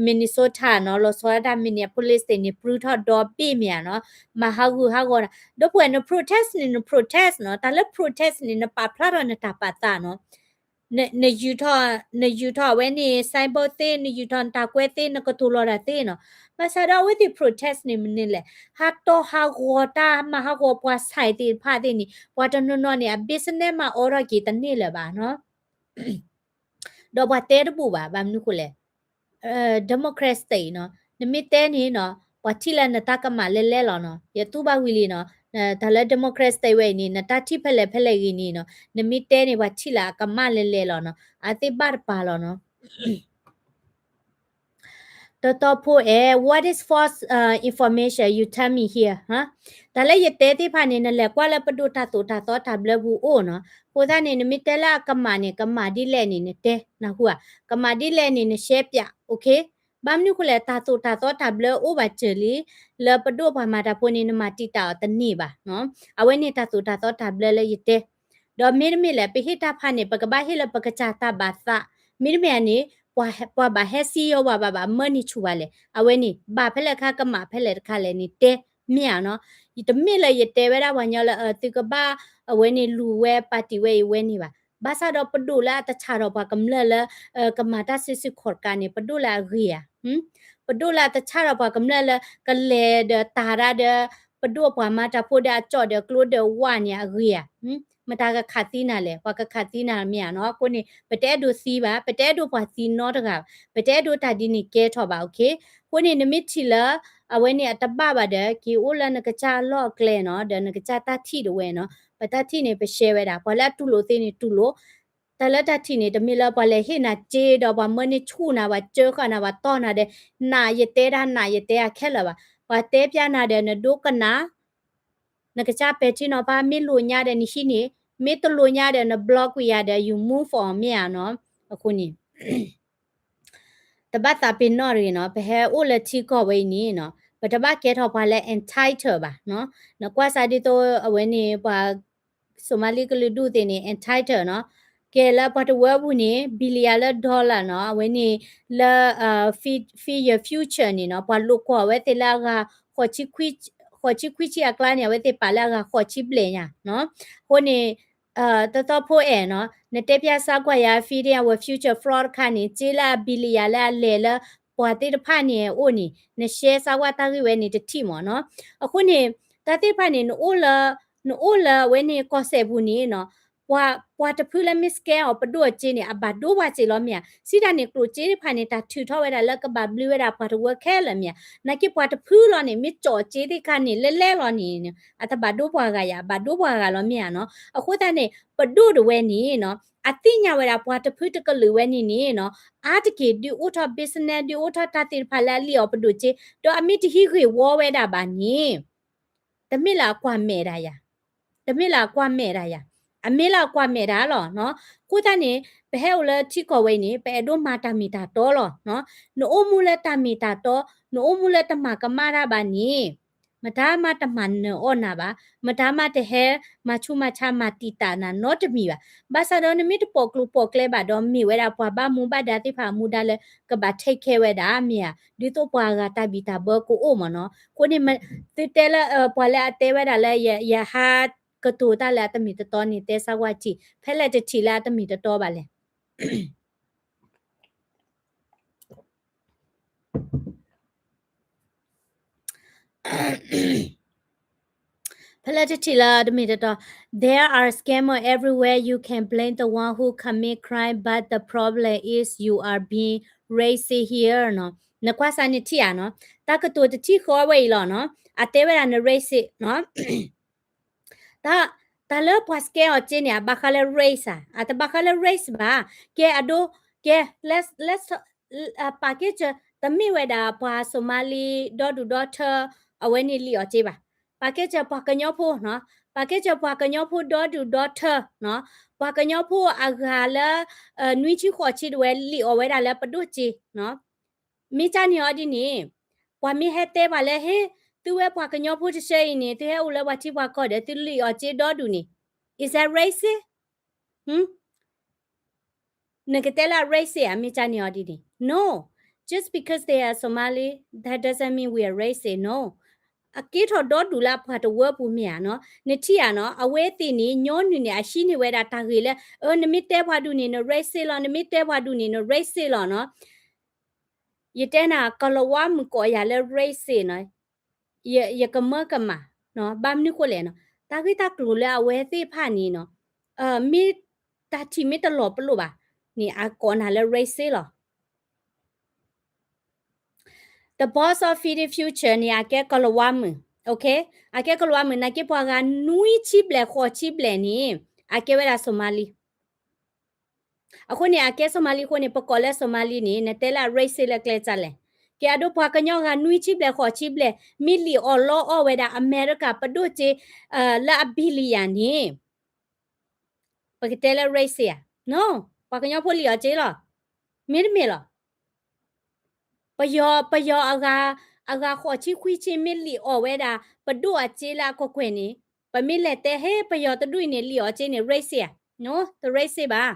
Minnesota နီၤ လီၤဆီဒၣ်တၢ် Minneapolis သ့ၣ်န့ၣ် ပြုၢ်ထီၣ်ဒီဘ့ၣ်မ့ၢ်ဧါနီၤ. မၤဟးဂူာ်ဟးဂီၤတၢ် ဒီပုၢ်ဝဲၢ် န protest န့ၣ် န protest နီၤ တၢ်လၢ protest န့ၣ် နပာ်ဖျါထီၣ်နတၢ်ပာ်သးနီၤ နယူၤထီၣ် နယူၤထီၣ်အဝဲန့ၣ် symbol သ့ နယူၤထီၣ်နတၢ်ကွဲးသ့ နကတိၤလီၤတၢ်သ့နီၤ. ဘၣ်ဆၣ်ဒီးအဝဲသ့ၣ် protest န့ၣ်မနုၤလဲၣ် ဟးတီၢ်ဟးဂီၤတၢ် မၤဟးဂီၤပှၤဆဲးသ့ၣ်တဖၣ်သ့ၣ်န့ၣ် ပှၤတနီၤနီၤန့ၣ် အ business မၤအိးထီၣ်က့ၤတန့ၢ်လၢၤဘၣ်နီၤ ဒီးပှၤတဲတဘူၣ်ဘၣ် ဘၣ်မနုၤဃိလဲၣ် Democrat State နီၤ နမ့ၢ်တဲန့ၣ်နီၤ ပှၤထံၣ်လၢနတၢ်ကမၣ်လဲၢ်လဲၢ်လီၤနီၤ ယတူၢ်ဘၣ်ဝံၤလံနီၤ တၢ်လၢ Democrat State ဝဲအံၤန့ၣ် နတၢ်ထံၣ်ဖဲလဲၣ်ဖဲလဲၣ်ဂ့ၤန့ၣ်နီၤ နမ့ၢ်တဲန့ၣ် ပှၤထံၣ်လၢအကမၣ်လဲၢ်လဲၢ်လီၤနီၤ အသ့ၣ်ဘၣ်တပၤလီၤနီၤ တီတီဖိအဲၣ် what is false uh, information you tell me here ဟါ တၢ်လၢယတဲသ့ၣ်တဖၣ်န့ၣ် နလဲၤကွၢ်လၢပဒိၣ်တၢ်သိၣ်တၢ်သီတၢ်ဘျၢပူၤအိၣ်နီၤ အဃိသတးန့ၣ် နမ့ၢ်တဲလၢအကမၣ်န့ၣ် ကမၣ်ဒ်လဲၣ်န့ၣ် နတဲ နၢ်ဟူဧါ ကမၣ်ဒ်လဲၣ်န့ၣ် နရှဲပၠး okay ဘၣ်မနုၤဃိလဲၣ် တၢ်သိၣ်တၢ်သီတၢ်ဘျၢအိၣ်ဘၣ်စၢၤလံ လၢပဒိၣ်ပှၤမၤတၢ်ဖိန့ၣ် နမၤတံာ်တာ်အီၤတန့ၢ်ဘၣ်နီၤ အဝဲန့ၣ်တၢ်သိၣ်တၢ်သီတၢ်ဘျၢလၢယတဲ ဒီးမ့တမ့ၢ်လဲၣ် ပဟ့ၣ်တၢ်ဖးန့ၣ် ပကဘၣ်ဟ့ၣ်လၢပကစၢ်တၢ်ဘၣ်သး မ့တမ့ၢ်န့ၣ် ပှၤဘၣ်ဟဲစံၣ်ညီၣ်ပှၤဘၣ်ဘၣ်မၢန့ၢ်ဆူၣ်ပှၤလဲၣ် အဝဲန့ၣ် ဘၣ်ဖဲလဲၣ်ခါကမၣ်ဖဲလဲၣ်တခါလဲၣ်န့ၣ်တဲ မ့ၢ်ဧါနီၤ. တမ့ၢ်လၢယတဲဝဲဒၣ်ပှၤညီလၢ သုကဘၣ်အဝဲန့ၣ်လူၤဝဲ ပာ်တံာ်ဝဲအံၤဝဲန့ၣ်ဘၣ်. ဘၣ်ဆၣ်ဒီးပဒိၣ်လၢအတဆးထီၣ်ပှၤကမျၢၢ်လၢ ကမၤတၢ်စုဆူၣ်ခီၣ်တကးန့ၣ် ပဒိၣ်လၢအဂ့ၤဧါ. ပဒိၣ်လၢအတဆးထီၣ်ပှၤကမျၢၢ်လၢ ကလဲၤဒီးတၢ်ဒၣ်ဒီး ပဒိၣ်ပှၤမၤတၢ်ဖိဒီးအကၠီၣ်ဒီးကျိဒီးဝၣ်န့ၣ်အဂ့ၤဧါ. မတၤကခးသံနၤလဲၣ်, ပှၤကခးသံနၤမ့ၢ်ဧါနီၤ. အဃိန့ၣ် ပတအဲၣ်ဒိးသံဘၣ်, ပတအဲၣ်ဒိးပှၤသံနီတဂၤဘၣ်, ပတအဲၣ်ဒိးတၢ်ဒ်န့ၣ်ကဲထီၣ်ဘၣ်, okay. အဃိန့ၣ် နမ့ၢ်ထံၣ်လၢ အဝဲန့ၣ်အတဘၣ်ဘၣ်ဒီး က့ၤအိၣ်လၢနကစၢ်အလီၢ်အကျဲနီၤ, ဒီးနကစၢ်တၢ်ထံၣ်ဒၣ်ဝဲနီၤ. ပတၢ်ထံၣ်န့ၣ် ပshareဝဲဒၣ်, ပှၤလၢအတူၢ်လိာ်သ့န့ၣ်တူၢ်လိာ်, တၢ်လၢတၢ်ထံၣ်န့ၣ် တမ့ၢ်လၢပှၤလဲၤဟ့ၣ်နၤစ့ဒီး ပှၤမၢန့ၢ်ဆူၣ်နၤ ပှၤကၢဃာ်နၤ ပှၤတီၢ်နၤဒီး နးယတဲတၢ် နးယတဲအခဲလၢာ်ဘၣ်. ပှၤတဲပျးနၤဒီး နဒိကနၣ် နကစၢ်ပဲာ်ထံနီၤဖး မ့ၢ်လိာ်ညါဒီးနဟံးန့ၢ်, မ့ၢ်တလိာ်ညါဒီးန block ကွံာ်ယၤဒီး you move on မ့ၢ်ဧါနီၤ. အဃိန့ၣ် တဘၣ်သးပ့ၤနီၣ်တဂ့ၤနီၤ, ပဟဲအိၣ်လၢထံကီၢ်ဝဲအံၤန့ၣ်နီၤ, ပတဘၣ်ကဲထီၣ်ပှၤလၢ entitled ဘၣ်နီၤ. နကွၢ်စးဒ်သိးအဝဲန့ၣ် ပှၤ Somali ကလုာ်ဒူၣ်သ့ၣ်န့ၣ် entitled နီၤ, ကဲလၢပှၤတဝၢပူၤန့ၣ် billion လၢ dollar နီၤ, အဝဲန့ၣ်လၢ fee ယ future န့ၣ်နီၤ, ပှၤလိာ်ကွီၢ်အဝဲသ့ၣ်လၢအဂၤ ဃိးဆံခွံဆံအကျါန့ၣ် အဝဲသ့ၣ်ပာ်လၢအဂၤဃိးဆံဘျဲၣ်ညါနီၤ. အဃိန့ၣ် တသီဖိအဲၣ်နီၤ, နတဲပျးစးကွၢ်ယၤ feeding our future fraud တခါန့ၣ် စ့လၢအ billion လၢအလဲၤလၢပှၤသ့ၣ်တဖၣ်န့ၣ်အအိၣ်န့ၣ် နshare စးကွၢ်တၢ်ဂ့ၢ်ဝဲန့ၣ်တထံၣ်မၢ်နီၤ. အဃိန့ၣ် တၢ်သ့ၣ်တဖၣ်န့ၣ် နအိၣ်လၢ နအိၣ်လၢအဝဲန့ၣ်ကီၢ်စဲၣ်ပူၤန့ၣ်နီၤ, ပှၤ ပှၤတဖုလၢမ့ၢ် scam အီၤပဒိၣ်အစ့န့ၣ် အဘၣ်ဒိပှၤစ့လီၤမ့ၢ်ဧါ. စံးတၢ်န့ၣ် ကျိၣ်စ့သ့ၣ်တဖၣ်န့ၣ် တၢ်ထုးထီၣ်ဝဲဒၣ်လၢကဘၣ်ဘျုးဝဲဒၣ်ပှၤတဝၢခဲလၢာ်မ့ၢ်ဧါ. နာ်က့ပှၤတဖုလီၤန့ၣ် မ့ၢ်ကၠီၣ်စ့သ့ၣ်တခါန့ၣ် လဲလဲလီၤန့ၣ် အတဘၣ်ဒိပှၤဂၤယၤ, အဘၣ်ဒိပှၤဂၤလီၤမ့ၢ်ဧါနီၤ. အဃိသတးန့ၣ် ပဒိၣ်တဝဲန့ၣ်နီၤ, အသ့ၣ်ညါဝဲဒၣ်ပှၤတဖုတကလုာ်ဝဲန့ၣ်န့ၣ်နီၤ, အါတက့ၢ်ဒုးအိၣ်ထီၣ် business ဒုးအိၣ်ထီၣ်တၢ်သ့ၣ်တဖၣ်လၢအလံၣ်အီၤပဒိၣ်စ့, ဒီးအမ့ၢ်တဟံးဂ့ၢ်ဝီဝဲဒၣ်ဘၣ်န့ၣ် တမ့ၢ်လၢအကွၢ်မဲာ်တၢ်ယၤ, တမ့ၢ်လၢအကွၢ်မဲာ်တၢ်ယၤ, အမ့ၢ်လၢအကွၢ်မဲာ်တၢ်လီၤနီၤ. အဃိသတးန့ၣ် ပဟဲအိၣ်လၢထံကီၢ်ဝဲအံၤန့ၣ် ပအဲၣ်ဒိးမၤတၢ်မ့ၢ်တၢ်တီလီၤနီၤ. နအိၣ်မူလၢတၢ်မ့ၢ်တၢ်တီ, နအိၣ်မူလၢတမၤကမၣ်တၢ်ဘၣ်န့ၣ် မတၤမးတမၤနၢၤအီၣ်နၤဘၣ်, မတၤမးတဟဲမၤဆူၣ်မၤဆါမၤတံာ်တာ်နၤနီတမံၤဘၣ်. ဘၣ်ဆၣ်ဒီးနမ့ၢ်တပိာ်ကျိၤပိာ်ကျဲဘၣ်ဒီး မ့ၢ်ဝဲဒၣ်ပှၤဘၣ်မူဘၣ်ဒါသ့ၣ်တဖၣ်အမူဒါလၢကဘၣ် take care ဝဲဒၣ်မ့ၢ်ဧါ, ဒ်သိးပှၤအဂၤတၢ်ဘံၣ်တၢ်ဘၢကအိၣ်မၢ်နီၤ. အဃိန့ၣ် သုတဲလၢ ပှၤလၢအတဲဝဲဒၣ်လၢ ယဟးကတိၤတၢ်လၢအတမ့ၢ်တတီန့ၣ် တဲစၢ်ကွၢ်ထံၣ်, ဖဲလဲၣ်တထံၣ်လၢအတမ့ၢ်တတီဘၣ်လဲၣ်. ဖဲလဲၣ်တထံၣ်လၢတမ့ၢ်တတီ, There are scammers everywhere, you can blame the one who commit crime, but the problem is you are being racist here နီၤ. နကွၢ်စၢ်န့ၣ်ထံၣ်ဧါနီၤ, တၢ်ကတိၤတထံၣ်ဃီဝဲအံၤလီၤနီၤ, အတဲဝဲဒၣ်န racist နီၤ. တၢ်, တၢ်လၢပှၤ scam အီၤစ့န့ၣ် အဘၣ်ဃးလၢ race ဧါ, အတဘၣ်ဃးလၢ race ဘၣ်. ကဲအဒိ, ကဲ, let's, let's, ပာ်ကဲစၢၤ တမ့ၢ်ဝဲဒၣ်ပှၤ Somali ဒီဒူၣ်ဒီထၢ အဝဲန့ၣ်လံၣ်အီၤစ့ဘၣ်. ပာ်ကဲစၢၤပှၤကညီဖိနီၤ, ပာ်ကဲစၢၤပှၤကညီဖိဒီဒူၣ်ဒီထၢ, ပှၤကညီဖိအဂၤလၢ နွံဆံဃိးဆံတဝဲလံၣ်အီၤဝဲဒၣ်လၢပဒိၣ်စ့ မ့ၢ်ကန့ၣ်အီၤဒ်န့ၣ်, ပှၤမ့ၢ်ဟဲတဲပှၤလၢ ဟ့, သုဝဲပှၤကညီဖိတဆၢအံၤန့ၣ် သုဟဲအိၣ်လၢပှၤထံပှၤကီၢ်ဒီး သုလံၣ်အီၤစ့ဒီဒူၣ်န့ၣ်, is that racist? နကတဲလၢ racist ဧါ, မ့ၢ်ကန့ၣ်အီၤဒ်န့ၣ်. No, just because they are Somali, that doesn't mean we are racist, no. အကဲထီၣ်ဒီဒူၣ်လၢအပှၤတဝၢပူၤမ့ၢ်ဧါနီၤ. နထံၣ်ဧါနီၤ, အဝဲသ့ၣ်န့ၣ် ညီနုၢ်န့ၣ် အဟံးန့ၢ်ဝဲဒၣ်တၢ်ဂ့ၢ်လၢ နမ့ၢ်တဲပှၤဒူၣ်န့ၣ် န racist လီၤ, နမ့ၢ်တဲပှၤဒူၣ်န့ၣ် န racist လီၤနီၤ. ယတဲနၤ ကလၤဝါမုၣ်ကိးယၤလၢ racist နီၤ, ယကမၢကမၣ်, ဘၣ်မနုၤဃိလဲၣ်နီၤ, တၢ်ဂ့ၢ်တၢ်ကျိၤလၢအဝဲသ့ၣ်တဖၣ်န့ၣ်နီၤ, မ့ၢ်တၢ်ထံၣ်မ့ၢ်တလီၤပလိာ်ဘၣ်န့ၣ် အကိးနၤလၢ racist လီၤ. The boss of Feeding Future န့ၣ် အကဲကလၤဝါမုၣ်, okay, အကဲကလၤဝါမုၣ် နာ်က့ပှၤဂၤနွံဆံဘျဲၣ်ဃိးဆံဘျဲၣ်န့ၣ် အကဲဝဲဒၣ် Somali အဃိန့ၣ် အကဲ Somali အဃိန့ၣ် ပကိးလၢ Somali န့ၣ် နတဲလၢအ racist လၢကျဲစၢ်လဲၣ်. ကဲအဒိပှၤကညီဂၤနွံဆံဘျဲၣ်ဃိးဆံဘျဲၣ် မ့ၢ်လံၣ်အီၣ်လီအီၣ်ဝဲဒၣ် အမဲရကၤပဒိၣ်စ့ လၢအ billion န့ၣ် ပကတဲလၢ racist ဧါ. No, ပှၤကညီဖိလံၣ်အီၣ်စ့လီၤ. မ့တမ့ၢ်လီၤ. ပယီၤ, ပယီၤအဂၤ, အဂၤဃိးဆံခွံဆံမ့ၢ်လံၣ်အီၣ်ဝဲဒၣ် ပဒိၣ်အစ့လၢအကကွဲၢ်န့ၣ်, ပမ့ၢ်လဲၤတဲ ဟ့ ပယီၤတဒူၣ်အံၤန့ၣ် လံၣ်အီၣ်စ့န့ၣ် racist ဧါ. No, တ racist ဘၣ်.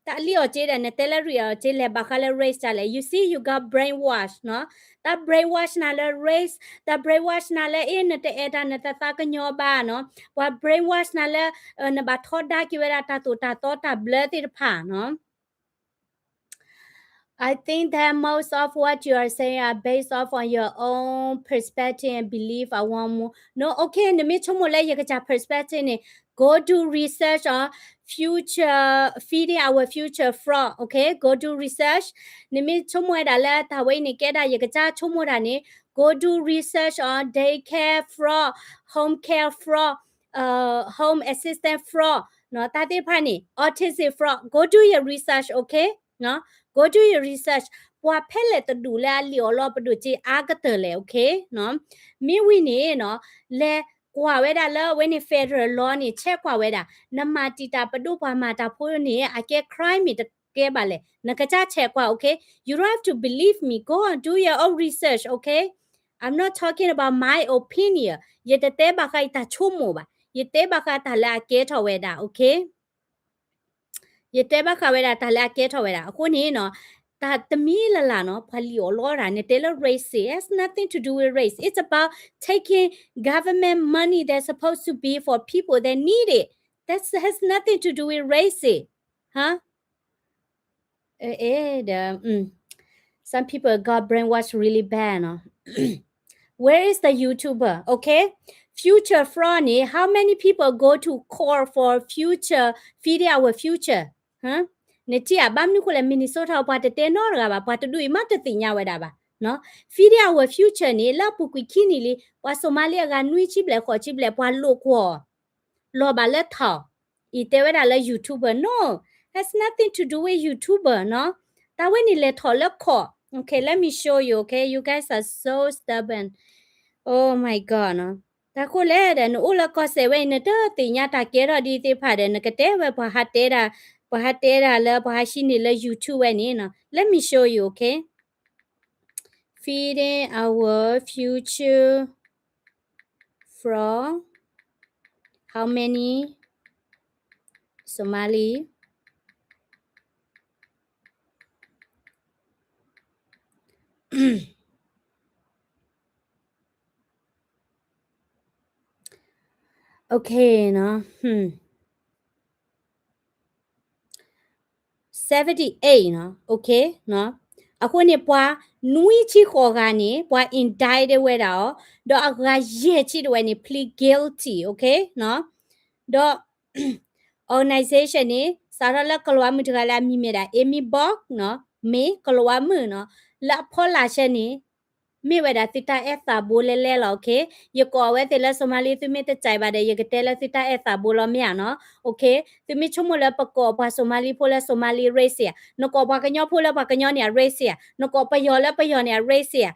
တၢ်လံၣ်အီၤက့ဒီး နတဲလၢ read အီၤက့ လဲၤဘၣ်ဃးလၢ race တၢ်လဲၣ်. You see, you got brainwashed နီၤ. တၢ် brainwash နၤလၢ race, တၢ် brainwash နၤလၢ အ့ နတအဲၣ်တၢ်နသးသးကညီၤဘၣ်နီၤ. ပှၤ brainwash နၤလၢ နဘၣ်ထီဒါက့ၤဝဲဒၣ်တၢ်သိၣ်တၢ်သီတၢ်ဘျၢသ့ၣ်တဖၣ်နီၤ. I think that most of what you are saying are based off on your own perspective and belief. I want more. No, okay, နမ့ၢ်ဆိကမိၣ်လၢယကစၢ် perspective န့ၣ် go do research on future, feeding our future frog, okay? Go do research. နမ့ၢ်ဆိကမိၣ်ဝဲဒၣ်လၢတၢ်ဝဲအံၤန့ၣ် ကဲဒၣ်ယကစၢ်ဆိကမိၣ်တၢ်န့ၣ် go do research on daycare frog, home care frog, home assistant frog နီၤ, တၢ်သ့ၣ်တဖၣ်န့ၣ် autistic frog, go do your research, okay? Go do your research. ပှၤဖဲလဲၣ်တဒူၣ်လၢအလံၣ်အီၣ်လီအီၤပဒိၣ်က့အါကတၢၢ်လဲၣ်, okay? မ့ၢ်ဝံၤန့ၣ်နီၤ, လဲၤကွၢ်ဝဲဒၣ်လၢအဝဲန့ၣ် federal law န့ၣ် ဆဲးကွၢ်ဝဲဒၣ်, နမၤတံာ်တာ်ပဒိၣ်ပှၤမၤတၢ်ဖိန့ၣ် အကဲ crime မ့ၢ်တကဲဘၣ်လဲၣ်, နကစၢ်ဆဲးကွၢ်, okay? You don't have to believe me. Go and do your own research, okay? I'm not talking about my opinion. ယတတဲဘၣ်ဃးအံၤတၢ်ဆိကမိၣ်ဘၣ်, ယတဲဘၣ်ဃးတၢ်လၢအကဲထီၣ်ဝဲဒၣ်, okay? ယတဲဘၣ်ဃးဝဲဒၣ်တၢ်လၢအကဲထီၣ်ဝဲဒၣ်. အဃိန့ၣ်နီၤ, တၢ်တမံၤလၢ်လၢ်နီၤ, ပှၤလံၣ်အီၣ်လီတၢ် နတဲလၢ racism, has nothing to do with race. It's about taking government money that's supposed to be for people that need it. That has nothing to do with racism. Huh? အဲ ဒီး some people got brainwashed really bad နီၤ. Where is the YouTuber? Okay? Future fraud န့ၣ်, how many people go to court for future, feeding our future? နထံၣ်ဧါ, ဘၣ်မနုၤဃိလဲၣ်, Minnesota ပှၤတတဲနီတဂၤဘၣ်, ပှၤတဒူၣ်အံၤမးတသ့ၣ်ညါဝဲဒၣ်ဘၣ်. Feeding our future န့ၣ် လၢအပူၤကွံာ်ခံနံၣ်လံ, ပှၤစိၤမါလ့အဂၤနွံဆံဘျဲၣ်ဃိးဆံဘျဲၣ် ပှၤလိာ်ကွီၢ် လီၤဘၣ်လၢထီၣ်, အံၤတဲဝဲဒၣ်လၢ YouTuber, no, has nothing to do with YouTuber နီၤ. တၢ်ဝဲန့ၣ်လဲၤထီၣ်လၢ court. Okay, let me show you, okay? You guys are so stubborn. Oh my God နီၤ. တၢ်ဃိလဲၣ်ဒီး နအိၣ်လၢကီၢ်စဲၣ်ဝဲအံၤ နတသ့ၣ်ညါတၢ်ကဲထီၣ်ဒ်သ့ၣ်တဖၣ်ဒီး နကတဲဝဲပှၤဟးတဲဒၣ်, ပှၤဟးတဲဒၣ်လၢပှၤဟးဟံးန့ၢ်လၢ YouTube ဝဲန့ၣ်နီၤ. Let me show you, okay? Feeding our future from how many Somali? Okay နီၤ, seventy-eight နီၤ, okay နီၤ. အဃိန့ၣ် ပှၤနွံဆံဃိးဂၤန့ၣ် ပှၤ indict ဝဲဒၣ်အီၤ, ဒီးအဂၤယဲၢ်ဆံတဝဲန့ၣ် plead guilty, okay နီၤ. ဒီး organization န့ၣ် စးထီၣ်လၢကလၤဝါမုၣ်တဂၤလၢအမံၤမ့ၢ်ဒၣ် Amy Bock နီၤ, မ့ၢ်ကလၤဝါမုၣ်နီၤ, လၢအဖီလာ်ဆၢန့ၣ် မ့ၢ်ဝဲဒၣ်သုတၢ်အဲၣ်သးဘိလဲလဲလီၤ, okay? ယကိးအဝဲသ့ၣ်လၢ Somali သုမ့ၢ်တစဲးဘၣ်ဒီး ယကတဲလၢသုတၢ်အဲၣ်သးဘိလီၤ မ့ၢ်ဧါနီၤ, okay? သုမ့ၢ်ဆိကမိၣ်လၢပကိးပှၤ Somali ဖိလၢ Somali race ဧါ, နကိးပှၤကညီဖိလၢပှၤကညီန့ၣ် အ race ဧါ, နကိးပယီၤလၢပယီၤန့ၣ် အ race ဧါ.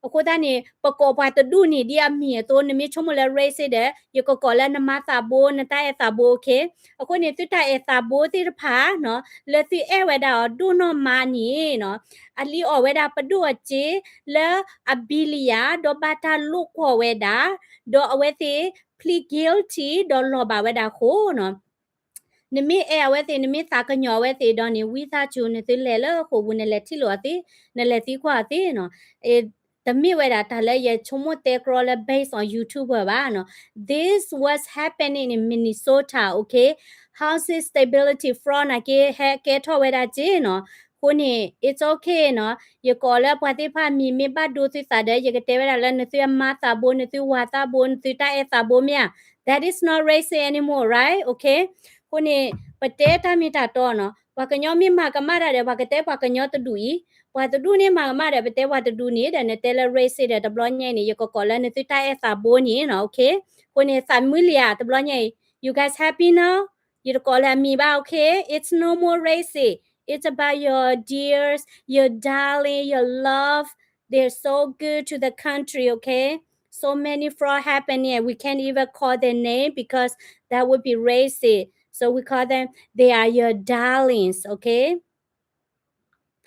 အဃိသတးန့ၣ် ပကိးပှၤတဒူၣ်န့ၣ် ဒ်အမံၤအသိး နမ့ၢ်ဆိကမိၣ်လၢ race ဒီး ယကကိးလၢနမၤသးဘိ နတၢ်အဲၣ်သးဘိ, okay? အဃိန့ၣ် သုတၢ်အဲၣ်သးဘိသ့ၣ်တဖၣ်နီၤ လၢသုအဲၣ်ဝဲဒၣ်အီၤဒိၣ်နီၢ်မးန့ၣ်နီၤ, အလံၣ်အီၣ်ဝဲဒၣ်ပဒိၣ်အစ့လၢအ billion ဒီးဘၣ်တၢ်လိာ်ကွီၢ်ဝဲဒၣ်, ဒီးအဝဲသ့ၣ် plead guilty ဒီးလီၤဘၣ်ဝဲဒၣ်အဃိနီၤ နမ့ၢ်အဲၣ်အဝဲသ့ၣ် နမ့ၢ်သးကညီၤအဝဲသ့ၣ်ဒီးန့ၣ် ဝံသးစူၤ နသုလဲၤလၢဃိာ်ပူၤ နလဲၤထံၣ်လိာ်အီၤသ့, နလဲၤသံကွၢ်အီၤသ့နီၤ. တမ့ၢ်ဝဲဒၣ်တၢ်လၢယဆိကမိၣ်တဲကြီလၢ based on YouTuber ဘၣ်နီၤ. This was happening in Minnesota, okay? Housing stability fraud နာ်က့ ဟဲကဲထီၣ်ဝဲဒၣ်က့နီၤ. အဃိန့ၣ် it's okay နီၤ. ယကိးလၢပှၤသ့ၣ်တဖၣ်အမံၤမ့ၢ်ဘၣ်ဒိသုသးဒီး ယကတဲဝဲဒၣ်လၢနသုအမၤသးဘိ နသုဝၤသးဘိ နသုတၢ်အဲၣ်သးဘိမ့ၢ်ဧါ. That is not racism anymore, right? Okay? အဃိန့ၣ် ပတဲတၢ်မ့ၢ်တၢ်တီနီၤ. ပှၤကညီမ့ၢ်မၤကမၣ်တၢ်ဒီး ပှၤကတဲပှၤကညီတဒူၣ်အံၤ, ပှၤတဒူၣ်န့ၣ်မၤကမၣ်ဒီး ပတဲပှၤတဒူၣ်န့ၣ်ဒီး နတဲလၢ racism ဒီး တဘျီညါအံၤန့ၣ် ယကကိးလၢနသုတၢ်အဲၣ်သးဘိန့ၣ်နီၤ, okay? အဃိန့ၣ် သးမုလံဧါ တဘျီညါအံၤ you guys happy now? ယတကိးလၢအမံၤဘၣ်, okay? It's no more racism. It's about your dears, your darling, your love. They're so good to the country, okay? So many fraud happening, and we can't even call their name because that would be racist. So we call them, they are your darlings, okay?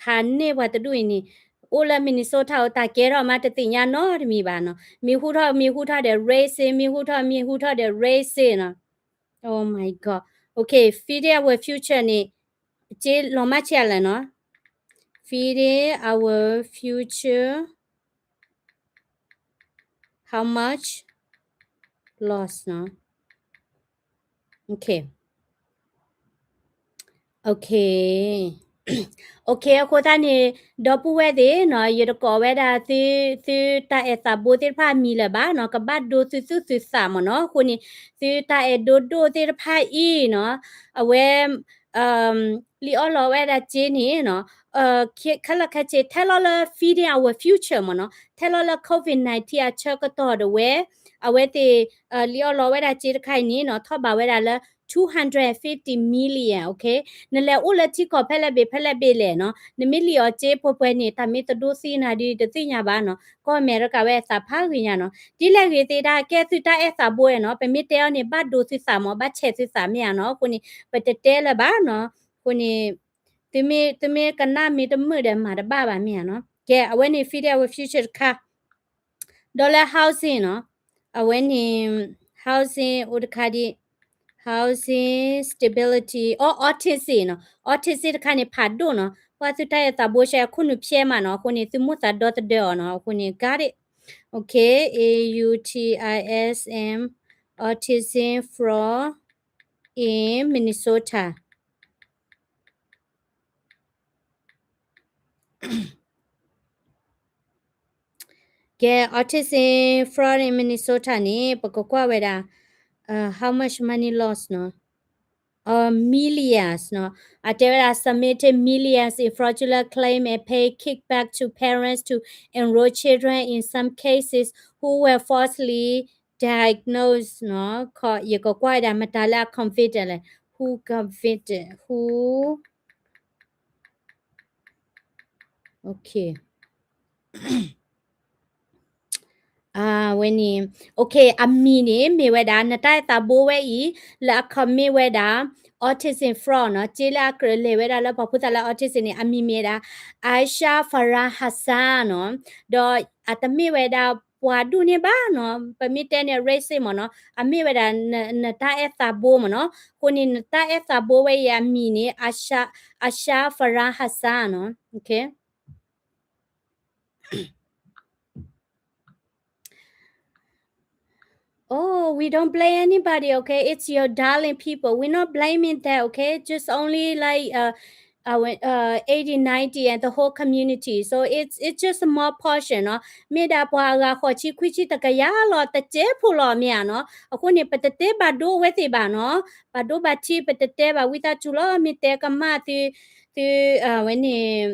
ဖးန့ၢ်ပှၤတဒူၣ်အံၤန့ၣ် အိၣ်လၢ Minnesota အိၣ်တၢ်ကဲထီၣ်မးတသ့ၣ်ညါနီတမံၤဘၣ်နီၤ. မံၤဟူထီၣ်မံၤဟူထီၣ်ဒီး racist, မံၤဟူထီၣ်မံၤဟူထီၣ်ဒီး racist နီၤ. Oh my God. Okay, feeding our future န့ၣ် က့လီၤမၢ်ဆံးအလဲၣ်နီၤ, feeding our future, how much loss နီၤ, okay, okay, okay, အဃိသတးန့ၣ် ဒီပုၢ်ဝဲၢ်သ့ၣ်နီၤ, ယတကိးဝဲဒၣ်သု, သုတၢ်အဲၣ်သးဘိသ့ၣ်တဖၣ်အမံၤလၢၤဘၣ်နီၤ, ကဘၣ်ဒိသုသူၣ်သုသးမ့ၢ်နီၤ, အဃိန့ၣ် သုတၢ်အဲၣ်ဒိဒိၣ်သ့ၣ်တဖၣ်အံၤနီၤ, အဝဲ လံၣ်အီၣ်လီၤဝဲဒၣ်စ့န့ၣ်နီၤ, ခဲလၢာ်ခဲဆ့ ထဲလီၤလၢ feeding our future မ့ၢ်နီၤ, ထဲလီၤလၢ COVID nineteen အဆၢကတီၢ်ဒၣ်ဝဲ, အဝဲသ့ၣ် လံၣ်အီၣ်လီၤဝဲဒၣ်စ့တခါအံၤန့ၣ်နီၤ, ထီၣ်ဘးဝဲဒၣ်လၢ two hundred fifty million, okay, နလဲၤအိၣ်လၢထံကီၢ်ဖဲလဲၣ်ဘ့ၣ်ဖဲလဲၣ်ဘ့ၣ်လဲၣ်နီၤ, နမ့ၢ်လံၣ်အီၤစ့ပှဲၤပှဲၤန့ၣ် တၢ်မ့ၢ်တဒိသံနၤဒုးတသ့ၣ်ညါဘၣ်နီၤ, ကီၢ်အမဲရကၤဝဲအသးဖးဂ့ၤညါနီၤ, ဒ်လဲၣ်ဂ့ၤသ့ဒၣ်ကဲသုတၢ်အဲၣ်သးဘိနီၤ, ပမ့ၢ်တဲအီၤန့ၣ် ဘၣ်ဒိသုသးမ့ၢ် ဘၣ်ဆဲးသုသးမ့ၢ်ဧါနီၤ, အဃိန့ၣ် ပတတဲလၢၤဘၣ်နီၤ, အဃိန့ၣ် သုမ့ၢ်ကနၣ်မ့ၢ်တမုာ်ဒီးမၤတဘၣ်ဘၣ်မ့ၢ်ဧါနီၤ, ကဲ အဝဲန့ၣ် feeding our future တခါ, ဒီးလၢ housing နီၤ, အဝဲန့ၣ် housing အိၣ်တခါဒံး, housing stability, အ autism နီၤ, autism တခါန့ၣ် ဖးဒိၣ်နီၤ, ပှၤသုတၢ်အဲၣ်သးဘိရှဲအခိၣ်နူာ်ဖျဲးမးနီၤ, အဃိန့ၣ် သုမိၣ်သးဒီသဒၢအီၤနီၤ, အဃိန့ၣ် got it, okay, A U T I S M, autism fraud in Minnesota. ကဲ autism fraud in Minnesota န့ၣ် ပကကွၢ်ဝဲဒၣ် how much money loss နီၤ, millions နီၤ, အတဲဝဲဒၣ် submitted millions in fraudulent claim and pay kickback to parents to enroll children in some cases who were falsely diagnosed နီၤ, ယကကွၢ်ဝဲဒၣ်မတၤလၢအ convicted လဲၣ်, who convicted, who, okay. အဝဲန့ၣ် okay, အမံၤန့ၣ်မ့ၢ်ဝဲဒၣ် နတၢ်အဲၣ်သးဘိဝဲအံၤ လၢအ commit ဝဲဒၣ် autism fraud နီၤ, စ့လၢအကြၢးလဲၤဝဲဒၣ်လၢပှၤဖိသၣ်လၢ autism န့ၣ် အမံၤမ့ၢ်ဝဲဒၣ် Aisha Farah Hassan နီၤ, ဒီးအတမ့ၢ်ဝဲဒၣ်ပှၤဒူၣ်န့ၣ်ဘၣ်နီၤ, ပမ့ၢ်တဲန့ၣ် racist မ့ၢ်နီၤ, အမ့ၢ်ဝဲဒၣ် နတၢ်အဲၣ်သးဘိမ့ၢ်နီၤ, အဃိန့ၣ် နတၢ်အဲၣ်သးဘိဝဲအံၤအမံၤန့ၣ် Aisha, Aisha Farah Hassan နီၤ, okay. Oh, we don't blame anybody, okay? It's your darling people. We're not blaming that, okay? Just only like uh, our uh, eighty, ninety and the whole community. So it's it's just a small portion နီၤ. မ့ၢ်ဒၣ်ပှၤအဂၤဃိးဆံခွံဆံတကယၤလီၤ တစဲးဖိလီၤမ့ၢ်ဧါနီၤ. အဃိန့ၣ် ပတတဲဘၣ်ဒိဝဲသ့ၣ်ဘၣ်နီၤ. ဘၣ်ဒိဘၣ်ထံး ပတတဲဘၣ်ဝံသးစူၤလီၤ. မ့ၢ်တဲကမၣ်သု သုဝဲန့ၣ်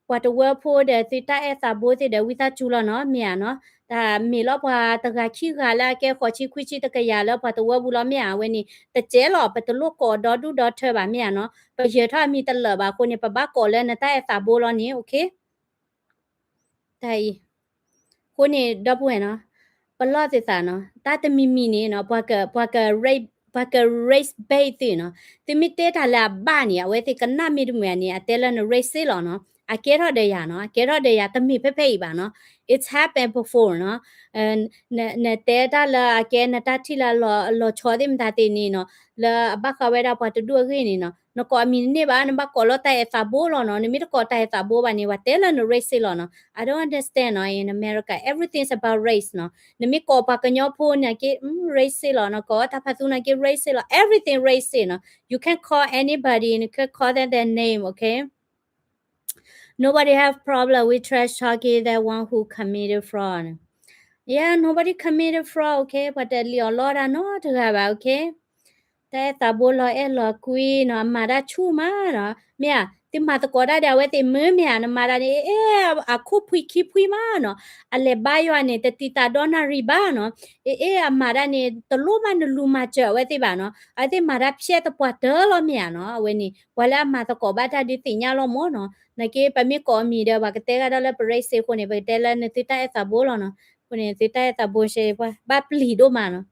ပှၤတဝၢဖိဒီးသုတၢ်အဲၣ်သးဘိသ့ၣ်ဒီးဝံသးစူၤလီၤနီၤ, မ့ၢ်ဧါနီၤ. တၢ်မ့ၢ်လီၤပှၤတဂၤခံဂၤလၢအကဲဃိးဆံခွံဆံတကယၤလၢပှၤတဝၢပူၤလီၤ မ့ၢ်ဧါ. အဝဲန့ၣ် တစဲးလီၤ ပတလိၣ်ကိးဒီဒူၣ်ဒီထၢဘၣ် မ့ၢ်ဧါနီၤ. ပယၢၤထီၣ်အမံၤတလၢာ်ဘၣ်အဃိန့ၣ် ပဘၣ်ကိးလၢနတၢ်အဲၣ်သးဘိလီၤန့ၣ် okay. တၢ်အံၤ အဃိန့ၣ် ဒီပုၢ်ဝဲၢ်နီၤ, ပလီၢ်သုသးနီၤ, တၢ်တမံၤမံၤန့ၣ်နီၤ, ပှၤက ပှၤက race bait သုနီၤ, သုမ့ၢ်တဲတၢ်လၢအဘၣ်န့ၣ် အဝဲသ့ၣ်ကနၣ်မ့ၢ်တမုာ်န့ၣ် အတဲလၢန racist လီၤနီၤ, အကဲထီၣ်ဒီးယၤနီၤ, အကဲထီၣ်ဒီးယၤ တမ့ၢ်ဖဲဖဲအံၤဘၣ်နီၤ, it's happened before နီၤ, နတဲတၢ်လၢအကဲနတၢ်ထံၣ်လၢအလီၤဆီသ့ၣ်မတၤသ့ၣ်န့ၣ်နီၤ, လၢအဘၣ်ဃးဝဲဒၣ်ပှၤတဒူၣ်အဂ့ၢ်န့ၣ်နီၤ, နကိးအမံၤတန့ၢ်ဘၣ်, နဘၣ်ကိးလီၤတၢ်အဲၣ်သးဘိလီၤနီၤ, နမ့ၢ်တကိးတၢ်အဲၣ်သးဘိဘၣ်န့ၣ် ပှၤတဲလၢန racist လီၤနီၤ, I don't understand နီၤ, in America everything's about race နီၤ, နမ့ၢ်ကိးပှၤကညီဖိန့ၣ်က့ racist လီၤနီၤ, ကိးတၢ်ဖါသူန့ၣ်က့ racist လီၤ, everything racist နီၤ, you can't call anybody, you can't call them their name, okay? Nobody have problem with trash talking that one who committed fraud. Yeah, nobody committed fraud, okay? ပှၤတလံၣ်အီၤလီတၢ်နီတဂၤဘၣ်, okay? တၢ်အဲၣ်သးဘိလီၤအဲၣ်လီၤကွံနီၤ, အမၤတၢ်ဆူၣ်မးနီၤ, မ့ၢ်ဧါ, သုမၤသကိးတၢ်ဒီးအဝဲသ့ၣ်မုာ်မ့ၢ်ဧါ, နမၤတၢ်န့ၣ် အ့ၣ် အခိၣ်ဖှံခံဖှံမးနီၤ, အလဲၤဘါယွၤန့ၣ် တတံၤသးဒီနၣ်ရံၣ်ဘၣ်နီၤ, အ့ၣ် အ့ၣ် အမၤတၢ်န့ၣ် တလိၣ်ဘၣ်နလူၤမၤစၢၤအဝဲသ့ၣ်ဘၣ်နီၤ, အဝဲသ့ၣ်မၤတၢ်ဖျဲးသပှၢ်တၢၢ်လီၤမ့ၢ်ဧါနီၤ, အဝဲန့ၣ် ပှၤလၢအမၤသကိးဘၣ်တၢ်ဒုးသ့ၣ်ညါလီၤမ့ၢ်နီၤ, နာ်က့ ပမ့ၢ်ကိးအမံၤဒီး ပှၤကတဲဂၤဒီးလၢပ racist အဃိန့ၣ် ပကတဲလၢနသုတၢ်အဲၣ်သးဘိလီၤနီၤ, အဃိန့ၣ် သုတၢ်အဲၣ်သးဘိရှဲ ဘၣ်ပျံၤဒိၣ်မးနီၤ,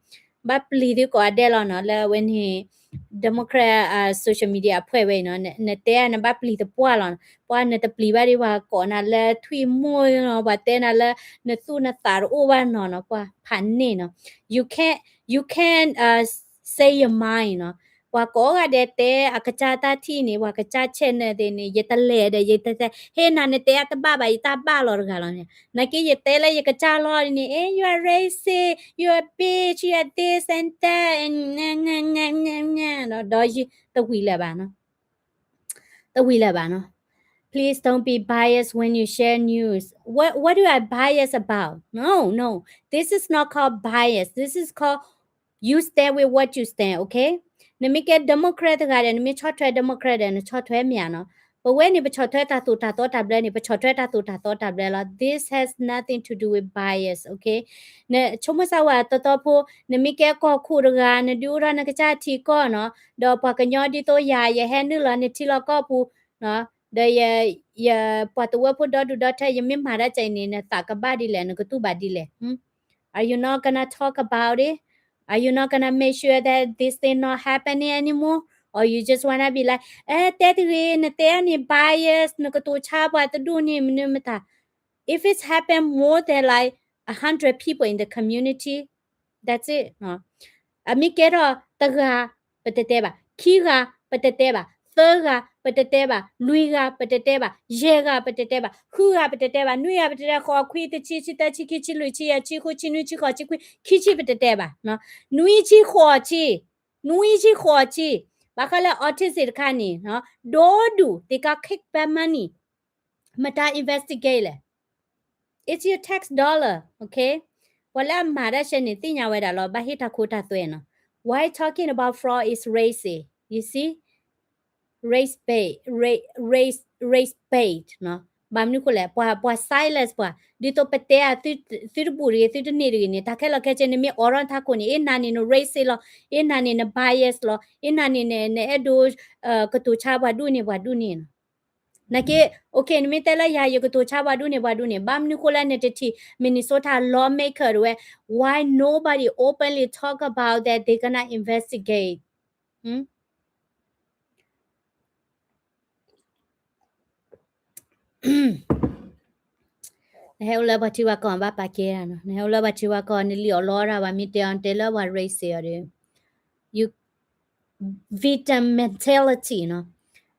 ဘၣ်ပျံၤသုကိးဂၤဒဲးလီၤနီၤ, လၢအဝဲန့ၣ် Democrat social media အဖှဲးဝဲအံၤနီၤ, နတဲနဘၣ်ပျံၤသပှၢ်လီၤ, ပှၤနတပျံၤဘၣ်ဒီး ပှၤကိးနၤလၢထွံၣ်မိၢ်နီၤ, ပှၤတဲနၤလၢနသူၣ်နသးတအိၣ်ဘၣ်နီၤနီၤ, ပှၤဖးန့ၢ်နီၤ, you can't, you can't say your mind နီၤ, ပှၤကိးဂၤဒဲးတဲအကစၢ်တၢ်ထံၣ်န့ၣ် ပှၤကစၢ် channel သ့ၣ်န့ၣ် ယတလဲၤဒီး ယတတဲ ဟ့ၣ်နၤနတဲအတဘၣ်ဘၣ် ယတၢ်ဘၣ်လီၤတဂၤလီၤန့ၣ်. နာ်က့ယတဲလၢယကစၢ်လီၢ်န့ၣ် အဲ you are racist, you are bitch, you are this and that, ဒီးတဝံၤလၢၤဘၣ်နီၤ. တဝံၤလၢၤဘၣ်နီၤ. Please don't be biased when you share news. What what do I bias about? No, no. This is not called bias. This is called you stand with what you stand, okay? နမ့ၢ်ကဲ Democrat တဂၤဒီး နမ့ၢ်ဆီၣ်ထွဲ Democrat ဒီး နဆီၣ်ထွဲမ့ၢ်ဧါနီၤ. ပဝဲန့ၣ် ပဆီၣ်ထွဲတၢ်သိၣ်တၢ်သီတၢ်ဘျၢန့ၣ် ပဆီၣ်ထွဲတၢ်သိၣ်တၢ်သီတၢ်ဘျၢလီၤ. This has nothing to do with bias, okay? နဆိကမိၣ်စၢ်ဝဲတီတီဖိ နမ့ၢ်ကဲကီၢ်ခိၣ်တဂၤ နဒုးအိၣ်ထီၣ်နကစၢ်ထံကီၢ်နီၤ, ဒီးပှၤကညီဒ်သိးယၤ ယဟဲနုာ်လီၤနထံလီၤကီၢ်ပူၤ, ဒီးယ ယ ပှၤသဝီဖိဒီဒူၣ်ဒီထၢ ယမ့ၢ်မၤတၢ်ကဲအံၤန့ၣ် နသးကဘၣ်ဒ်လဲၣ် နကတူၢ်ဘၣ်ဒ်လဲၣ်. Are you not gonna talk about it? Are you not gonna make sure that this thing not happening anymore? Or you just wanna be like, အဲ တဲတဂ့ၤ နတဲအန့ၣ် bias နကတိၤဆါပှၤတဒူၣ်န့ၣ် မနုၤမတၤ. If it's happened more than like a hundred people in the community, that's it. အမ့ၢ်ကဲထီၣ်တဂၤ ပတတဲဘၣ်, ခံဂၤ ပတတဲဘၣ်, သၢဂၤ ပတတဲဘၣ်, လွံၢ်ဂၤ ပတတဲဘၣ်, ယဲၢ်ဂၤ ပတတဲဘၣ်, ဃုဂၤ ပတတဲဘၣ်, နွံဂၤ ပတတဲ, ဃိး, ခွံ, တဆံ, ဆံတၢ, ဆံခံ, ဆံလွံၢ်, ဆံယဲၢ်, ဆံဃု, ဆံနွံ, ဆံဃိး, ဆံခွံ, ခံဆံ ပတတဲဘၣ်. နွံဆံ ဃိးဆံ, နွံဆံ ဃိးဆံ, ဘၣ်ဃးလၢ autism တခါန့ၣ် ဒီဒူၣ် they got kickback money, မတၤ investigate လဲၣ်. It's your tax dollar, okay? ပှၤလၢအမၤတၢ်ဆဲန့ၣ် သ့ၣ်ညါဝဲဒၣ်လီၤ ဘၣ်ဟ့ၣ်တၢ်ခိတၢ်သွဲနီၤ. Why talking about fraud is racist, you see? Race bait, race, race bait နီၤ. ဘၣ်မနုၤဃိလဲၣ် ပှၤ ပှၤ silence ပှၤ ဒ်သိးပတဲအသုတဘူၣ်တဂ့ၤ သုတန့ၢ်တဂ့ၤန့ၣ် တၢ်ခဲလၢာ်ခဲဆ့န့ၣ် မ့ၢ်အိးထီၣ်နထးခိၣ်န့ၣ် အ့ၣ်နၤန့ၣ်န racist လီၤ, အ့ၣ်နၤန့ၣ်န bias လီၤ, အ့ၣ်နၤန့ၣ် နအဲၣ်ဒိး ကတိၤဆါပှၤဒူၣ်န့ၣ်ပှၤဒူၣ်န့ၣ်နီၤ. နာ်က့ okay နမ့ၢ်တဲလၢယၤ ယကတိၤဆါပှၤဒူၣ်န့ၣ်ပှၤဒူၣ်န့ၣ် ဘၣ်မနုၤဃိလၢနတထံၣ် Minnesota lawmaker တဝဲ why nobody openly talk about that they gonna investigate? နဟဲအိၣ်လၢပှၤထံပှၤကီၢ်ဘၣ်ပာ်ကဲတၢ်နီၤ, နဟဲအိၣ်လၢပှၤထံပှၤကီၢ် နလံၣ်အီၣ်လီတၢ် ပှၤမ့ၢ်တဲအီၤတဲလၢပှၤ racist အီၤဒီး you victim mentality နီၤ.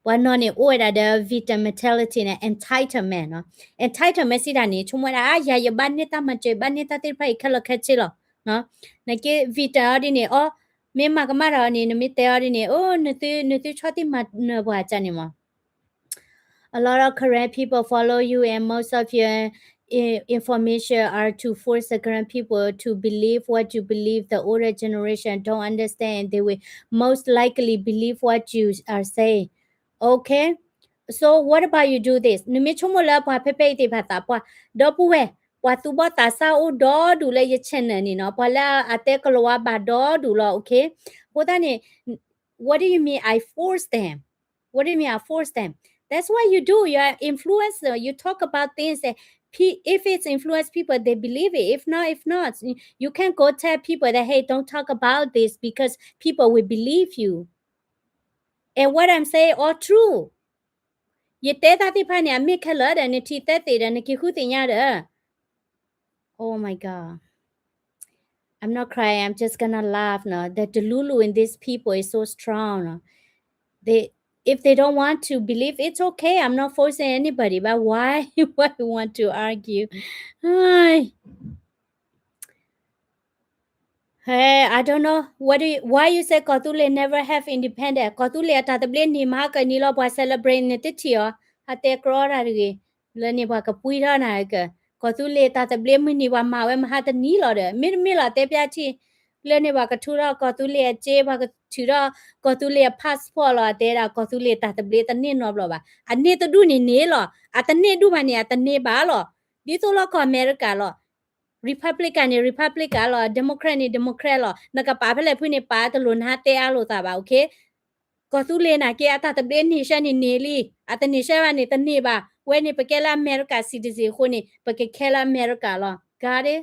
ပှၤနီၢ်န့ၣ်အိၣ်ဝဲဒၣ်ဒီး victim mentality န့ၣ် entitlement နီၤ. Entitlement စံးတၢ်န့ၣ် ဆိကမိၣ်ဝဲဒၣ် ယၤယဘၣ်န့ၢ်တၢ်မၤစၢၤ ဘၣ်န့ၢ်တၢ်သ့ၣ်တဖၣ်အံၤခဲလၢာ်ခဲဆ့လီၤ. နာ်က့ victim အီၤဒ်န့ၣ် အီ မ့ၢ်မၤကမၣ်တၢ်အီၤန့ၣ် နမ့ၢ်တဲအီၤဒ်န့ၣ် အိ နသု နသုဆီၣ်တံၢ်မၤနၢၤပှၤကၢ်န့ၣ်မး A lot of Karen people follow you, and most of your i- information are to force the Karen people to believe what you believe. The older generation don't understand, and they will most likely believe what you are saying. Okay? So what about you do this? နမ့ၢ်ဆိကမိၣ်လၢပှၤဖဲဖဲအံၤသ့ၣ်တဖၣ်သးပှၢ် ဒီပုၢ်ဝဲၢ် ပှၤသူၣ်ဘီၣ်သးစၢ်အိၣ်ဒီဒူၣ်လၢယ channel န့ၣ်နီၤ, ပှၤလၢအတဲကလၤဝါဘၣ်ဒီဒူၣ်လီၤ, okay? အဃိသတးန့ၣ် what do you mean I force them? What do you mean I force them? That's what you do. You are influencer. You talk about things that pe- if it's influence people, they believe it. If not, if not, you can't go tell people that, hey, don't talk about this because people will believe you. And what I'm saying all true. ယတဲတၢ်သ့ၣ်တဖၣ်န့ၣ် အမ့ၢ်ခဲလၢာ်ဒီး နထံၣ်သဲသ့ၣ်ဒီး နက့ၤဃုသ့ၣ်ညါဒီး Oh my God. I'm not crying. I'm just gonna laugh. No, the delulu in these people is so strong. No? They, if they don't want to believe, it's okay. I'm not forcing anybody. But why, why you want to argue? Ay. Hey, I don't know. What do you, why you say ကီၢ်သူလ့ၤ never have independent? ကီၢ်သူလ့ၤအတၢ်သဘျ့န့ၣ် မဟါကနံၤလီၤ ပှၤ celebrate န့ၣ်တထံၣ်အီၤ ဟးတဲကြီတၢ်တဂ့ၤ. လၢန့ၣ်ပှၤကပှံထီၣ်နၤက, ကီၢ်သူလ့ၤတၢ်သဘျ့မုၢ်နံၤ ပှၤမၤဝဲမဟါတနံၤလီၤဒီး မ့တမ့ၢ်လီၤတဲပျၢ်ထံၣ်, လၢန့ၣ်ပှၤကထုးထီၣ်ကီၢ်သူလ့ၤအစ့ ပှၤကထုးထီၣ်ကီၢ်သူလ့ၤအ passport လီၤ အတဲဒၣ် ကီၢ်သူလ့ၤတၢ်သဘျ့တန့ၢ်နီတဘျီဘၣ်. အန့ၢ်တဒူၣ်န့ၣ်န့ၢ်လီၤ, အတန့ၢ်ဒူၣ်ဘၣ်န့ၣ် အတန့ၢ်ဘၣ်လီၤ. ဒ်သိးလီၤကီၢ်အမဲရကၤလီၤ. Republican န့ၣ် Republican လီၤ, Democrat န့ၣ် Democrat လီၤ. နကပာ်ဖဲလဲၣ်ဖုန့ၣ် ပာ်တလိၣ်နဟါတဲအါလိာ်သးဘၣ်, okay? ကီၢ်သူလ့ၤနာ်က့ အတၢ်သဘျ့န့ၢ်ဆၢန့ၣ်န့ၢ်လံ, အတန့ၢ်ဆၢဘၣ်န့ၣ်တန့ၢ်ဘၣ်. ဝဲန့ၣ်ပကဲလၢအမဲရကၤ citizen အဃိန့ၣ် ပကခဲလၢအမဲရကၤလီၤ. Got it?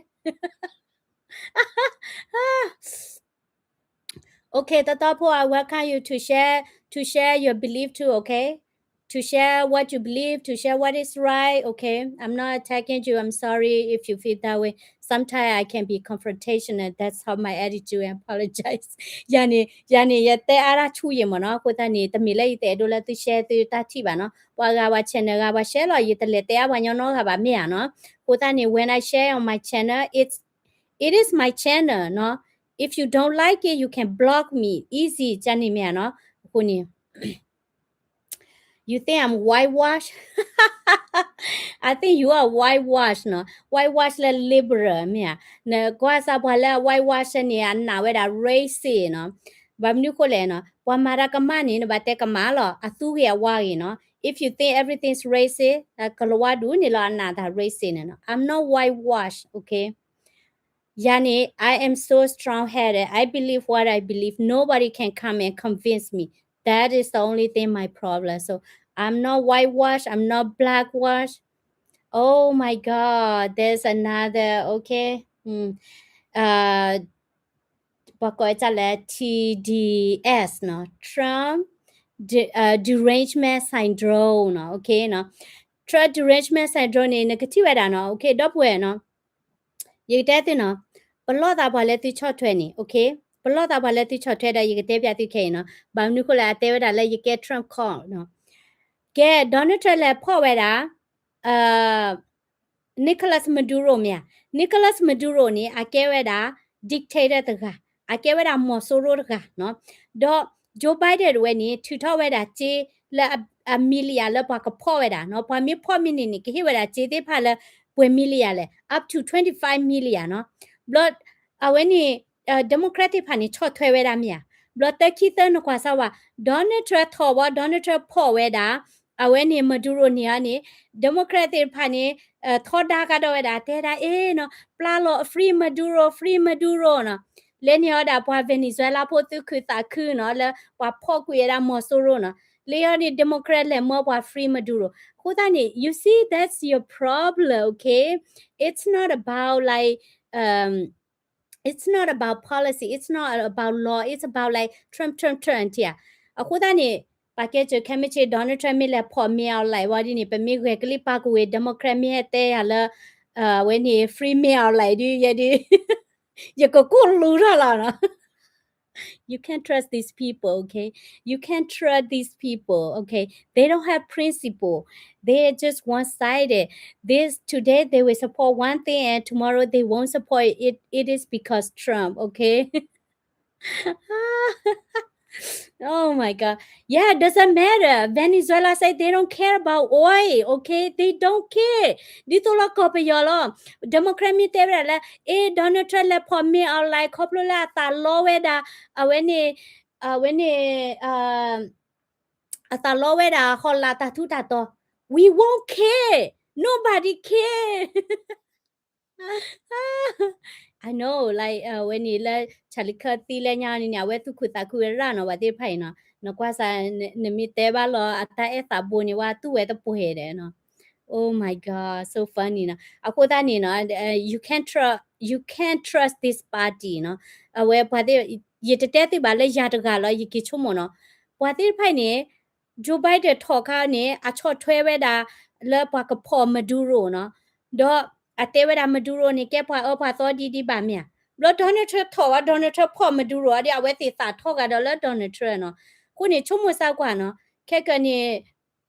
Okay, တီတီဖိ I welcome you to share, to share your belief too, okay? to share what you believe, to share what is right, okay? I'm not attacking you. I'm sorry if you feel that way. Sometimes I can be confrontational. That's how my attitude. I apologize. ယၤန့ၣ် ယၤန့ၣ် ယတဲအါတၢ်ဆူၣ်ယံာ်မ့ၢ်နီၤ. အဃိသတးန့ၣ် တမ့ၢ်လၢယတအဲၣ်ဒိးလၢသု share သုတၢ်ထံၣ်ဘၣ်နီၤ. ပှၤဂၤပှၤ channel ဂၤပှၤ share လီၤ ယတလဲၤတဲအါပှၤညီနီတဂၤဘၣ်မ့ၢ်ဧါနီၤ. အဃိသတးန့ၣ် when I share on my channel, it's, it is my channel နီၤ. If you don't like it, you can block me. Easy ကန့ၣ်မ့ၢ်ဧါနီၤ. အဃိန့ၣ် You think I'm whitewash? I think you are whitewash နီၤ. Whitewash လၢ liberal မ့ၢ်ဧါ. နကွၢ်စၢ်ပှၤလၢ whitewash န့ၣ် အနာ်ဝဲဒၣ် racist နီၤ. ဘၣ်မနုၤဃိလဲၣ်နီၤ. ပှၤမၤတၢ်ကမၣ်န့ၣ် နဘၣ်တဲကမၣ်လီၤ. အသူဂ့ၤအဝါဂ့ၤနီၤ. If you think everything's racist, ကလၤဝါဒူၣ်န့ၣ်လီၤ အနာ်တၢ် racist န့ၣ်နီၤ. I'm not whitewash, okay? ယၤန့ၣ် I am so strong-headed. I believe what I believe. Nobody can come and convince me. That is the only thing my problem. So I'm not whitewash. I'm not blackwash. Oh my God. There's another, okay. ပှၤကိးဝဲဒ်လဲၣ် T D S နီၤ. Trump de- uh, derangement syndrome နီၤ. Okay နီၤ. Trump derangement syndrome န့ၣ် နကထံၣ်ဝဲဒၣ်နီၤ. Okay ဒီပုၢ်ဝဲၢ်နီၤ. ယကတဲသုနီၤ, ပလီၢ်သးပှၤလၢသုဆီၣ်ထွဲန့ၣ်, okay, ပလီၢ်သးပှၤလၢသုဆီၣ်ထွဲဒီး ယကတဲပျးသုခဲအံၤနီၤ, ဘၣ်မနုၤဃိလၢအတဲဝဲဒၣ်လၢယကဲ Trump card နီၤ, ကဲ Donald Trump လဲၤဖီၣ်ဝဲဒၣ် Nicolas Maduro မ့ၢ်ဧါ, Nicolas Maduro န့ၣ် အကဲဝဲဒၣ် dictator တဂၤ, အကဲဝဲဒၣ်မီၤစိရိၤတဂၤနီၤ, ဒီး Joe Biden တဝဲန့ၣ် ထုးထီၣ်ဝဲဒၣ်စ့လၢအ million လၢပှၤကဖီၣ်ဝဲဒၣ်နီၤ, ပှၤမ့ၢ်ဖီၣ်မ့ၢ်န့ၢ်န့ၣ် ကဟ့ၣ်ဝဲဒၣ်စ့သ့ၣ်တဖၣ်လၢပှဲၤ million လဲၣ်, up to twenty-five million နီၤ, ဘျီ အဝဲန့ၣ် Democrat သ့ၣ်တဖၣ်န့ၣ် ဆီၣ်ထွဲဝဲဒၣ်မ့ၢ်ဧါ, ဘျီသၢခံသၢနကွၢ်စၢ်ဝဲ Donald Trump ထီၣ်ဘၣ်, Donald Trump ဖီၣ်ဝဲဒၣ်, အဝဲန့ၣ် Maduro န့ၣ်အီၤန့ၣ် Democrat သ့ၣ်တဖၣ်န့ၣ် ထီဒါကဒီးဝဲဒၣ် တဲဒၣ်အ့နီၤ, ပျၢ်လီၤ free Maduro, free Maduro နီၤ, လဲန့ၢ်အီၤဒၣ်ပှၤ Venezuela ဖိသူၣ်ခုသးခုနီၤ, လၢပှၤဖီၣ်ကွံာ်ဝဲဒၣ်မီၤစိရိၤနီၤ, လဲအီၤန့ၣ် Democrat လဲၤမၢပှၤ free Maduro, အဃိသတးန့ၣ် you see that's your problem, okay, it's not about like um it's not about policy, it's not about law, it's about like Trump, Trump, Trump ထံဧါ, အဃိသတးန့ၣ် ပာ်ကဲစၢၤခဲမုၢ်ဆ့ၣ် Donald Trump မ့ၢ်လဲၤဖီၣ် mail-in ဝဲဒ်န့ၣ် ပမ့ၢ်ဂဲၤကလံၣ်ပာ်ကဝ့ၤ Democrat မ့ၢ်ဟဲတဲယၤလၢ အဝဲန့ၣ် free mail-in ဒ်ယဲဒ် ယကကိၢ်လူထီၣ်လီၤနီၤ. You can't trust these people, okay? You can't trust these people, okay? They don't have principle. They are just one-sided. This today they will support one thing and tomorrow they won't support it. It is because Trump, okay? Oh my God. Yeah, doesn't matter. Venezuela say they don't care about oil, okay? They don't care. ဒ်သိးလီၤကီၢ်ပယီၤလီၤ. Democrat မ့ၢ်တဲဝဲဒၣ်လၢ အ့ Donald Trump လဲၤဖီၣ် mail-in ခီဖျိလၢအသးလီဝဲဒၣ်, အဝဲန့ၣ်, အဝဲန့ၣ်, အသးလီဝဲဒၣ် ဟီၣ်လာ်တၢ်ထူးတၢ်တီၤ. We won't care. Nobody care. I know, like, ဝဲန့ၣ်လၢ Charlie Kirk သံလၢညါန့ၣ်န့ၣ် အဝဲသူၣ်ခုသးခုဝဲရၣ်နီၤ ပှၤသ့ၣ်တဖၣ်အံၤနီၤ, နကွၢ်စၢ် နမ့ၢ်တဲဘၣ်လီၤအတၢ်အဲၣ်သးဘိန့ၣ် ဝဲသူၣ်ဝဲတပှဲၤဒီးနီၤ. Oh my God, so funny နီၤ. အဃိသတးန့ၣ်နီၤ, you can't trust, you can't trust this party နီၤ. အဝဲပှၤသ့ၣ်, ယတတဲသုဘၣ်လၢယၤတဂၤလီၤ ယက့ၤဆိကမိၣ်နီၤ. ပှၤသ့ၣ်တဖၣ်အံၤန့ၣ် Joe Biden ထီၣ်ခါန့ၣ် အဆီၣ်ထွဲဝဲဒၣ်လၢပှၤကဖီၣ် Maduro နီၤ, ဒီးအတဲဝဲဒၣ် Maduro န့ၣ် ကဲပှၤအၢပှၤသီဒ်ဒ်ဘၣ်မ့ၢ်ဧါ. ဘျီ Donald Trump ထီၣ်ဝဲ Donald Trump ဖီၣ် Maduro အီၤဒီး အဝဲသ့ၣ်သးထီၣ်ဂၤဒီးလၢ Donald Trump နီၤ. အဃိန့ၣ် ဆိကမိၣ်စၢ်ကွၢ်နီၤ, ခဲကနံၣ်န့ၣ်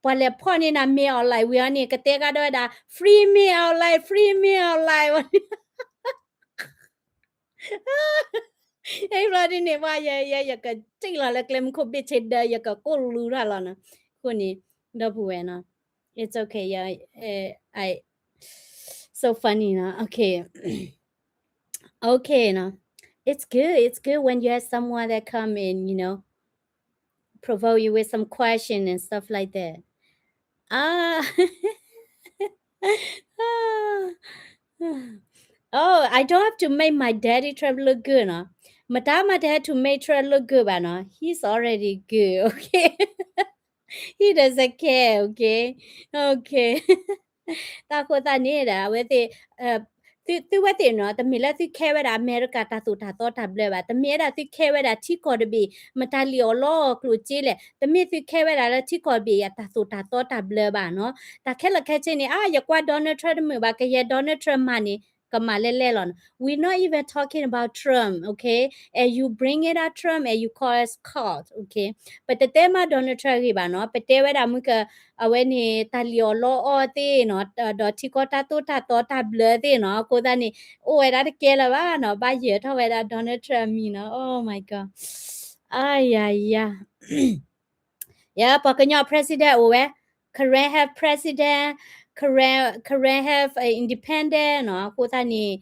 ပှၤလဲၤဖီၣ်န့ၢ်နၤ mail-in ဝံၤအီၤန့ၣ် ကတဲကဒီးဝဲဒၣ် free mail-in, free mail-in ဝဲ ဟဲဘျီဒ်န့ၣ် ပှၤယဲ ယဲ ယကတ့ၢ်လီၤလၢကျဲမုၢ်ခိၣ်ဘ့ၣ်ဆ့ဒၢ ယကကိၢ်လူထီၣ်လီၤနီၤ. အဃိန့ၣ် ဒီပုၢ်ဝဲၢ်နီၤ, it's okay, yeah, I, so funny နီၤ, okay, okay နီၤ, it's good, it's good when you have someone that come and, you know, provoke you with some question and stuff like that. Ah, oh, I don't have to make my daddy Trump look good, no. မတၤမတၤ have to make Trump look good ဘၣ်နီၤ, he's already good, okay? He doesn't care, okay? Okay. တၢ်ဃိသတးန့ၣ်ဒီး အဝဲသ့ၣ် သ သုဝဲသ့ၣ်နီၤ တမ့ၢ်လၢသု care ဝဲဒၣ်အမဲရကၤတၢ်သိၣ်တၢ်သီတၢ်ဘျၢဘၣ်, တမ့ၢ်ဝဲဒၣ်သု care ဝဲဒၣ်ထံကီၢ်တဘ့ၣ် မတၤလံၣ်အီၣ်လီအီၣ်ကျိၣ်စ့လဲၣ်, တမ့ၢ်သု care ဝဲဒၣ်လၢထံကီၢ်တဘ့ၣ်အတၢ်သိၣ်တၢ်သီတၢ်ဘျၢဘၣ်နီၤ. တၢ်ခဲလၢာ်ခဲဆ့န့ၣ် အါ ယကွၢ် Donald Trump တမုာ်ဘၣ်, ကယဲၢ် Donald Trump မၤန့ၣ် ကမၤလဲၣ်လဲၣ်လီၤနီၤ. We're not even talking about Trump, okay? And you bring it up Trump and you call us cult, okay? ပတတဲမး Donald Trump အဂ့ၢ်ဘၣ်နီၤ, ပတဲဝဲဒၣ်မုၢ်က အဝဲန့ၣ် တၢ်လံၣ်အီၣ်လီအီၣ်သ့ၣ်နီၤ, ဒီးထံကီၢ်တၢ်သိၣ်တၢ်သီတၢ်ဘျၢသ့ၣ်နီၤ, အဃိသတးန့ၣ် အိၣ်ဝဲဒၣ်တကဲလၢၤဘၣ်နီၤ, ဘၣ်ယဲၢ်ထီၣ်ဝဲဒၣ် Donald Trump အမံၤနီၤ, oh my god. အါယၤယၤ ယပှၤကညီ president အိၣ်ဝဲ, Karen have president, Karen, Karen have independent နီၤ, အဃိသတးန့ၣ်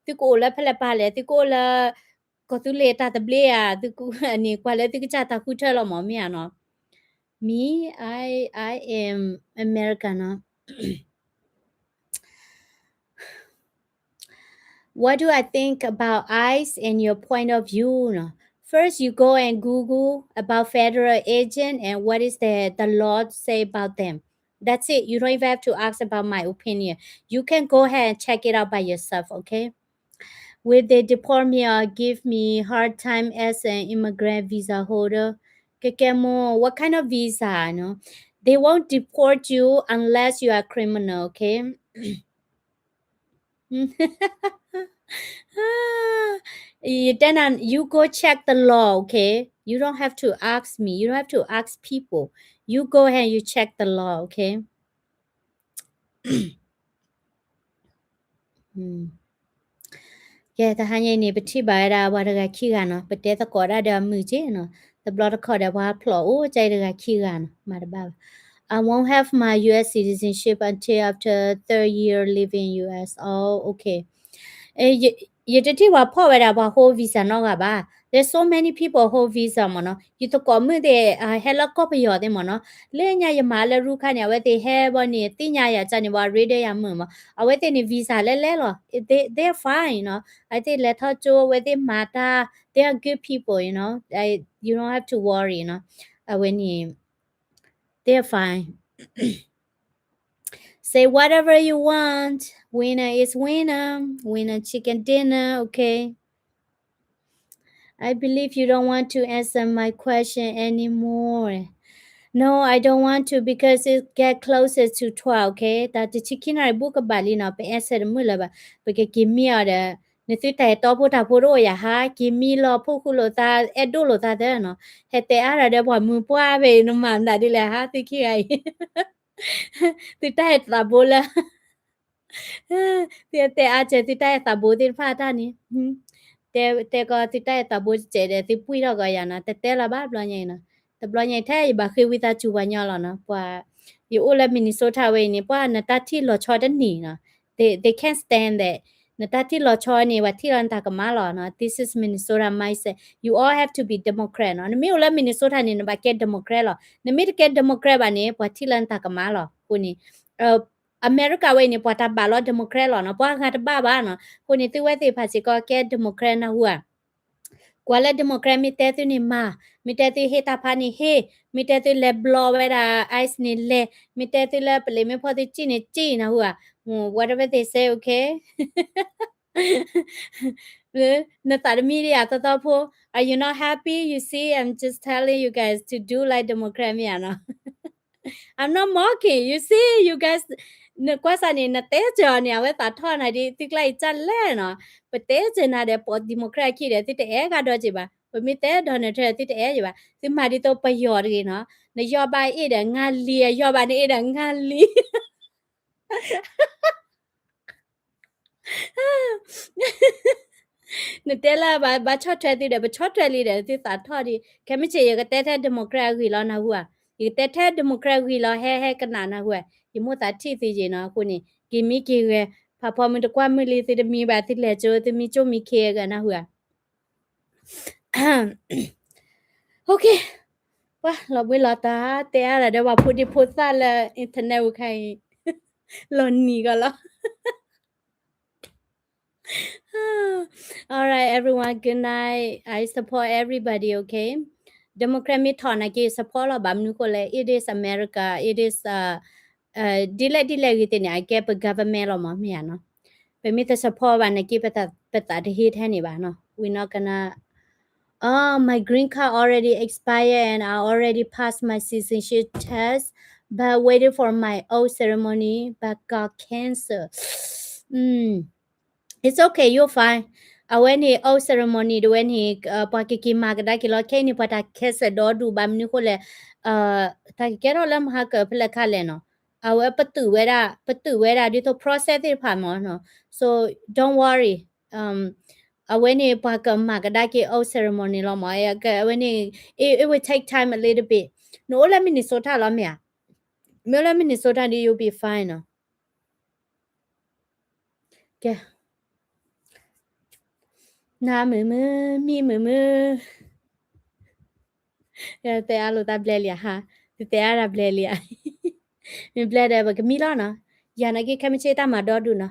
သုကအိၣ်လၢဖဲလဲၣ်ပၤလဲၣ်, သုကအိၣ်လၢ ကီၢ်သူလ့ၤတၢ်သဘျ့ဧါ, သုကန့ၣ် ကွၢ်လၢသုကစၢ်တၢ်ဃုထၢလီၤမၢ် မ့ၢ်ဧါနီၤ. Me, I, I am American နီၤ. What do I think about ICE and your point of view? No? First, you go and Google about federal agent and what is the, the law say about them. That's it. You don't even have to ask about my opinion. You can go ahead and check it out by yourself, okay? Will they deport me or give me hard time as an immigrant visa holder? Kekemo, what kind of visa? No, they won't deport you unless you are criminal, okay? You then you go check the law, okay? You don't have to ask me. You don't have to ask people. You go ahead and you check the law, okay? ကဲ တဟါညါအံၤန့ၣ် ပထံၣ်ဘၣ်ဝဲဒၣ် ပှၤတဂၤခံဂၤနီၤ, ပတဲသကိးဒၣ်ဒီးအမုာ်က့နီၤ, တဘျီတခီၣ်ဒီးပှၤဖျိးအိၣ်ကၠဲတဂၤခံဂၤနီၤ, မၤတဘၣ်ဘၣ်. I won't have my U S citizenship until after third year living in U S. Oh, okay. ယတထံၣ်ပှၤဖီၣ်ဝဲဒၣ်ပှၤ hold visa နီတဂၤဘၣ်. There's so many people hold visa မ့ၢ်နီၤ. ယသကိးမုၣ်သ့ၣ် ဟဲလၢကီၢ်ပယီၤသ့ၣ်မ့ၢ်နီၤ. လၢညါယမၤလၢရူခါန့ၣ် အဝဲသ့ၣ်ဟဲဘီန့ၣ် သ့ၣ်ညါယၤကၢ်န့ၣ် ပှၤရ့ဒီးယၤမုာ်မး. အဝဲသ့ၣ်န့ၣ် visa လဲၣ်လဲၣ်လီၤ. They, they're fine နီၤ. အဝဲသ့ၣ်လဲၤထီၣ်ကၠိ အဝဲသ့ၣ်မၤတၢ် they are good people, you know. You don't have to worry နီၤ. အဝဲန့ၣ် they're fine. Say whatever you want. Winner is winner. Winner chicken dinner, okay? I believe you don't want to answer my question anymore. No, I don't want to because it get closer to twelve, okay? တၢ်တဆံခံနၣ်ရံၣ်ဘူးကဘၣ်လံနီၤ, ပ answer တမုာ်လၢၤဘၣ်, ပကက့ၤမံအီၤဒီး နသုတၢ်အဲၣ်တီဖိတၢ်ဖိတအိၣ်ယၤဟါ, က့ၤမံလီၤဖှိၣ်ဃုာ်လိာ်သး အဲၣ်ဒိၣ်လိာ်သးသၢနီၤ, ဟဲတဲအါတၢ်ဒီးပှၤမုၢ်ပှၢ်ဖဲအံၤ နမၤမတၤဒ်လဲၣ်ဟါ သုခံဂၤအံၤ သုတၢ်အဲၣ်သးဘိလၢ သုတဲအါစၢၤသုတၢ်အဲၣ်သးဘိသ့ၣ်တဖၣ်တၢ်န့ၣ်, တဲကီးသုတၢ်အဲၣ်သးဘိစဲးဒီး သုပှံၢ်ထီၣ်ကီးယၤနီၤ, တတဲလီၤဘၣ်ဘျီညါအံၤနီၤ, တဘျီညါအံၤ ထဲယဘၣ်ဃ့ဝံသးစူၤပှၤညီလီၤနီၤ, ပှၤ ယအိၣ်လၢ Minnesota ဝဲအံၤန့ၣ် ပှၤနတၢ်ထံၣ်လီၤဆီတန့ၢ်နီၤ, they, they can't stand that. နတၢ်ထံၣ်လီၤဆီန့ၣ် ပှၤထံၣ်လီၤနတၢ်ကမၣ်လီၤနီၤ, this is Minnesota mindset. You all have to be Democrat နီၤ, နမ့ၢ်အိၣ်လၢ Minnesota န့ၣ် နဘၣ်ကဲ Democrat လီၤ, နမ့ၢ်တကဲ Democrat ဘၣ်န့ၣ် ပှၤထံၣ်လီၤနတၢ်ကမၣ်လီၤ, အဃိန့ၣ် အမဲရကၤဝဲအံၤန့ၣ် ပှၤတၢ်ဘၣ်လီၤ Democrat လီၤနီၤ, ပှၤဂၤတဘၣ်ဘၣ်နီၤ, အဃိန့ၣ် သုဝဲသ့ၣ်တဖၣ်စ့ၢ်ကီးကဲ Democrat နၢ်ဟူဧါ, ကွၢ်လၢ Democrat မ့ၢ်တဲသုန့ၣ်မၤ, မ့ၢ်တဲသုဟ့ၣ်တၢ်ဖးန့ၣ်ဟ့ၣ်, မ့ၢ်တဲသုလဲၤဘျီဝဲဒၣ် ICE န့ၣ်လဲၤ, မ့ၢ်တဲသုလၢပလံးမ့ၢ်ဖီၣ်သုစံၣ်န့ၣ်စံၣ်နၢ်ဟူဧါ, whatever they say, okay? နသးတမံဒံးဧါ သီသီဖိ, are you not happy? You see, I'm just telling you guys to do like Democrat မ့ၢ်ဧါနီၤ, I'm not mocking, you see, you guys, နကွၢ်စၢ်န့ၣ် နတဲစၢၤအီၤန့ၣ် အဝဲသးထီၣ်နၤဒ်သုကျါအံၤကၢ်လဲၣ်နီၤ, ပတဲစၢၤနၤဒီးပိာ် Democrat ခံဒီး သုတအဲၣ်ဂၤဒီးက့ၤဘၣ်, ပမ့ၢ်တဲ Donald Trump သုတအဲၣ်ယၤဘၣ်, သုမၤဒ်သိးပယီၤတဂ့ၤနီၤ, နယီၢ်ဘၣ်အ့ၣ်ဒီးငါလံ, အယီၢ်ဘၣ်နအ့ၣ်ဒီးငါလံ နတဲလၢဘၣ် ဘၣ်ဆီၣ်ထွဲသုဒီး ပဆီၣ်ထွဲလံဒီး သုသးထီၣ်ဒံး, ခဲမုၢ်ဆ့ၣ် ယကတဲထဲ Democrat အဂ့ၢ်လီၤနၢ်ဟူဧါ, ယကတဲထဲ Democrat အဂ့ၢ်လီၤ ဟဲဟဲကနၣ်နၢ်ဟူဧါ, ယမိၣ်သးထံၣ်သုယ့ၢ်နီၤ, အဃိန့ၣ် က့ၤမံက့ၤဂဲၤ, ဖးဖီမုၢ်တကွၢ်မုၢ်လံ သုတမံဘၣ် သုလဲၤကၠိ သုမံကၠိမံခ့ဂၤနၢ်ဟူဧါ Okay, ပှၤလီၤဘှံးလီၤတီၤ တဲအါဒီးပှၤဖိဒံဖိသၣ်လၢ internet ပူၤခါအံၤ လီၤနံၤကီးလီၤ All right, everyone. Good night. I support everybody, okay? Democrat မ့ၢ်ထီၣ်နာ်က့ support လီၤ ဘၣ်မနုၤဃိလဲၣ် it is America, it is ဒ်လဲၣ်ဒ်လဲၣ်ဂ့ၤသ့ၣ်န့ၣ် အကဲပ government လီၤမး မ့ၢ်ဧါနီၤ ပမ့ၢ်တ support ဘၣ်န့ၣ်က့ ပသးတဟ့ထဲန့ၣ်ဘၣ်နီၤ. We not gonna, oh, my green card already expired and I already passed my citizenship test, but waiting for my oath ceremony, but got cancel. Mm. It's okay, you're fine. အဝဲန့ၣ် oath ceremony တဝဲန့ၣ် ပှၤကက့ၤမၤကဒါက့ၤလီၤ. ခဲအံၤန့ၣ် ပှၤတၢ် cancel ဒီဒူၣ် ဘၣ်မနုၤဃိလဲၣ်, တၢ်ကကဲထီၣ်လၢမဟါကၢၣ်ဖဲလဲၣ်ခါလဲၣ်နီၤ. အဝဲပတုာ်ဝဲဒၣ်, ပတုာ်ဝဲဒၣ်ဒ်သိး process သ့ၣ်တဖၣ်မ့ၢ်နီၤ. So don't worry. အဝဲန့ၣ်ပှၤကမၤကဒါက့ၤ oath ceremony လီၤမ့ၢ်. အဝဲန့ၣ် it, it will take time a little bit. နအိၣ်လၢ Minnesota လီၤမ့ၢ်ဧါ. မ့ၢ်အိၣ်လၢ Minnesota ဒီး you'll be fine နီၤ. ကဲ, နၤမုာ်မုာ်, မံမုာ်မုာ်, တဲအါလိာ်သးဘျဲလံဧါ, သုတဲအါတၢ်ဘျဲလံဧါ, မ့ၢ်ဘျဲဒီး ပကမံလီၤနီၤ. ယၤနာ်က့ ခဲမုၢ်ဆ့ၣ်တၢ်မၤဒီဒူၣ်နီၤ.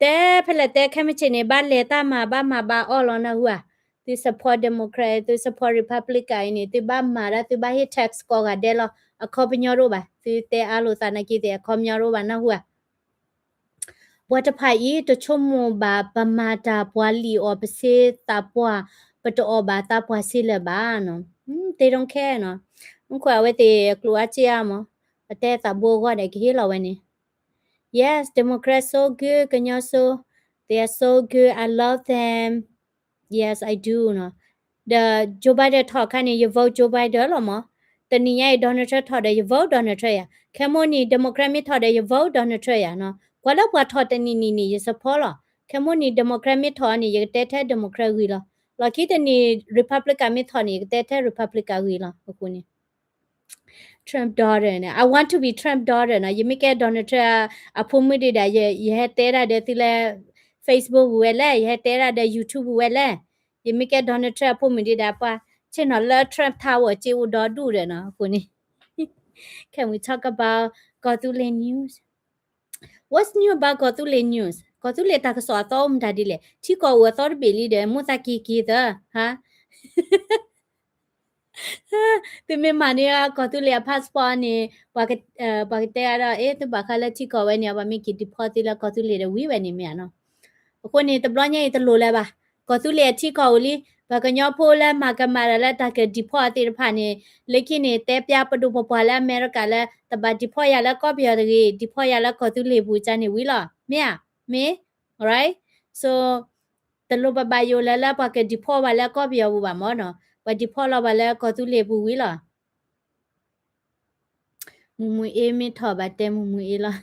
တဲဖဲလဲၣ်တဲ ခဲမုၢ်ဆ့ၣ်န့ၣ် ဘၣ်လဲၤတၢ်မၤ ဘၣ်မၤဘၣ်အီၣ်လီၤ နၢ်ဟူဧါ. သု support Democrat, သု support Republican အံၤန့ၣ် သုဘၣ်မၤဒၣ် သုဘၣ်ဟ့ၣ် tax ကိးဂၤဒဲးလီၤ. အခီပညီတအိၣ်ဘၣ်. သုတဲအါလိာ်သးနာ်က့သ့ၣ် အခီပညီတအိၣ်ဘၣ် နၢ်ဟူဧါ. ပှၤတဖၣ်အံၤ တဆိကမိၣ်ဘၣ် ပမၤတၢ်ပှၤလံၣ်အီၣ်ပစ့သးပှၢ်, ပတအီၣ်ဘၣ်သးပှၢ်စ့လၢၤဘၣ်နီၤ. They don't care နီၤ. မ့ၢ်ခွဲးအဝဲသ့ၣ်ကျိၤအါစ့အါမး, အတဲသးဘိအဂီၢ်ဒီး ကဟ့ၣ်လီၤဝဲန့ၣ်. Yes, Democrat so good, ကညီ so, they are so good, I love them. Yes, I do နီၤ. ဒီး Joe Biden ထီၣ်အခါန့ၣ် ယ vote Joe Biden လီၤမး. တနံၤညါအံၤ Donald Trump ထီၣ်ဒီး ယ vote Donald Trump ယၤ. ခဲမိၣ်နံၤ Democrat မ့ၢ်ထီၣ်ဒီး ယ vote Donald Trump ယၤနီၤ. ကွၢ်လၢပှၤထီၣ်တနံၤနံၤန့ၣ် ယ support လီၤ. ခဲမိၣ်နံၤ Democrat မ့ၢ်ထီၣ်န့ၣ် ယကတဲထဲ Democrat ဂ့ၤလီၤ. လီၢ်ခံတနံၤ Republican မ့ၢ်ထီၣ်န့ၣ် ယကတဲထဲ Republican ဂ့ၤလီၤ. အဃိန့ၣ် Trump daughter န့ၣ် I want to be Trump daughter နီၤ. ယမ့ၢ်ကဲ Donald Trump အဖိမုၣ်ဒံးဒၣ် ယဟဲတဲဒၣ်ဒီးသုလၢ Facebook ပူၤဝဲလဲၣ်, ယဟဲတဲဒၣ်ဒီး YouTube ပူၤဝဲလဲၣ်. ယမ့ၢ်ကဲ Donald Trump အဖိမုၣ်ဒံးဒၣ် ပှၤဆ့ၣ်နီၤလၢ Trump Tower စ့အိၣ်ဒီဒူၣ်ဒီးနီၤ. အဃိန့ၣ် Can we talk about ကီၢ်သူလ့ၤ news? What's new about ကီၢ်သူလ့ၤ news? ကီၢ်သူလ့ၤတၢ်ကစီၣ်အသီအိၣ်မတၤဒ်လဲၣ်. ထံကီၢ်အိၣ်အသီတဘ့ၣ်လံဒီး မိၢ်သးက့ၤက့ၤသၢ, ဟါ သုမ့ၢ်မၤန့ၢ်ကီၢ်သူလ့ၤအ passport န့ၣ် ပှၤကတဲအါဒီး အ့ သုဘၣ်ဃးလၢထံကီၢ်ဝဲန့ၣ် ပှၤမ့ၢ်က့ၤ deport သုလၢကီၢ်သူလ့ၤဒီးဝံၤဝဲန့ၣ်မ့ၢ်ဧါနီၤ. အဃိန့ၣ် တဘျီညါအံၤတလိၣ်လၢၤဘၣ်. ကီၢ်သူလ့ၤအထံကီၢ်အိၣ်လံ, ပှၤကညီဖိလၢမၤကမၣ်တၢ်လၢတၢ်က deport သ့ၣ်တဖၣ်န့ၣ် လၢခံန့ၣ် တဲပျါပဒိၣ်ပပှၢ်လၢအမဲရကၤလၢ တဘၣ် deport ယၤလၢကီၢ်ပယီၤတဂ့ၤ, deport ယၤလၢကီၢ်သူလ့ၤပူၤကန့ၣ်ဝံၤလီၤ. မ့ၢ်ဧါ, မ့ၢ် right? So တလိၣ်ပဘၣ်ယိၣ်လၢၤလၢပှၤက deport ဘၣ်လၢကီၢ်ပယီၤပူၤဘၣ်မ့ၢ်နီၤ, ပှၤ deport လီၤဘၣ်လၢကီၢ်သူလ့ၤပူၤဝံၤလီၤ. မုၢ်မုၢ်အ့မ့ၢ်ထီၣ်ဘၣ်တဲမုၢ်မုၢ်အ့လီၤ.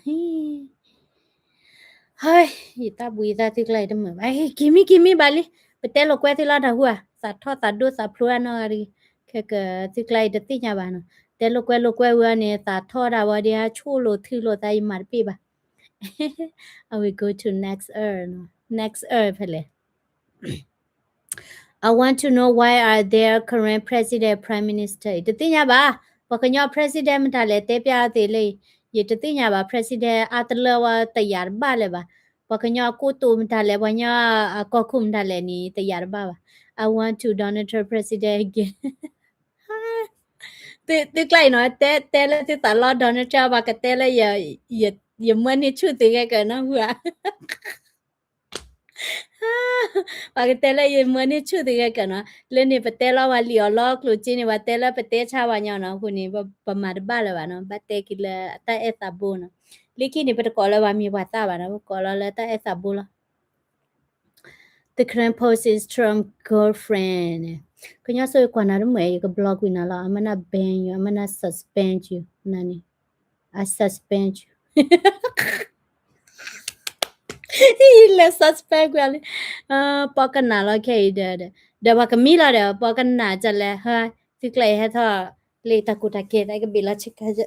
ဟဲ, ယတၢ်ဘှံးယသးသုကျါအံၤတမုာ်ဘၣ်, က့ၤမံက့ၤမံဘၣ်လံ, ပတဲလိာ်ကွဲသုလီၤတၢ်ဟူဧါ, သးထီၣ်သးဒိၣ်သးဖျိအနီၢ်ဂၤတဂ့ၤ, ခဲကသုကျါအံၤတသ့ၣ်ညါဘၣ်နီၤ, တဲလိာ်ကွဲလိာ်ကွဲဝံၤအီၤန့ၣ် သးထီၣ်ဒၣ်ဝဲဒၣ် ဆိၣ်လိာ်ထုလိာ်သး ယမၤတပ့ၢ်ဘၣ်. I will go to next hour, next hour ဖဲလဲၣ်. I want to know why are their current president, prime minister တသ့ၣ်ညါဘၣ်, ပှၤကညီ president မတၤလဲၣ် တဲပျါအီၤသ့လၢ, ယတသ့ၣ်ညါဘၣ် president အါတလၢဝဲတယာ်တဘၣ်လၢၤဘၣ်, ပှၤကညီအကိတိာ်မတၤလဲၣ် ပှၤကညီအကီၢ်ခိၣ်မတၤလဲၣ်န့ၣ် တယာ်တဘၣ်ဘၣ်. I want to Donald Trump president again. သုကျါအံၤနီၤ, တဲလၢသုသးလီ Donald Trump ပှၤကတဲလၢ ယမၢန့ၢ်ဆူၣ်သုဂဲၤကၢၢ်နီၤဟူဧါ. ပှၤကတဲလၢယမၢန့ၢ်ဆူၣ်သုဂဲၤကၢၢ်နီၤ, လၢန့ၣ်ပတဲလီၤဝဲလံာ်အီၤလီၤကျိၣ်စ့န့ၣ် ပှၤတဲလၢပတဲဆါဝဲညီနီၤ, အဃိန့ၣ် ပမၤတဘၣ်လၢၤဘၣ်နီၤ, ဘၣ်တဲက့ၤလၢတၢ်အဲၣ်သးဘိနီၤ. လၢခံန့ၣ် ပတကိးလၢပှၤမံၤပှၤသၣ်ဘၣ်နီၤ, ပကိးလီၤလၢတၢ်အဲၣ်သးဘိလီၤ. The current post is Trump girlfriend. ကညီစိကွၢ်နၤတမုာ် ယက block ကွံာ်နၤလီၤ, အမန ban you, အမန suspend you နၤန့ၣ်, I suspend you. ယလဲၤ suspend ကွံာ်လံ, ပှၤကနၣ်လီၤခဲအံၤဒီး, ဒီးပှၤကမံလီၤဒီး ပှၤကနၣ်ကလဲၣ်, သုကျဲအံၤဟဲထီၣ်လၢတၢ်ကူၣ်တၢ်ကဲသးကဘ့ၣ်လီၤဆ့ကၤ,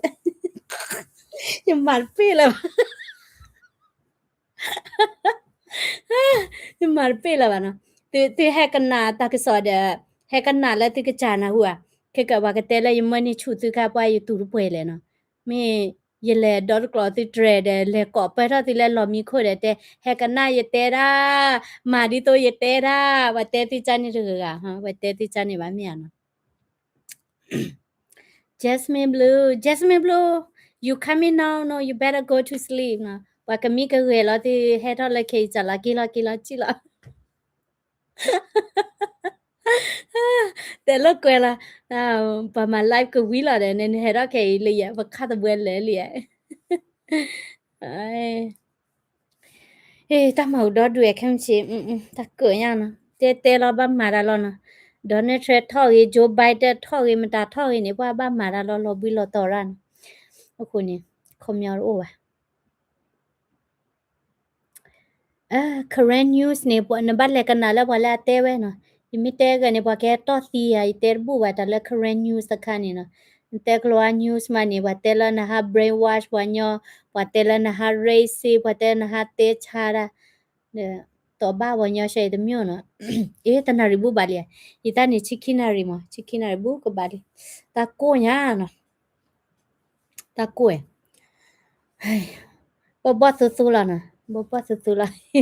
ယမၤတပ့ၢ်လၢၤဘၣ်. ယမၤတပ့ၢ်လၢၤဘၣ်နီၤ, သုဟဲကနၣ်တၢ်ကစီၣ်ဒီး, ဟဲကနၣ်လၢသုကစၢ်နၢ်ဟူဧါ, ခဲကပှၤကတဲလၢယမၢန့ၢ်ဆူၣ်သုခါ ပှၤယတူၢ်တပှဲၤလဲၣ်နီၤ, မ့ၢ်ယလဲၤဒီတကျိၤသုတြဲၤဒီး လဲၤကိးပၢၢ်ထီၣ်သုလၢလီၢ်မံခိၣ်ဒီးတဲ ဟဲကနၣ်ယတဲဒၣ်, မၤဒ်သိးယတဲဒၣ်, ပှၤတဲသုကန့ၣ်တဂၤဂၤ, ပှၤတဲသုကန့ၣ်ဘၣ်မ့ၢ်ဧါနီၤ. Jasmine Blue, Jasmine Blue, you coming now? No, you better go to sleep နီၤ. ပှၤကမံကဂဲၤလီၤသု ဟဲထီၣ်လၢခဲအံၤ စးလီၤက့ၤလီၤက့ၤလီၤ ကံၣ်လီၤ တဲလိာ်ကွဲလီၤ, ပှၤမၤ live ကဝံၤလီၤဒီး နဟဲထီၣ်ခဲအံၤလံယဲ ပခါသဘှဲလၢာ်လံယဲ, တၢ်မၤဟူးဒီဒူၣ်ခဲမုၢ်ဆ့ၣ်, တၢ်ကၢၣ်ညါနီၤ တဲတဲလီၤဘၣ်မၤတၢ်လီၤနီၤ, Donald Trump ထီၣ်ဂ့ၤ Joe Biden ထီၣ်ဂ့ၤ မတၤထီၣ်ဂ့ၤန့ၣ် ပှၤဘၣ်မၤတၢ်လီၤ လီၤဘှံးလီၤတီၤရၣ်နီၤ, အဃိန့ၣ် ခီပညီတအိၣ်ဘၣ် Karen news န့ၣ် နဘၣ်လဲၤကနၣ်လၢပှၤလၢအတဲဝဲနီၤ, ယမ့ၢ်တဲဂ့ၤန့ၣ် ပှၤကဲတီၢ်သံယၤ ယတဲတဘူၣ်ဘၣ် တၢ်လၢ Karen news တခါန့ၣ်နီၤ, နတဲကျိၤအါ news မးန့ၣ် ပှၤတဲလၢနဟး brainwash ပှၤညီ, ပှၤတဲလၢနဟး racist ပှၤတဲလၢနဟးတဲဆါတၢ်, တီၢ်ဘၣ်ပှၤညီရှဲအံၤတမ့ၢ်နီၤ, အ့ တနၣ်ရံၣ်ဘူၣ်ဘၣ်လံ, ယတၢ်န့ၣ် ဆံခံနၣ်ရံၣ်မး ဆံခံနၣ်ရံၣ်ဘူၣ်ကဘၣ်လံ, တၢ်ကိၢ်ညါနီၤ တၢ်ကိၢ်, ဘီၣ်ဘီၣ်သိသိလီၤနီၤ, ဘီၣ်ဘီၣ်သိသိလီ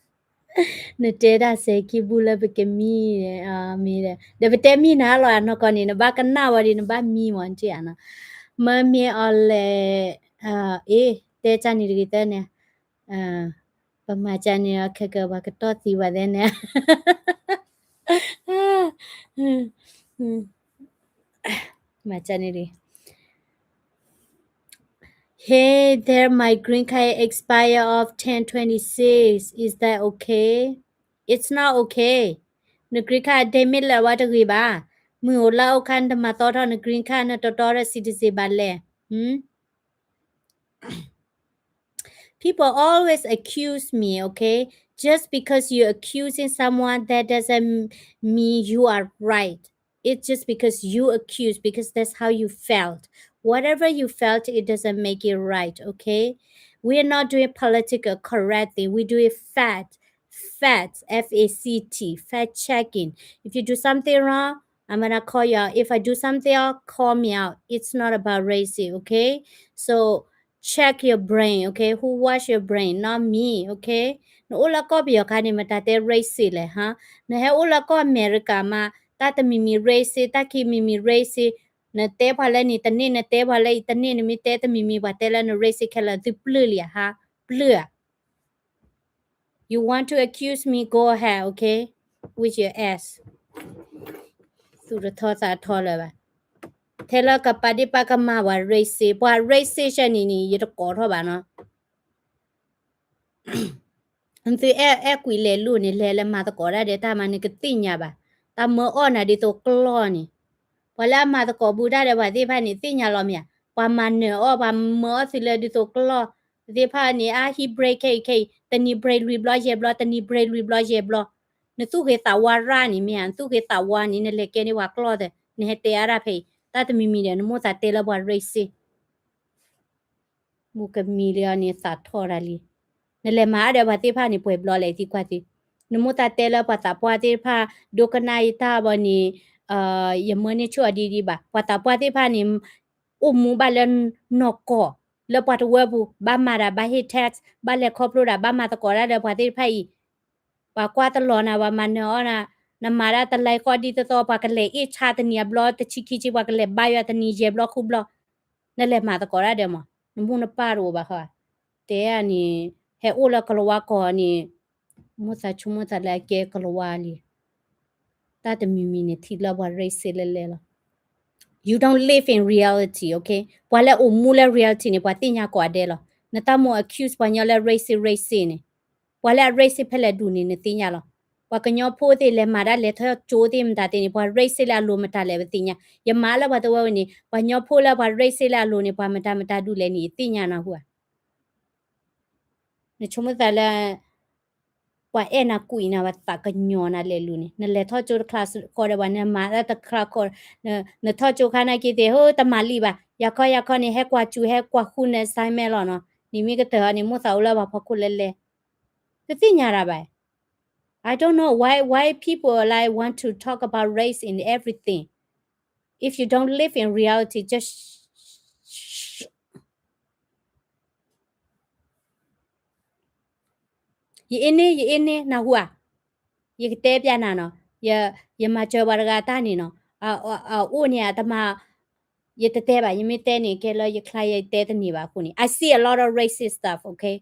ၤ, နတဲတၢ်စဲၤခံဘူၣ်လၢပကမံ, မ့ၢ်ဒီး ဒီးပတဲမံနၤလီၤ နီၢ်ကီၢ်န့ၣ် နဘၣ်ကနၣ်ဝဲဒီး နဘၣ်မံမ့ၢ်နထံၣ်ဧါနီၤ, မ့မ့ၢ်အီၤလဲၣ်, အ့ တဲကၢ်န့ၣ်တဂ့ၤတဲန့ၣ် ပမၤကၢ်န့ၣ် ခဲကၢ် ပှၤကတီၢ်သံဝဲသ့န့ၣ်, မၤကၢ်န့ၣ်တဂ့ၤ, Hey there, my green card expire of ten twenty-six. Is that okay? It's not okay. န green card အ date မ့ၢ်လၢာ်ဝဲတဂ့ၤဘၣ်. မုၢ်အိၣ်လါအိၣ်ခါ နတမၤသီထီၣ်န green card နတတီထီၣ် citizen ဘၣ်လဲၣ်. People always accuse me, okay? Just because you're accusing someone, that doesn't mean you are right. It's just because you accuse, because that's how you felt. Whatever you felt, it doesn't make it right, okay? We are not doing political correct thing. We do it fact, facts, F A C T, fact checking. If you do something wrong, I'm gonna call you out. If I do something wrong, call me out. It's not about racism, okay? So check your brain, okay? Who wash your brain? Not me, okay? နအိၣ်လၢကီၢ်ပယီၤခါန့ၣ် မတၤတဲ racist လဲၣ်, ဟါ? နဟဲအိၣ်လၢကီၢ်အမဲရကၤမး တၢ်တမံၤမံၤ racist, တၢ်ခံမံၤမံၤ racist, နတဲပှၤလၢန့ၣ်တန့ၢ် နတဲပှၤလၢအံၤတန့ၢ် နမ့ၢ်တဲတမံၤမံၤ ပှၤတဲလၢန racist ခဲလၢာ် သုပျုၢ်လံဧါ, ဟါ? ပျုၢ်ဧါ? You want to accuse me? Go ahead, okay? With your ass. သူၣ်တထီသးထီလၢၤဘၣ်. ထဲလၢကပာ်ဒ့ၣ်ပာ်ကမၣ်ပှၤ racist, ပှၤ racist န့ၣ်န့ၣ် ယတကိးထီၣ်ဘၣ်နီၤ. သုအဲၣ်အဲၣ်ကွံာ်လဲၤလိၤန့ၣ် လဲၤလၢမၤသကိးတၢ်ဒီးတၢ်မၤ နကသ့ၣ်ညါဘၣ်. တၢ်မၢအီၣ်နၤဒ်သိးကျီၢ်န့ၣ်, ပှၤလၢအမၤသကိးဘူးတၢ်ဒီးပှၤသ့ၣ်တဖၣ်န့ၣ် သ့ၣ်ညါလီၤမ့ၢ်ဧါ. ပှၤမၤနၢၤအီၣ် ပှၤမၢအီၣ်သုလၢဒ်သိးကျီၢ် သ့ၣ်တဖၣ်န့ၣ် အဟံး break ခဲအံၤခဲအံၤ တနံၤ break လွံၢ်ဘျီယဲၢ်ဘျီ တနံၤ break လွံၢ်ဘျီယဲၢ်ဘျီ. နသူၣ်ဂ့ၤသးဝါရၣ်န့ၣ်မ့ၢ်ဧါ, နသူၣ်ဂ့ၤသးဝါန့ၣ် နလဲၤကဲန့ၢ်ပှၤကျီၢ်သ့, နဟဲတဲအါတၢ်ဖဲအံၤ တၢ်တမံၤမံၤဒီး နမိၢ်သးတဲလၢပှၤ racist မူကမံၤလံအီၤန့ၣ် သးထီၣ်တၢ်လံ. နလဲၤမၤအါဒီးပှၤသ့ၣ်တဖၣ်န့ၣ် ပှဲၤဘျီလဲၣ်သံကွၢ်သ့. နမိၢ်သးတဲလၢပှၤသးပှၢ်သ့ၣ်တဖၣ် ဒိကနၣ်ယတၢ်ဘၣ်န့ၣ်, ယမၢန့ၢ်ဆိၣ်အီၤဒ်ဒ်ဘၣ်. ပှၤသးပှၢ်သ့ၣ်တဖၣ်န့ၣ် အိၣ်မူဘၣ်လၢနီၢ်ကီၢ် လၢပှၤတဝၢပူၤ ဘၣ်မၤဒၣ် ဘၣ်ဟ့ၣ် tax ဘၣ်လဲၤခီဖျိဒၣ် ဘၣ်မၤသကိးတၢ်ဒီးပှၤသ့ၣ်တဖၣ်အံၤ ပှၤကွၢ်တလီၤနၤ ပှၤမၤနၢၤအီၣ်နၤ, နမၤဒၣ်တလဲၤဃီဒ်သိးသိး ပှၤကလဲၤအ့ၣ်ဆါတနံၤအဘျီ တဆံခံဆံ ပှၤကလဲၤဘါယွၤတနံၤယဲၢ်ဘျီဃုဘျီ, နလဲၤမၤသကိးတၢ်ဒီးမး နမိၢ်နပၢ်တအိၣ်ဘၣ်ဃီ, တဲန့ၣ် ဟဲအိၣ်လၢကလၤဝါကီၢ်န့ၣ်, မိၢ်သးဆိကမိၣ်သးလၢအကဲကလၤဝါလံ. တၢ်တမံၤမံၤန့ၣ် ထံၣ်လၢပှၤ racist လဲၣ်လဲၣ်လီၤ. You don't live in reality, okay? ပှၤလၢအိၣ်မူလၢ reality န့ၣ် ပှၤသ့ၣ်ညါကိးဂၤဒဲးလီၤ. နတၢ်မိၣ် accuse ပှၤညီလၢ racist racist န့ၣ်, ပှၤလၢအ racist ဖဲလဲၣ်ဒူၣ်န့ၣ် နသ့ၣ်ညါလီၤ. ပှၤကညီဖိသ့ၣ်လဲၤမၤတၢ်လဲၤထီၣ်ကၠိသ့ၣ်မတၤသ့ၣ်န့ၣ် ပှၤ racist လၢအလိၤမတၤလဲၣ်ပသ့ၣ်ညါ. ယမၤလၢပှၤတဝၢဝဲန့ၣ် ပှၤကညီဖိလၢပှၤ racist လၢအလိၤန့ၣ် ပှၤမတၤမတၤဒူၣ်လဲၣ်န့ၣ် ယသ့ၣ်ညါနၤဟူဧါ. နဆိကမိၣ်သးလၢ ပှၤအဲၣ်နၤကွံာ်နၤ ပှၤသးကညီၤနၤလဲၤလူၤန့ၣ် နလဲၤထီၣ်ကၠိတချါဃီဒီးပှၤ နမၤတၢ်တချါဃီ, နထီၣ်ကၠိခါနာ်က့သ့ၣ် ဟိ တမၤလံဘၣ်. ယၤခီယၤခီန့ၣ် ဟဲကွၢ်စူၤ ဟဲကွၢ်ဃုန assignment လီၤနီၤ. နမ့ၢ်ကတၢၢ်အီၤန့ၣ် မိၣ်သးအိၣ်လၢပှၤဖီခိၣ်လဲၣ်လဲၣ်, တသ့ၣ်ညါတၢ်ဘၣ်. I don't know why, why people like want to talk about race in everything. If you don't live in reality, just ယအ့န့ၣ် ယအ့န့ၣ် နၢ်ဟူဧါ. ယကတဲပျးနၤနီၤ, ယမၤစၢၤပှၤတဂၤတၢ်န့ၣ်နီၤ, အအိၣ်န့ၣ် အတမၤ, ယတတဲဘၣ်, ယမ့ၢ်တဲန့ၣ် ကဲလၢယချါယတဲတန့ၢ်ဘၣ်အဃိန့ၣ်, I see a lot of racist stuff, okay?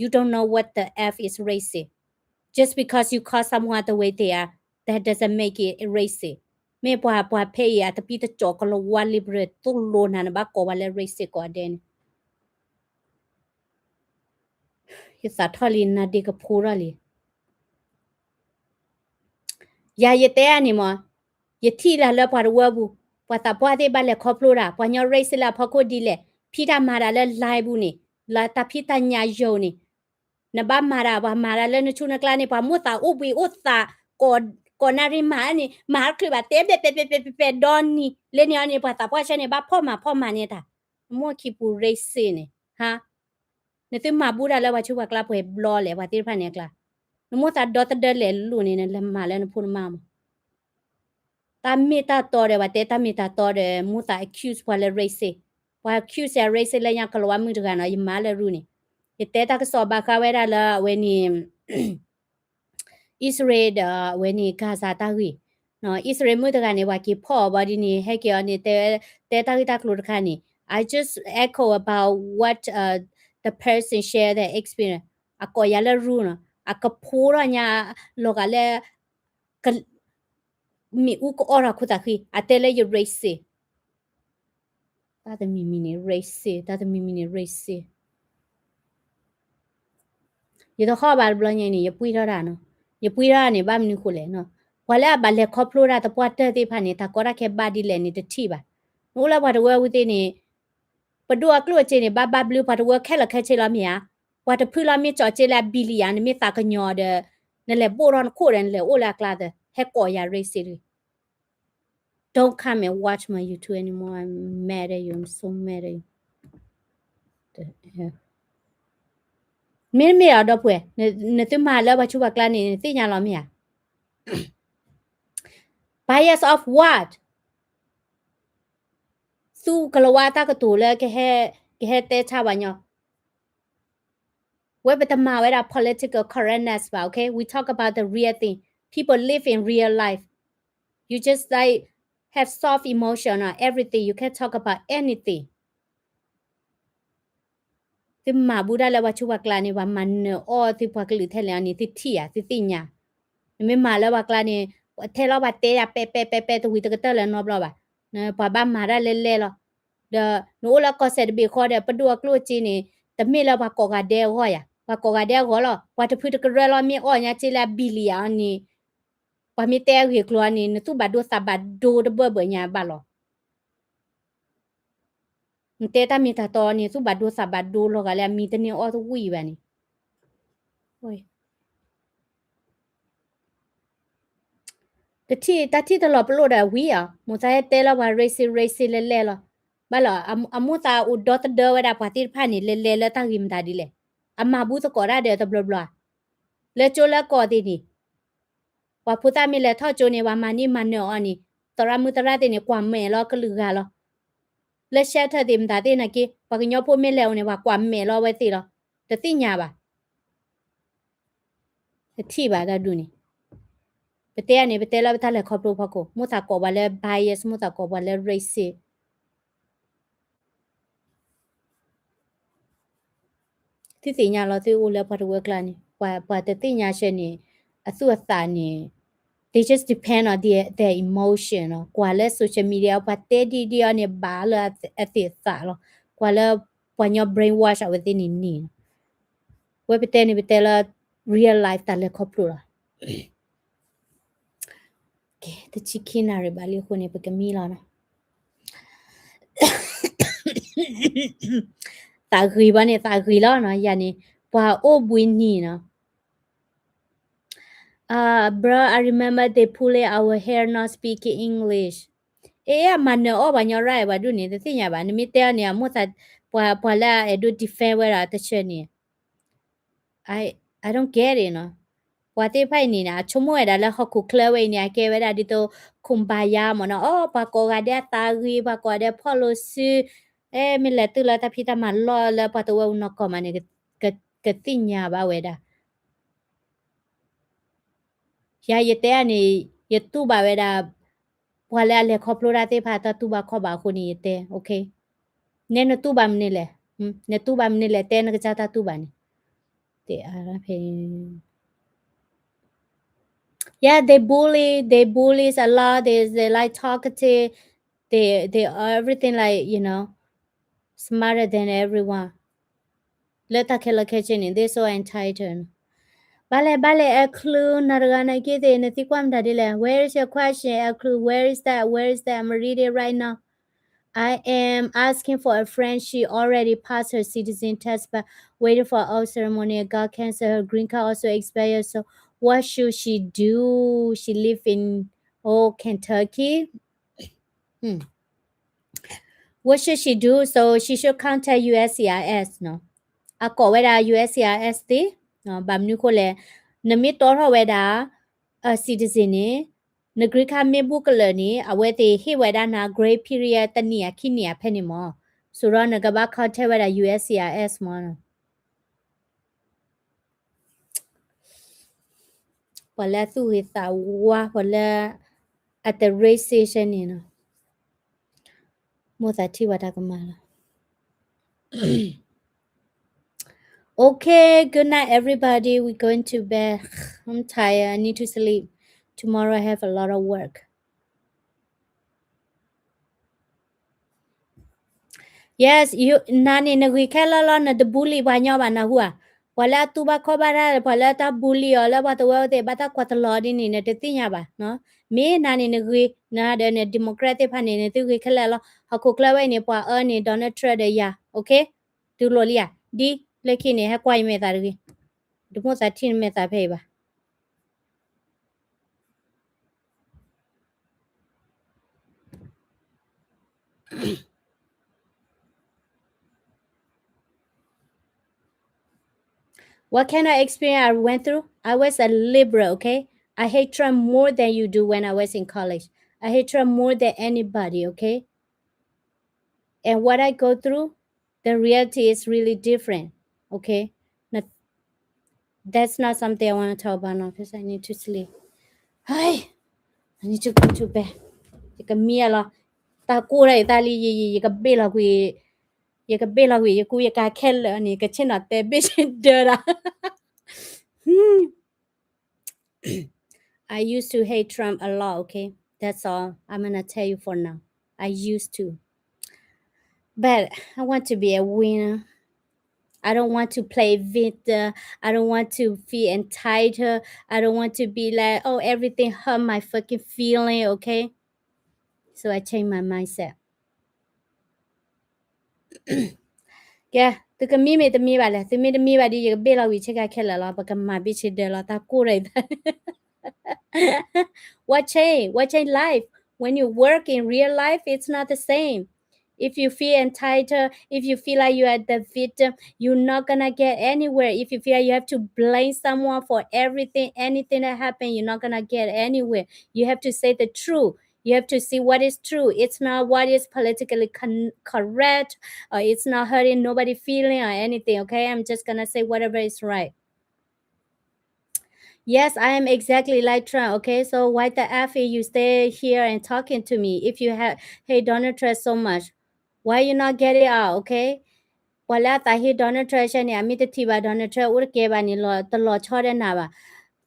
You don't know what the F is racist. Just because you call someone the way they are, that doesn't make it racist. မ့ၢ်ပှၤ ပှၤဖဲအံၤ အတပံတကၠီၣ်ကလၤဝါ liberal သိၣ်လိနၤ နဘၣ်ကိးပှၤလၢ racist ကိးဂၤဒဲးန့ၣ် ယသးထီၣ်လံ နဒ့ကဖိထီၣ်လံ. ယၤယတဲအန့ၣ်မး, ယထံၣ်လၢလၢပှၤတဝၢပူၤ, ပှၤသးပှၢ်သ့ၣ်ဘၣ်လဲၤခီဖျိတၢ်, ပှၤကညီ racist လၢအဖီခိၣ်ဒ်လဲၣ်, ဖံးတၢ်မၤတၢ်လၢ line ပူၤန့ၣ်, လၢတၢ်ဖံးတၢ်ညၣ်ယိာ်န့ၣ်, နဘၣ်မၤတၢ် ပှၤမၤတၢ်လၢနဆူၣ်နကျါန့ၣ် ပှၤမိၣ်သးအိၣ်ဘှံးအိၣ်သး, ကိးနၣ်ရံၣ်မၤန့ၣ် မၤတချုးဘၣ် တဲဘဲးပဲးပဲးပဲးဒီနံၤ, လၢန့ၣ်အီၤန့ၣ် ပှၤသးပှၢ်ဆၢန့ၣ် ဘၣ်ဖီၣ်မၤဖီၣ်မၤန့ၢ်တၢ်, နမိၢ်ခံပူၤ racist န့ၣ်, ဟါ နသုမၤဘူၣ်တၢ်လၢပှၤဆူၣ်ပှၤကျါပှဲၤဘျီလဲၣ်, ပှၤသ့ၣ်တဖၣ်န့ၣ်အကျါ, နမိၢ်သးဒီသဒၢလဲၤလိာ်န့ၣ် နလဲၤမၤလၢနဖိနမါမး. တၢ်မ့ၢ်တၢ်တီဒီး ပှၤတဲတၢ်မ့ၢ်တၢ်တီဒီး မိၢ်သး accuse ပှၤလၢ racist, ပှၤ accuse ယၤ racist လၢညါ ကလၤဝါမုၣ်တဂၤနီၤ, ယမၤလၢရူန့ၣ်, ယတဲတၢ်ကစီၣ်ဘၣ်ဃးဝဲဒၣ်လၢအဝဲန့ၣ် အံၣ်စရ့လးဒီးအဝဲန့ၣ် Gaza တၢ်ဂ့ၢ်, အံၣ်စရ့လးမုၣ်တဂၤန့ၣ် ပှၤက့ၤဖီၣ်အီၤဘၣ်ဒ်န့ၣ် ဟဲက့ၤအီၤန့ၣ် တဲ တဲတၢ်ဂ့ၢ်တၢ်ကျိၤတခါန့ၣ်, I just echo about what the person share their experience. အကိးယၤလၢရူနီၤ, အကဖိထီၣ်ညါ လီၤဂာ်လၢ မ့ၣ်အူကအီၣ်ထီၣ်ခိၣ်သးဃံ, အတဲလၢယ racist. တၢ်တမံၤမံၤန့ၣ် racist, တၢ်တမံၤမံၤန့ၣ် racist. ယတဟီၣ်ဘၣ်တဘျီညါန့ၣ် ယပှံၢ်ထီၣ်တၢ်နီၤ, ယပှံၢ်ထီၣ်တၢ်န့ၣ် ဘၣ်မနုၤဃိလဲၣ်နီၤ, ပှၤလၢအဘၣ်လဲၤခီဖျိတၢ်သပှၢ်တၢၢ်သ့ၣ်တဖၣ်န့ၣ် တၢ်ကီတၢ်ခဲဘၣ်ဒ်လဲၣ်န့ၣ် တထံၣ်ဘၣ်. နအိၣ်လၢပှၤတဝၢပူၤသ့ၣ်န့ၣ် ပဒိၣ်အကျိၣ်အစ့န့ၣ် ဘၣ်ဘၣ်ဘျုးပှၤတဝၢခဲလၢာ်ခဲဆ့လီၤမ့ၢ်ဧါ, ပှၤတဖုလီၤမ့ၢ်ကၠီၣ်စ့လၢအ billion နမ့ၢ်သးကညီၤဒီး နလဲၤဘိၣ်ထီၣ်နခိၣ်ဒီး နလဲၤအိၣ်လၢအကျါသၢ ဟဲကိးယၤ racist လံ. Don't come and watch my YouTube anymore. I'm mad at you. I'm so mad at you. မ့တမ့ၢ်အဒီပုၢ်ဝဲၢ်, နသုမၤလၢပှၤဆူၣ်ပှၤကျါန့ၣ် နသ့ၣ်ညါလီၤမ့ၢ်ဧါ. Bias of what? သူကလၤဝါတၢ်ကတိၤလၢ ကဟဲတဲဆါပှၤညီ, ဝဲပတမၤဝဲဒၣ် political correctness ဘၣ်, okay? We talk about the real thing. People live in real life. You just like have soft emotion on everything. You can't talk about anything. သုမၤဘူၣ်တၢ်လၢပှၤဆူၣ်ပှၤကျါန့ၣ် ပှၤမၤနၢၤအီၣ်သုပှၤကလုာ်ထဲလဲၣ်န့ၣ် သုထံၣ်ဧါ, သုသ့ၣ်ညါ. နမ့ၢ်မၤလၢပှၤကျါန့ၣ် ထဲလီၤပှၤတဲယၤပဲပဲပဲပဲ တဝံၤတကတၢၢ်လၢၤနီတဘျီဘၣ်. ပှၤဘၣ်မၤတၢ်လဲၢ်လဲၢ်လီၤ. ဒီးနအိၣ်လၢကီၢ်စဲၣ်တဘ့ၣ်ဃီဒီး ပဒိၣ်အကျိၣ်အစ့န့ၣ် တမ့ၢ်လၢပှၤကိးဂၤဒဲးအဂီၢ်ယၤ, ပှၤကိးဂၤဒဲးအဂီၢ်လီၤ. ပှၤတဖုတကရၢလီၤ မ့ၢ်အီၣ်ညါစ့လၢအ billion အီၤန့ၣ်, ပှၤမ့ၢ်တဲအဂ့ၢ်အကျိၤအီၤန့ၣ် နသူၣ်ဘၣ်ဒိသးဘၣ်ဒိတဘၢၣ်ဘၢၣ်ညါဘၣ်လီၤ. နတဲတၢ်မ့ၢ်တၢ်တီန့ၣ် သူၣ်ဘၣ်ဒိသးဘၣ်ဒိလီၤဂာ်လၢအမံၤတန့ၢ်အီၣ်တဝံၣ်ဘၣ်န့ၣ်. တထံၣ်တၢ်ထံၣ်တလီၤပလိာ်ဒီးဝံၤဧါ, မိၢ်သးဟဲတဲလီၤပှၤ racist racist လဲၢ်လဲၢ်လီၤ. ဘၣ်လီၤ, အမိၢ်သးအိၣ်ဒီသဒၢဝဲဒၣ်ပှၤသ့ၣ်တဖၣ်န့ၣ် လဲၢ်လဲၢ်လၢတၢ်ဂ့ၤမတၤဒ်လဲၣ်. အမၤဘူၣ်သကိးတၢ်ဒီးတဘျီဘျီ, လၢကၠိလၢကီၢ်သ့ၣ်န့ၣ် ပှၤဖိသၣ်မ့ၢ်လဲၤထီၣ်ကၠိန့ၣ် ပှၤမၤန့ၢ်မၤနၢၤအီၤန့ၣ် သရၣ်မုၣ်သရၣ်သ့ၣ်န့ၣ် ကွၢ်မဲာ်လီၤကလုာ်ဂၤလီၤ. လၢ shelter သ့ၣ်မတၤသ့ၣ်နာ်က့ ပှၤကညီဖိမ့ၢ်လဲၤအိၣ်န့ၣ် ပှၤကွၢ်မဲာ်လီၤဝဲသ့ၣ်လီၤ. တသ့ၣ်ညါဘၣ်. တထံၣ်ဘၣ်တၢ်ဒုးန့ၣ်. ပတဲန့ၣ် ပတဲလၢပတၢ်လဲၤခီဖျိဖီခိၣ်, မိၢ်သးကိးပှၤလၢ bias, မိၢ်သးကိးပှၤလၢ racist. သုသ့ၣ်ညါလီၤ သုအိၣ်လၢပှၤတဝၢကျါန့ၣ် ပှၤတသ့ၣ်ညါဆၢန့ၣ် အသူၣ်အသးန့ၣ် they just depend on their, their emotion နီၤ. ကွၢ်လၢ social media ပှၤတဲဒ်ဒ်အီၤန့ၣ် ဘၣ်လၢအသ့ၣ်အသးလီၤ. ကွၢ်လၢပှၤကညီ brainwash အဝဲသ့ၣ်န့ၣ်န့ၣ်လီၤ. ဝဲပတဲန့ၣ် ပတဲလၢ real life တၢ်လဲၤခီဖျိလီၤ. ကဲ တဆံခံနၣ်ရံၣ်ဘၣ်လံအဃိန့ၣ် ပကမံလီၤနီၤ. သးဂ့ၤဘၣ်န့ၣ် သးဂ့ၤလီၤနီၤ ယၤန့ၣ် ပှၤအိၣ်ဘှံးနံၤနီၤ. Uh, bro, I remember they pulling our hair, not speaking English. အ့ အမၤနၢၤအီၣ်ပှၤညီ right ဘၣ်ဒုးန့ၣ် တသ့ၣ်ညါဘၣ်. နမ့ၢ်တဲအီၤန့ၣ် အမိၢ်သး ပှၤ ပှၤလၢအအဲၣ်ဒိး defend ဝဲဒၣ်တဆၢန့ၣ် I, I don't get it နီၤ. ပှၤသ့ၣ်တဖၣ်အံၤန့ၣ် အဆိကမိၣ်ဝဲဒၣ်လၢ ဟီၣ်ခိၣ်ချၢဝဲအံၤန့ၣ် အကဲဝဲဒၣ်ဒ်သိး kumbaya မ့ၢ်နီၤ. အိ ပှၤကိးဂၤဒဲးအသးဂ့ၤ, ပှၤကိးဂၤဒဲးဖီၣ်လိာ်စု, အဲ မ့ၢ်လဲၤတုၤလၢတၢ်ဖံးတၢ်မၤလီၢ်လၢပှၤတဝၢပူၤနီၢ်ကီၢ်မးန့ၣ် ကသ့ၣ်ညါဘၣ်ဝဲဒၣ်. ယၤယတဲန့ၣ် ယတူၢ်ဘၣ်ဝဲဒၣ် ပှၤလၢအလဲၤခီဖျိတၢ်သ့ၣ်တဖၣ်တၢ်တူၢ်ဘၣ်ခီၣ်ဘၣ်အဃိန့ၣ် ယတဲ okay, နဲနတူၢ်ဘၣ်မနုၤလဲၣ်, နတူၢ်ဘၣ်မနုၤလဲၣ် တဲနကစၢ်တၢ်တူၢ်ဘၣ်န့ၣ်, တဲ Yeah, they bully, they bullies a lot, they, they like talkative, they, they everything like, you know, smarter than everyone. လၢတၢ်ခဲလၢာ်ခဲဆ့န့ၣ် they so entitled. ဘၣ်လဲၣ် ဘၣ်လဲၣ် အချူ နၤတဂၤနာ်က့သ့ၣ် နသံကွၢ်မတၤဒ်လဲၣ်. Where is your question, အချူ? Where is that? Where is that? I'm reading right now. I am asking for a friend. She already passed her citizen test but waiting for all ceremony and got cancer. Her green card also expired. So what should she do? She live in, oh, Kentucky. Hmm. What should she do? So she should contact U S C I S နီၤ. အကိးဝဲဒၣ် U S C I S သ့ၣ်, ဘၣ်မနုၤအဃိလဲၣ်, နမ့ၢ်တီထီၣ်ဝဲဒၣ် အ citizen န့ၣ်, န green card မ့ၢ်ဘူးကလၢာ်န့ၣ် အဝဲသ့ၣ်ဟ့ၣ်ဝဲဒၣ်နၤ grace period တနံၣ်ဧါခံနံၣ်ဧါဖဲန့ၣ်မၢ်. ဆိုတော့ နကဘၣ် contact ဝဲဒၣ် U S C I S မၢ်နီၤ. ပှၤလၢအသူၣ်ဂ့ၤသးဝါ ပှၤလၢအတ racism န့ၣ်နီၤ, မိၣ်သးထံၣ်ဝဲတၢ်ကမၣ်လီၤ. Okay, good night, everybody. We're going to bed. I'm tired. I need to sleep. Tomorrow I have a lot of work. Yes, you, နၤန့ၣ် နဂ့ၤခဲလၢာ်လီၤ, နတ bully ပှၤညီဘၣ် နၢ်ဟူဧါ. ပှၤလၢအတူၢ်ဘၣ်ခီၣ်ဘၣ်တၢ်, ပှၤလၢတၢ် bully အီၤ လၢပှၤတဝၢအဝဲသ့ၣ် ဘၣ်တၢ်ကွၢ်တလီၤဒ်န့ၣ် နတသ့ၣ်ညါဘၣ်. မ့ၢ်နၤန့ၣ် နဂ့ၤ, နၤဒီးန democrat သ့ၣ်တဖၣ်န့ၣ် နသုဂ့ၤခဲလၢာ်လီၤ. ဟီၣ်ခိၣ်ချၢဝဲအံၤန့ၣ် ပှၤအၢန့ၣ် Donald Trump ဒီးယၤ, okay? တူၢ်လိာ်လံဧါ, ဒ်လၢခံန့ၣ် ဟဲကွၢ်ယမဲာ်သးတဂ့ၤ, တမိၣ်သးထံၣ်နမဲာ်သးဖဲအံၤဘၣ်. What kind of experience I went through? I was a liberal, okay? I hate Trump more than you do when I was in college. I hate Trump more than anybody, okay? And what I go through, the reality is really different, okay? Not, that's not something I want to talk about now because I need to sleep. Hi, I need to go to bed. ယကမံလီၤ, တၢ်ကိၢ်ဒၣ်ယသးလံ, ယ, ယ, ယကဘ့ၣ်လီၤကွံာ်, ယကဘ့ၣ်လီၤကွံာ် ယကူယကၤခဲလၢာ်န့ၣ် ကဆ့ၣ်နီၤတဲဘ့ၣ်ဆ့ဒၢဒၣ်. I used to hate Trump a lot, okay? That's all I'm gonna tell you for now. I used to. But I want to be a winner. I don't want to play victim. I don't want to feel entitled. I don't want to be like, oh, everything hurt my fucking feeling, okay? So I changed my mindset. ကဲ, သုကမံမ့ၢ်တမံဘၣ်လဲၣ်, သုမ့ၢ်တမံဘၣ်ဒီး ယကဘ့ၣ်လီၤဝံၤဆ့ကၤခဲလၢာ်လီၤ, ပကမၤဘ့ၣ်ဆ့ဒၢလီၤ, တၢ်ကိၢ်ဒၣ်ယသး. What change? What change life? When you work in real life, it's not the same. If you feel entitled, if you feel like you are the victim, you're not gonna get anywhere. If you feel like you have to blame someone for everything, anything that happened, you're not gonna get anywhere. You have to say the truth. You have to see what is true. It's not what is politically con- correct, or it's not hurting nobody's feeling or anything, okay? I'm just gonna say whatever is right. Yes, I am exactly like Trump, okay? So why the F is you stay here and talking to me if you have hate Donald Trump so much? Why you not get it out, okay? ပှၤလၢအသးဟ့ Donald Trump ဆဲန့ၣ် အမ့ၢ်တထံၣ်ဘၣ် Donald Trump အိၣ်တကဲဘၣ်န့ၣ် လီၤတလီၤဆီဒီးနၤဘၣ်.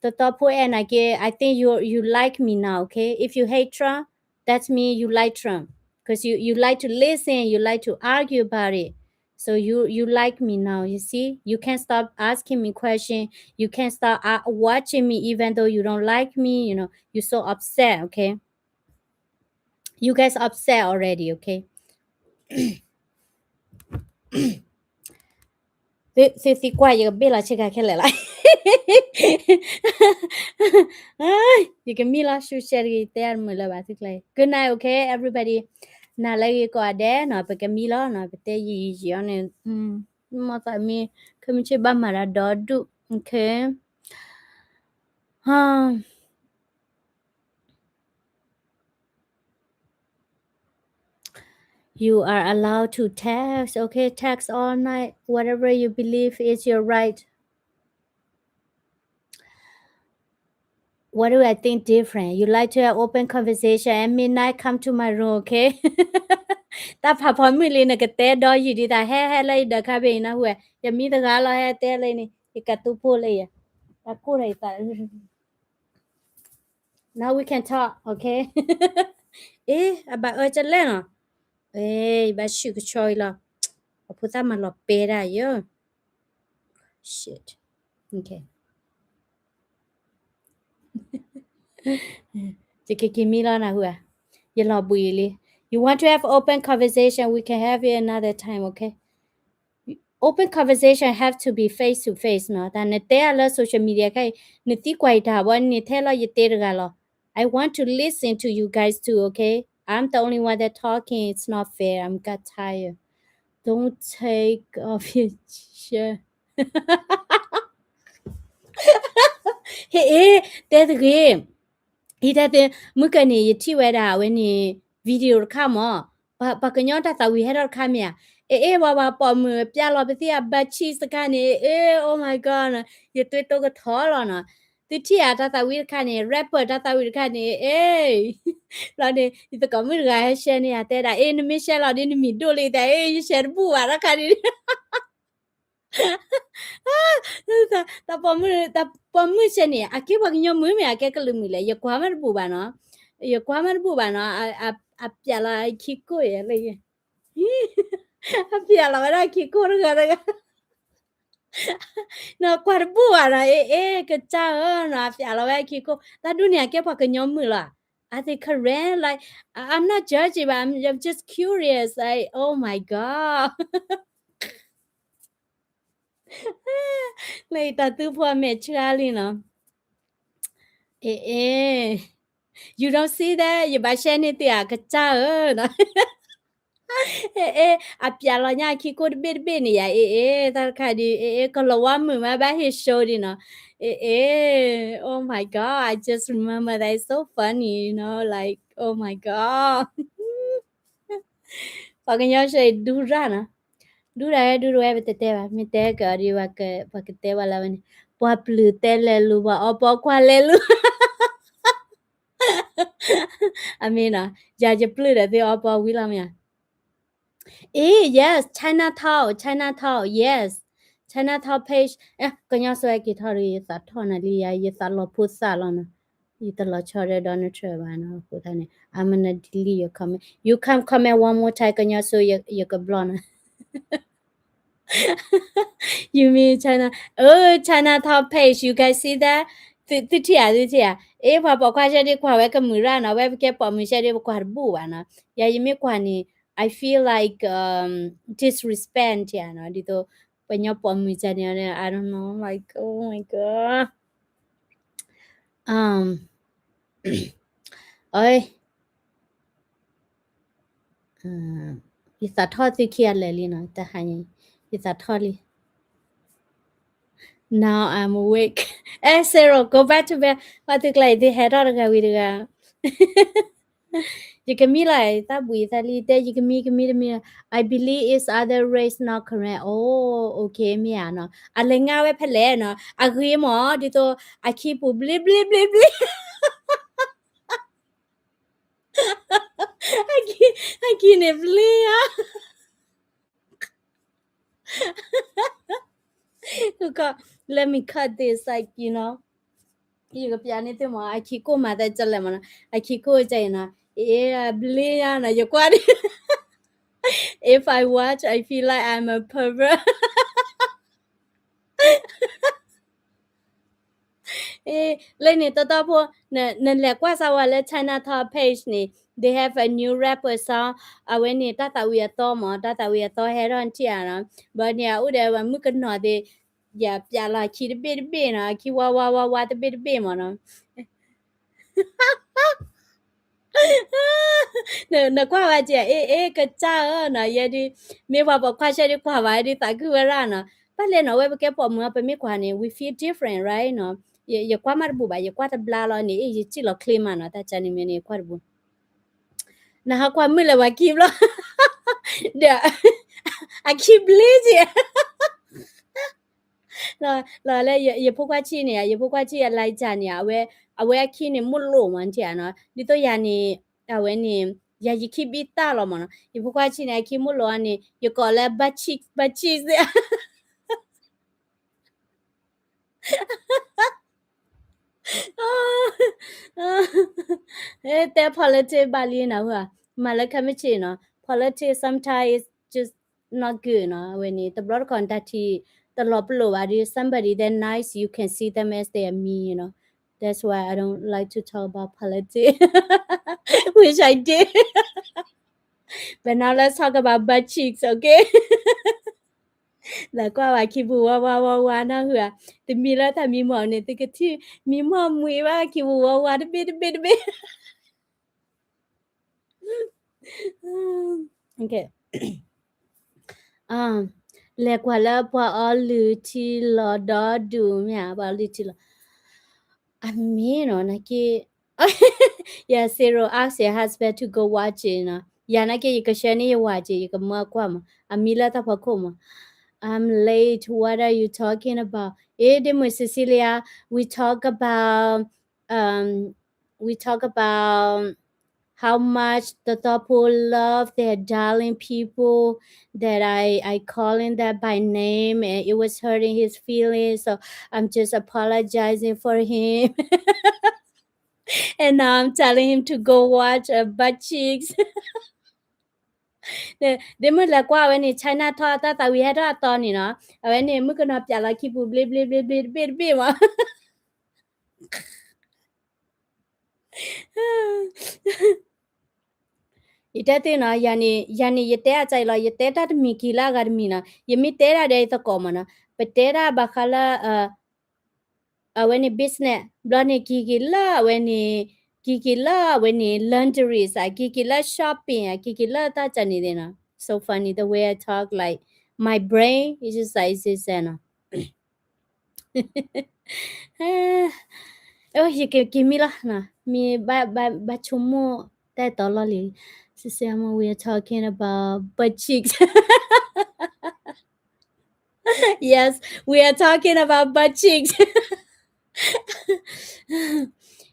တသီဖိအဲၣ်နာ်က့ I think you, you like me now, okay? If you hate Trump, that's mean you like Trump. Because you, you like to listen, you like to argue about it. So you, you like me now, you see? You can't stop asking me question. You can't stop uh, watching me even though you don't like me, you know, you're so upset, okay? You guys upset already, okay? သုသံကွၢ် ယကဘ့ၣ်လီၤဆ့ကၤခဲလၢာ်လီၤ. ယကမံလီၤ ရှူရှဲတဂ့ၤ တဲအမုာ်လၢၤဘၣ် သုကျဲ. Good night, okay, everybody. နၤလၢဂ့ၤကိးဂၤဒဲးနီၤ, ပကမံလီၤနီၤ, ပတဲယံာ်ယံာ်အီၤန့ၣ်, မ့ၢ်သးမံ, ခဲမုၢ်ဆ့ၣ်ဘၣ်မၤတၢ်ဒီဒူၣ်, okay. You are allowed to text, okay? Text all night. Whatever you believe is your right. What do I think different? You like to have open conversation at midnight, come to my room, okay? တၢ်ဖးဖီမုၢ်လံ နကတဲဒီးယံာ်ဒံးတၢ် ဟဲဟဲလၢယဒၢးခါဘ့ၣ်အံၤ နၢ်ဟူဝဲ, ယမံတဂၤလီၤ ဟဲတဲလၢန့ၣ် ယကသူဖိလၢယဲ, တၢ်ကိၢ်ဒီးယသး Now we can talk, okay? အ့ အဘၣ်အၢကလဲၣ်နီၤ, အ့ ယဘၣ်ဆူၣ်ကဆီအံၤလီၤ, အဖိသၣ်မၤလီၤပဲဒၣ်ယဲ, shit, okay. ယကက့ၤမံလီၤနၢ်ဟူဧါ, ယလီၤဘှံးလံ. You want to have open conversation, we can have it another time, okay? Open conversation have to be face to face နီၤ, တၢ်နတဲအါလၢ social media ခဲအံၤ နသံကွၢ်ယတၢ်ဘီန့ၣ် ထဲလီၤယတဲတဂၤလီၤ. I want to listen to you guys too, okay? I'm the only one that talking, it's not fair, I'm got tired. Don't take off your shirt. ဟ့ၣ်အ့ တဲတဂ့ၤ, အံၤတဲသ့, မုၢ်ကနံၤ ယထံၣ်ဝဲဒၣ်အဝဲန့ၣ် video တခါမး, ပှၤကညီတၢ်သးဝံၣ်ဟဲထီၣ်တခါမ့ၢ်ဧါ, အ့ၣ်အ့ၣ် ပှၤပှၤပိာ်မုၣ်ပျဲလီၤပသံၣ်အ butt cheeks တခါန့ၣ်, အ့ၣ် oh my god နီၤ, ယသွံၣ်တိကထီလီၤနီၤ, သုထံၣ်ဧါ တၢ်သးဝံၣ်တခါန့ၣ် rapper တၢ်သးဝံၣ်တခါန့ၣ်, အ့ၣ်, ဘျီန့ၣ် ယသကိးမုၣ်တဂၤဟဲ share န့ၢ်ယၤ တဲဒၣ် အ့ၣ် နမ့ၢ် share လီၤဒီး နမံၤဒိၣ်လံ တဲ အ့ၣ် ယ share တဘူၣ်ဘၣ် တၢ်ခါဒ် တၢ်ပိာ်မုၣ်, တၢ်ပိာ်မုၣ် share န့ၣ် အကဲပှၤကညီမုာ်မ့ၢ် အကဲကလုာ်မုာ်လဲၣ်, ယကွၢ်မးတဘူၣ်ဘၣ်နီၤ, ယကွၢ်မးတဘူၣ်ဘၣ်နီၤ, အပျးလီၤအခံကိၣ်ယဲလၢယဲ, အပျးလီၤဝဲဒၣ်အခံကိၣ်တဂၤတဂၤ, နီၤကွၢ်တဘူၣ်ဘၣ်နီၤ, အ့ၣ်အ့ၣ် ကစၢ်ဧၢနီၤ, အပျးလီၤဝဲအခံကိၣ်, တၢ်ဒူၣ်န့ၣ် အကဲပှၤကညီမုာ်လီၤ, အသ့ၣ် Karen, like, I'm not judging, but I'm just curious, like, oh my god. လၢယတၢ်သူဖိအမဲာ်ဆှါလံနီၤ, အ့ၣ်အ့ၣ်, you don't see that, ယဘၣ် share န့ၢ်သုဧါ ကစၢ်ဧၢနီၤ, အ့ၣ်အ့ၣ် အပျးလီၤညါအခံကိၣ်တဘ့ၣ်တဘ့ၣ်န့ၣ်ယၤ, အ့ၣ်အ့ၣ် တၢ်တခါဒ် အ့ၣ်အ့ၣ် ကလီၤဝါမုာ်မးဘၣ်ဟ့ၣ် show ဒ်နီၤ, အ့ၣ်အ့ၣ်, oh my god, I just remember that, it's so funny, you know, like, oh my god. ပှၤကညီ share ဒူရၣ်နီၤ, ဒူရၣ်ဝဲဒူရၣ်ဝဲ ပတတဲဘၣ်, မ့ၢ်တဲကဒီး ပှၤကတဲဘၣ်လၢဝဲန့ၣ်, ပှၤပျုၢ်တဲလဲၤလူၤ ပှၤအီပီကွၢ်လဲၤလူၤ, အမ့ၢ်နီၤ, ယၤယပျုၢ်ဒီးသုအီပီဝံၤလီၤမ့ၢ်ဧါ, အ့ၣ် yes, Chinatown, Chinatown, yes, Chinatown page, ကညီစိၤဟဲက့ၤထီၣ်ဒီး ယသးထီၣ်နၤလံယၤ, ယသးလီၤဖိသၣ်လီၤနီၤ, ယတလီၤဆီဒီး Donald Trump ဘၣ်နီၤ, အဃိသတးန့ၣ် I'm gonna delete your comment, you come comment one more time ကညီစိၤ ယက block နၤ, you mean China, oh, Chinatown page, you guys see that, သုထံၣ်ဧါ သုထံၣ်ဧါ, အ့ၣ် ပှၤပိာ်ခွါ share ဒ်ကွၢ်ဝဲကမုာ်ရၣ်နီၤ, ဝဲပကဲပိာ်မုၣ် share ဒ်ပကွၢ်တဘူၣ်ဘၣ်နီၤ, ယၤယမ့ၢ်ကွၢ်န့ၣ် I feel like, um, disrespect ဧါနီၤ, ဒ်သိး ပှၤကညီပိာ်မုၣ်ကန့ၣ် I don't know, like, oh my god, um, အ ယသးထီၣ်သုခံဂၤလၢာ်လံနီၤ, တဟါညါ ယသးထီၣ်လံ, now I'm awake, အဲ Sarah, go back to bed, ပှၤသုကျါအံၤ သုဟဲထီၣ်တဂၤဝံၤတဂၤ ယကမံလီၤ, သးဘှံးသးလံ တဲ ယကမံ ကမံတမံလီၤ, I believe it's other race, not Karen, oh, okay, မ့ၢ်ဧါနီၤ, အလဲၤငါဝဲဖဲလဲၣ်နီၤ, အဂ့ၤမး ဒ်သိး အခံပူၤ ဘျ့ဘျ့ဘျ့ဘျ့ အခံ, အခံန့ၣ်ဘျ့ဧါ, က let me cut this, like, you know, ယကပျးန့ၢ်သုမး အခံကိၣ်မၤသးကလဲာ်မးနီၤ, အခံကိၣ်ကဲအံၤနီၤ, အ့ၣ် အဘျ့ဧါနီၤ, ယကွၢ်ဒ် if I watch, I feel like I'm a pervert. အ့ၣ် လၢန့ၣ် တီတီဖိ နလဲၤကွၢ်စၢ်ဝဲလၢ Chinatown page န့ၣ် they have a new rapper song, အဝဲန့ၣ် တၢ်သးဝံၣ်အသီမး, တၢ်သးဝံၣ်အသီဟဲထီၣ်ထံၣ်ဧါနီၤ, ဘၣ်န့ၣ် အအိၣ်ဒီးပှၤမုၣ်ကနီၤသ့ၣ်, ယပျးလီၤခံတဘ့ၣ်တဘ့ၣ်နီၤ, ခံဝါဝါဝါဝါတဘ့ၣ်တဘ့ၣ်မးနီၤ, နကွၢ်ဝဲကဲ အ့ၣ် အ့ၣ် ကစၢ်ဧၢနီၤ, ယဲဒ် မ့ၢ်ပှၤပိာ်ခွါ share ဒ်ကွၢ်ဘၣ်ဒ်သးခုဝဲရၣ်နီၤ, ဘၣ်လဲၣ်နီၤ ဝဲပကဲပိာ်မုၣ်အီၤ ပမ့ၢ်ကွၢ်န့ၣ် we feel different, right နီၤ, ယကွၢ်မးတဘူၣ်ဘၣ်, ယကွၢ်တဘျါလီၤန့ၣ် အ့ၣ် ယစံၣ်လီၤချ့မးနီၤ, တၢ်ကန့ၣ်မ့ၢ်န့ၣ် ကွၢ်တဘူၣ်, နဟးကွၢ်မုၢ်လၢပှၤခံဘျီ, ဒီး အခံဘျ့ကဲ လီၤလၢယဖိခွါဆံၣ်န့ၣ် ယဖိခွါဆံၣ်အလံၤကၢ်န့ၣ် အဝဲအခံန့ၣ် မိၢ်လိာ်မး နထံၣ်ဧါနီၤ, ဒ်သိးယၤန့ၣ် အဝဲန့ၣ် ယၤယခံဘံၣ်တၢ်လီၤမးနီၤ, ယဖိခွါဆံၣ်န့ၣ် အခံမိၢ်လိာ်အန့ၣ် ယကိးလၢ butt cheeks, butt cheeks သ့ၣ် တဲ politics ဘၣ်လံနၤဧၢ, မၤလၢခဲမုၢ်ဆ့ၣ်နီၤ, politics sometimes is just not good နီၤ, အဝဲန့ၣ် တဘျီတခီၣ်နတၢ်ထံၣ် တလီၤပလိာ်ဘၣ်ဒီး somebody that nice, you can see them as they are mean, you know, that's why I don't like to talk about politics, which I did, but now let's talk about butt cheeks, okay? လဲၤကွၢ်ဝဲခံပူၤဝါဝါဝါဝါနီၤဧါ, တမံၤလၢတၢ်မံမီၢ်န့ၣ် သုကထံၣ်မံမီၢ်မှံဘၣ် ခံပူၤဝါဝါတဘ့ၣ်တဘ့ၣ်တဘ့ၣ်, လဲၤကွၢ်လၢပှၤအီလုၢ် ထံလီၤဒီဒူၣ်မ့ၢ်ဧါ, ပှၤအီလုၢ်ထံလီၤ, အမ့ၢ်နီၤ နာ်က့ Yeah, Cyril, ask your husband to go watch it နီၤ, ယၤနာ်က့ ယကဆှၢန့ၢ်ယဝၤက့ၤ ယကမၢကွၢ်မး အမံလၢတၢ်ဖီခိၣ်မး, I'm late, what are you talking about? အ့ ဒ့မုၣ် Cecilia, we talk about, um, we talk about how much the Thopo love their darling people that I, I calling that by name and it was hurting his feelings, so I'm just apologizing for him. And now I'm telling him to go watch a butt cheeks. ဒ့မုၣ်လဲၤကွၢ်ဝဲန့ၣ် China ထီၣ်တၢ်သးဝံၤဟဲထီၣ်အသီန့ၣ်နီၤ, အဝဲန့ၣ် မုၣ်ကနီၤပၠးလီၤခံပူၤ ဘျ့ဘျ့ဘျ့ဘျ့တဘ့ၣ်တဘ့ၣ်မး ယတဲသုနီၤ, ယၤန့ၣ် ယၤန့ၣ် ယတဲအကစၢ်အံၤလီၤ, ယတဲတၢ်တမံၤက့ၤလၢအဂၤတမံၤနီၤ, ယမ့ၢ်တဲတၢ်ဒီးယသကိးမးနီၤ, ပတဲတၢ်ဘၣ်ဃးလၢ အဝဲန့ၣ် business ဘျီန့ၣ် က့ၤက့ၤလၢအဝဲန့ၣ်, က့ၤက့ၤလၢအဝဲန့ၣ် laundry စ့ၢ်, က့ၤက့ၤလၢ shopping ဧါ, က့ၤက့ၤလၢတၢ်ကန့ၣ်သ့ၣ်နီၤ, so funny the way I talk, like my brain is just like this နီၤ. ယက့ၤမံလီၤ, မ့ၢ်ဘၣ်ဆိကမိၣ်တၢ်တီလီၢ်လံၤ, စံမ we are talking about butt cheeks. Yes, we are talking about butt cheeks.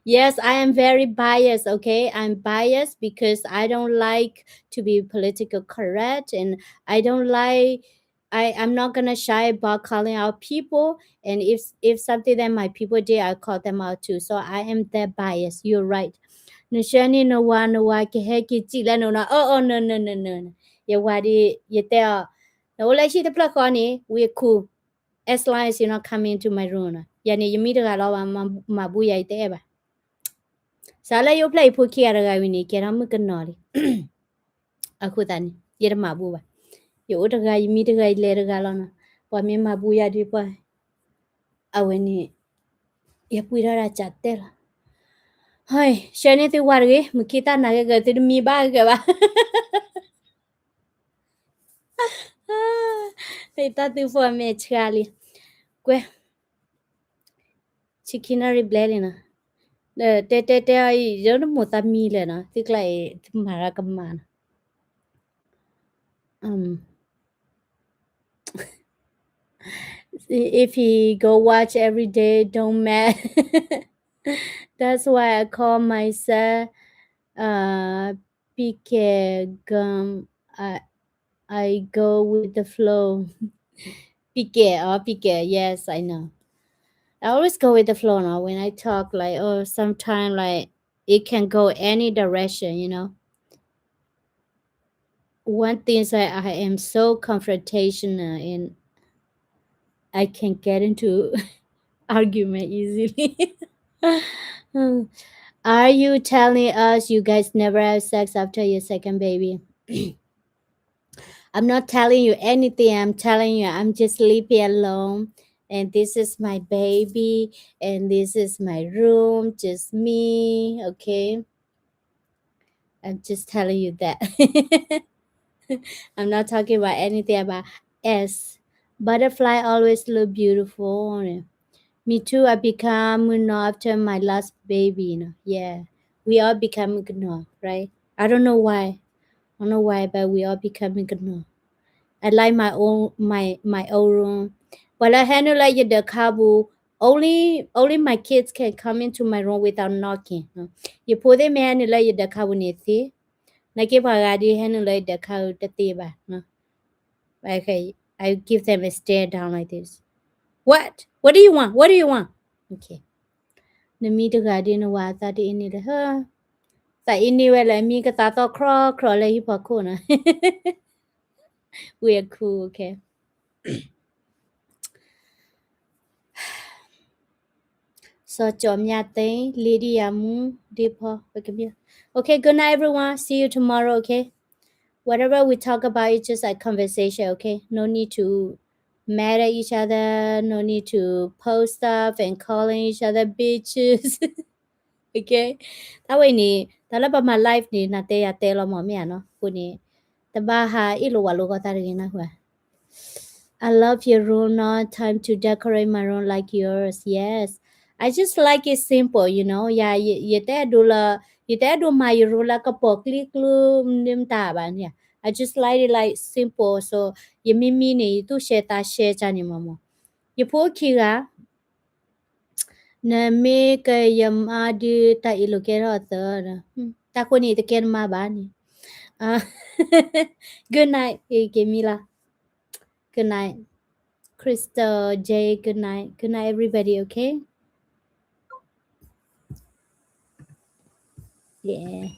Yes, I am very biased, okay? I'm biased because I don't like to be political correct, and I don't like, I, I'm not gonna shy about calling out people. And if, if something that my people did, I call them out too. So I am that biased. You're right. နဆှၢန့ၢ်နဝၤ, နဝၤကဟဲက့ၤစံၣ်လၢနအိၣ်နီၤ. အီၣ်အီၣ် no, no, no, no. ယဝၤဒီး ယတဲအီၤ, နအိၣ်လၢဟံၣ်တဖျၢၣ်ဃီန့ၣ် ဝံၤခူ, as long as you not coming to my room နီၤ. ယၤန့ၣ် ယမံတဂၤလီၤဘၣ်, မၤဘူယၤယတအဲၣ်ဘၣ်. စးလၢယအိၣ်ဖျဲၣ်အံၤဖိခံဂၤတဂၤဝံၤန့ၣ် ကဲထီၣ်မုၣ်ကနီၤလံ. အဃိသတးန့ၣ် ယတမၤဘူဘၣ်. ယအိၣ်တဂၤ ယမံတဂၤ ယလဲၤတဂၤလီၤနီၤ. ပှၤမ့ၢ်မၤဘူယၤဒီးပှၤ, အဝဲန့ၣ် ယပှ့ၤထီၣ်ဒၣ်ကတဲလီၤ. ဟဲ, ဆှၢန့ၢ်သုဝၤတဂ့ၤ, မုၢ်ခံတၢ်နၤဂ့ၤဂ့ၤ သုတမံဘၣ်ဂ့ၤဂ့ၤဘၣ်. တၢ်သုဖိအမဲာ်ဆှးလံ. ကွဲ, ဆံခံနၣ်ရံၣ်ဘျဲၣ်လံနီၤ. တဲတဲတဲအံၤ ယတမိၣ်သးမံလၢာ်နီၤ, သုကျါအံၤ သုမၤရၢကမၣ်နီၤ. Um, if he go watch every day, don't mad. That's why I call myself, uh, P K Gum. I, I go with the flow. P K, oh, P K, yes, I know. I always go with the flow now when I talk, like, oh, sometimes, like, it can go any direction, you know. One thing is that I am so confrontational and I can get into argument easily. Are you telling us you guys never have sex after your second baby? I'm not telling you anything. I'm telling you, I'm just sleeping alone. And this is my baby. And this is my room, just me, okay? I'm just telling you that. I'm not talking about anything about ass. Butterfly always look beautiful. Me too, I become မုၣ်ကနီၤ after my last baby, you know. Yeah, we all become မုၣ်ကနီၤ, right? I don't know why. I don't know why, but we all become မုၣ်ကနီၤ. I like my own, my, my own room. ပှၤလၢဟဲနုာ်လၢယဒၢးခါပူၤ only, only my kids can come into my room without knocking. ယဖိသ့ၣ်မ့ၢ်ဟဲနုာ်လၢယဒၢးခါပူၤန့ၣ်သ့, နာ်က့ပှၤဂၤဒ်ဟဲနုာ်လၢယဒၢးခါပူၤတသ့ဘၣ်. I give them a stare down like this. What? What do you want? What do you want? Okay. နမံတဂၤဒ်နဝၤအသးတအ့န့ၢ်လၢ, သးအ့န့ၢ်ဝဲလၢအမံကသးသီၣ်ခြီခြီလၢဟံၣ်ဖီခိၣ်နီၤ. We are cool, okay. စီၤကၠီၤမြသ့, Lydia Moon, Deepa, okay, good night everyone. See you tomorrow, okay? Whatever we talk about, it's just a conversation, okay? No need to mad at each other, no need to post stuff and calling each other bitches. Okay. တၢ်ဝဲအံၤန့ၣ် တၢ်လၢပမၤ live န့ၣ် နတဲယၤတဲလီၤမ့ၢ်မ့ၢ်ဧါနီၤ. အဃိန့ၣ် တဘၣ်ဟးအ့ၣ်လိာ်ဝးလိာ်ဂီၢ်သးတဂ့ၤနၢ်ဟူဧါ. I love your room, no time to decorate my room like yours. Yes. I just like it simple, you know. ယၤ ယ ယတအဲၣ်ဒိးလၢ ယတအဲၣ်ဒိးမၤယ room လၢကပိာ်ကျံကျူမတၤဘၣ်န့ၣ်. I just like it like simple. So ယမံမံန့ၣ် ယသူၣ်ရှဲသးရှဲကၢ်န့ၣ်မ့ၢ်မ့ၢ်. ယဖိခံဂၤ နမ့ၢ်ကယမါဒုးတၢ်အ့ၣ်လိာ်ကဲထီၣ်အသး, တၢ်ဃိန့ၣ် တကဲနမါဘၣ်န့ၣ်. Good night, က့ၤမံလီၤ. Good night, Crystal, Jay, good night. Good night, everybody, okay? Yeah.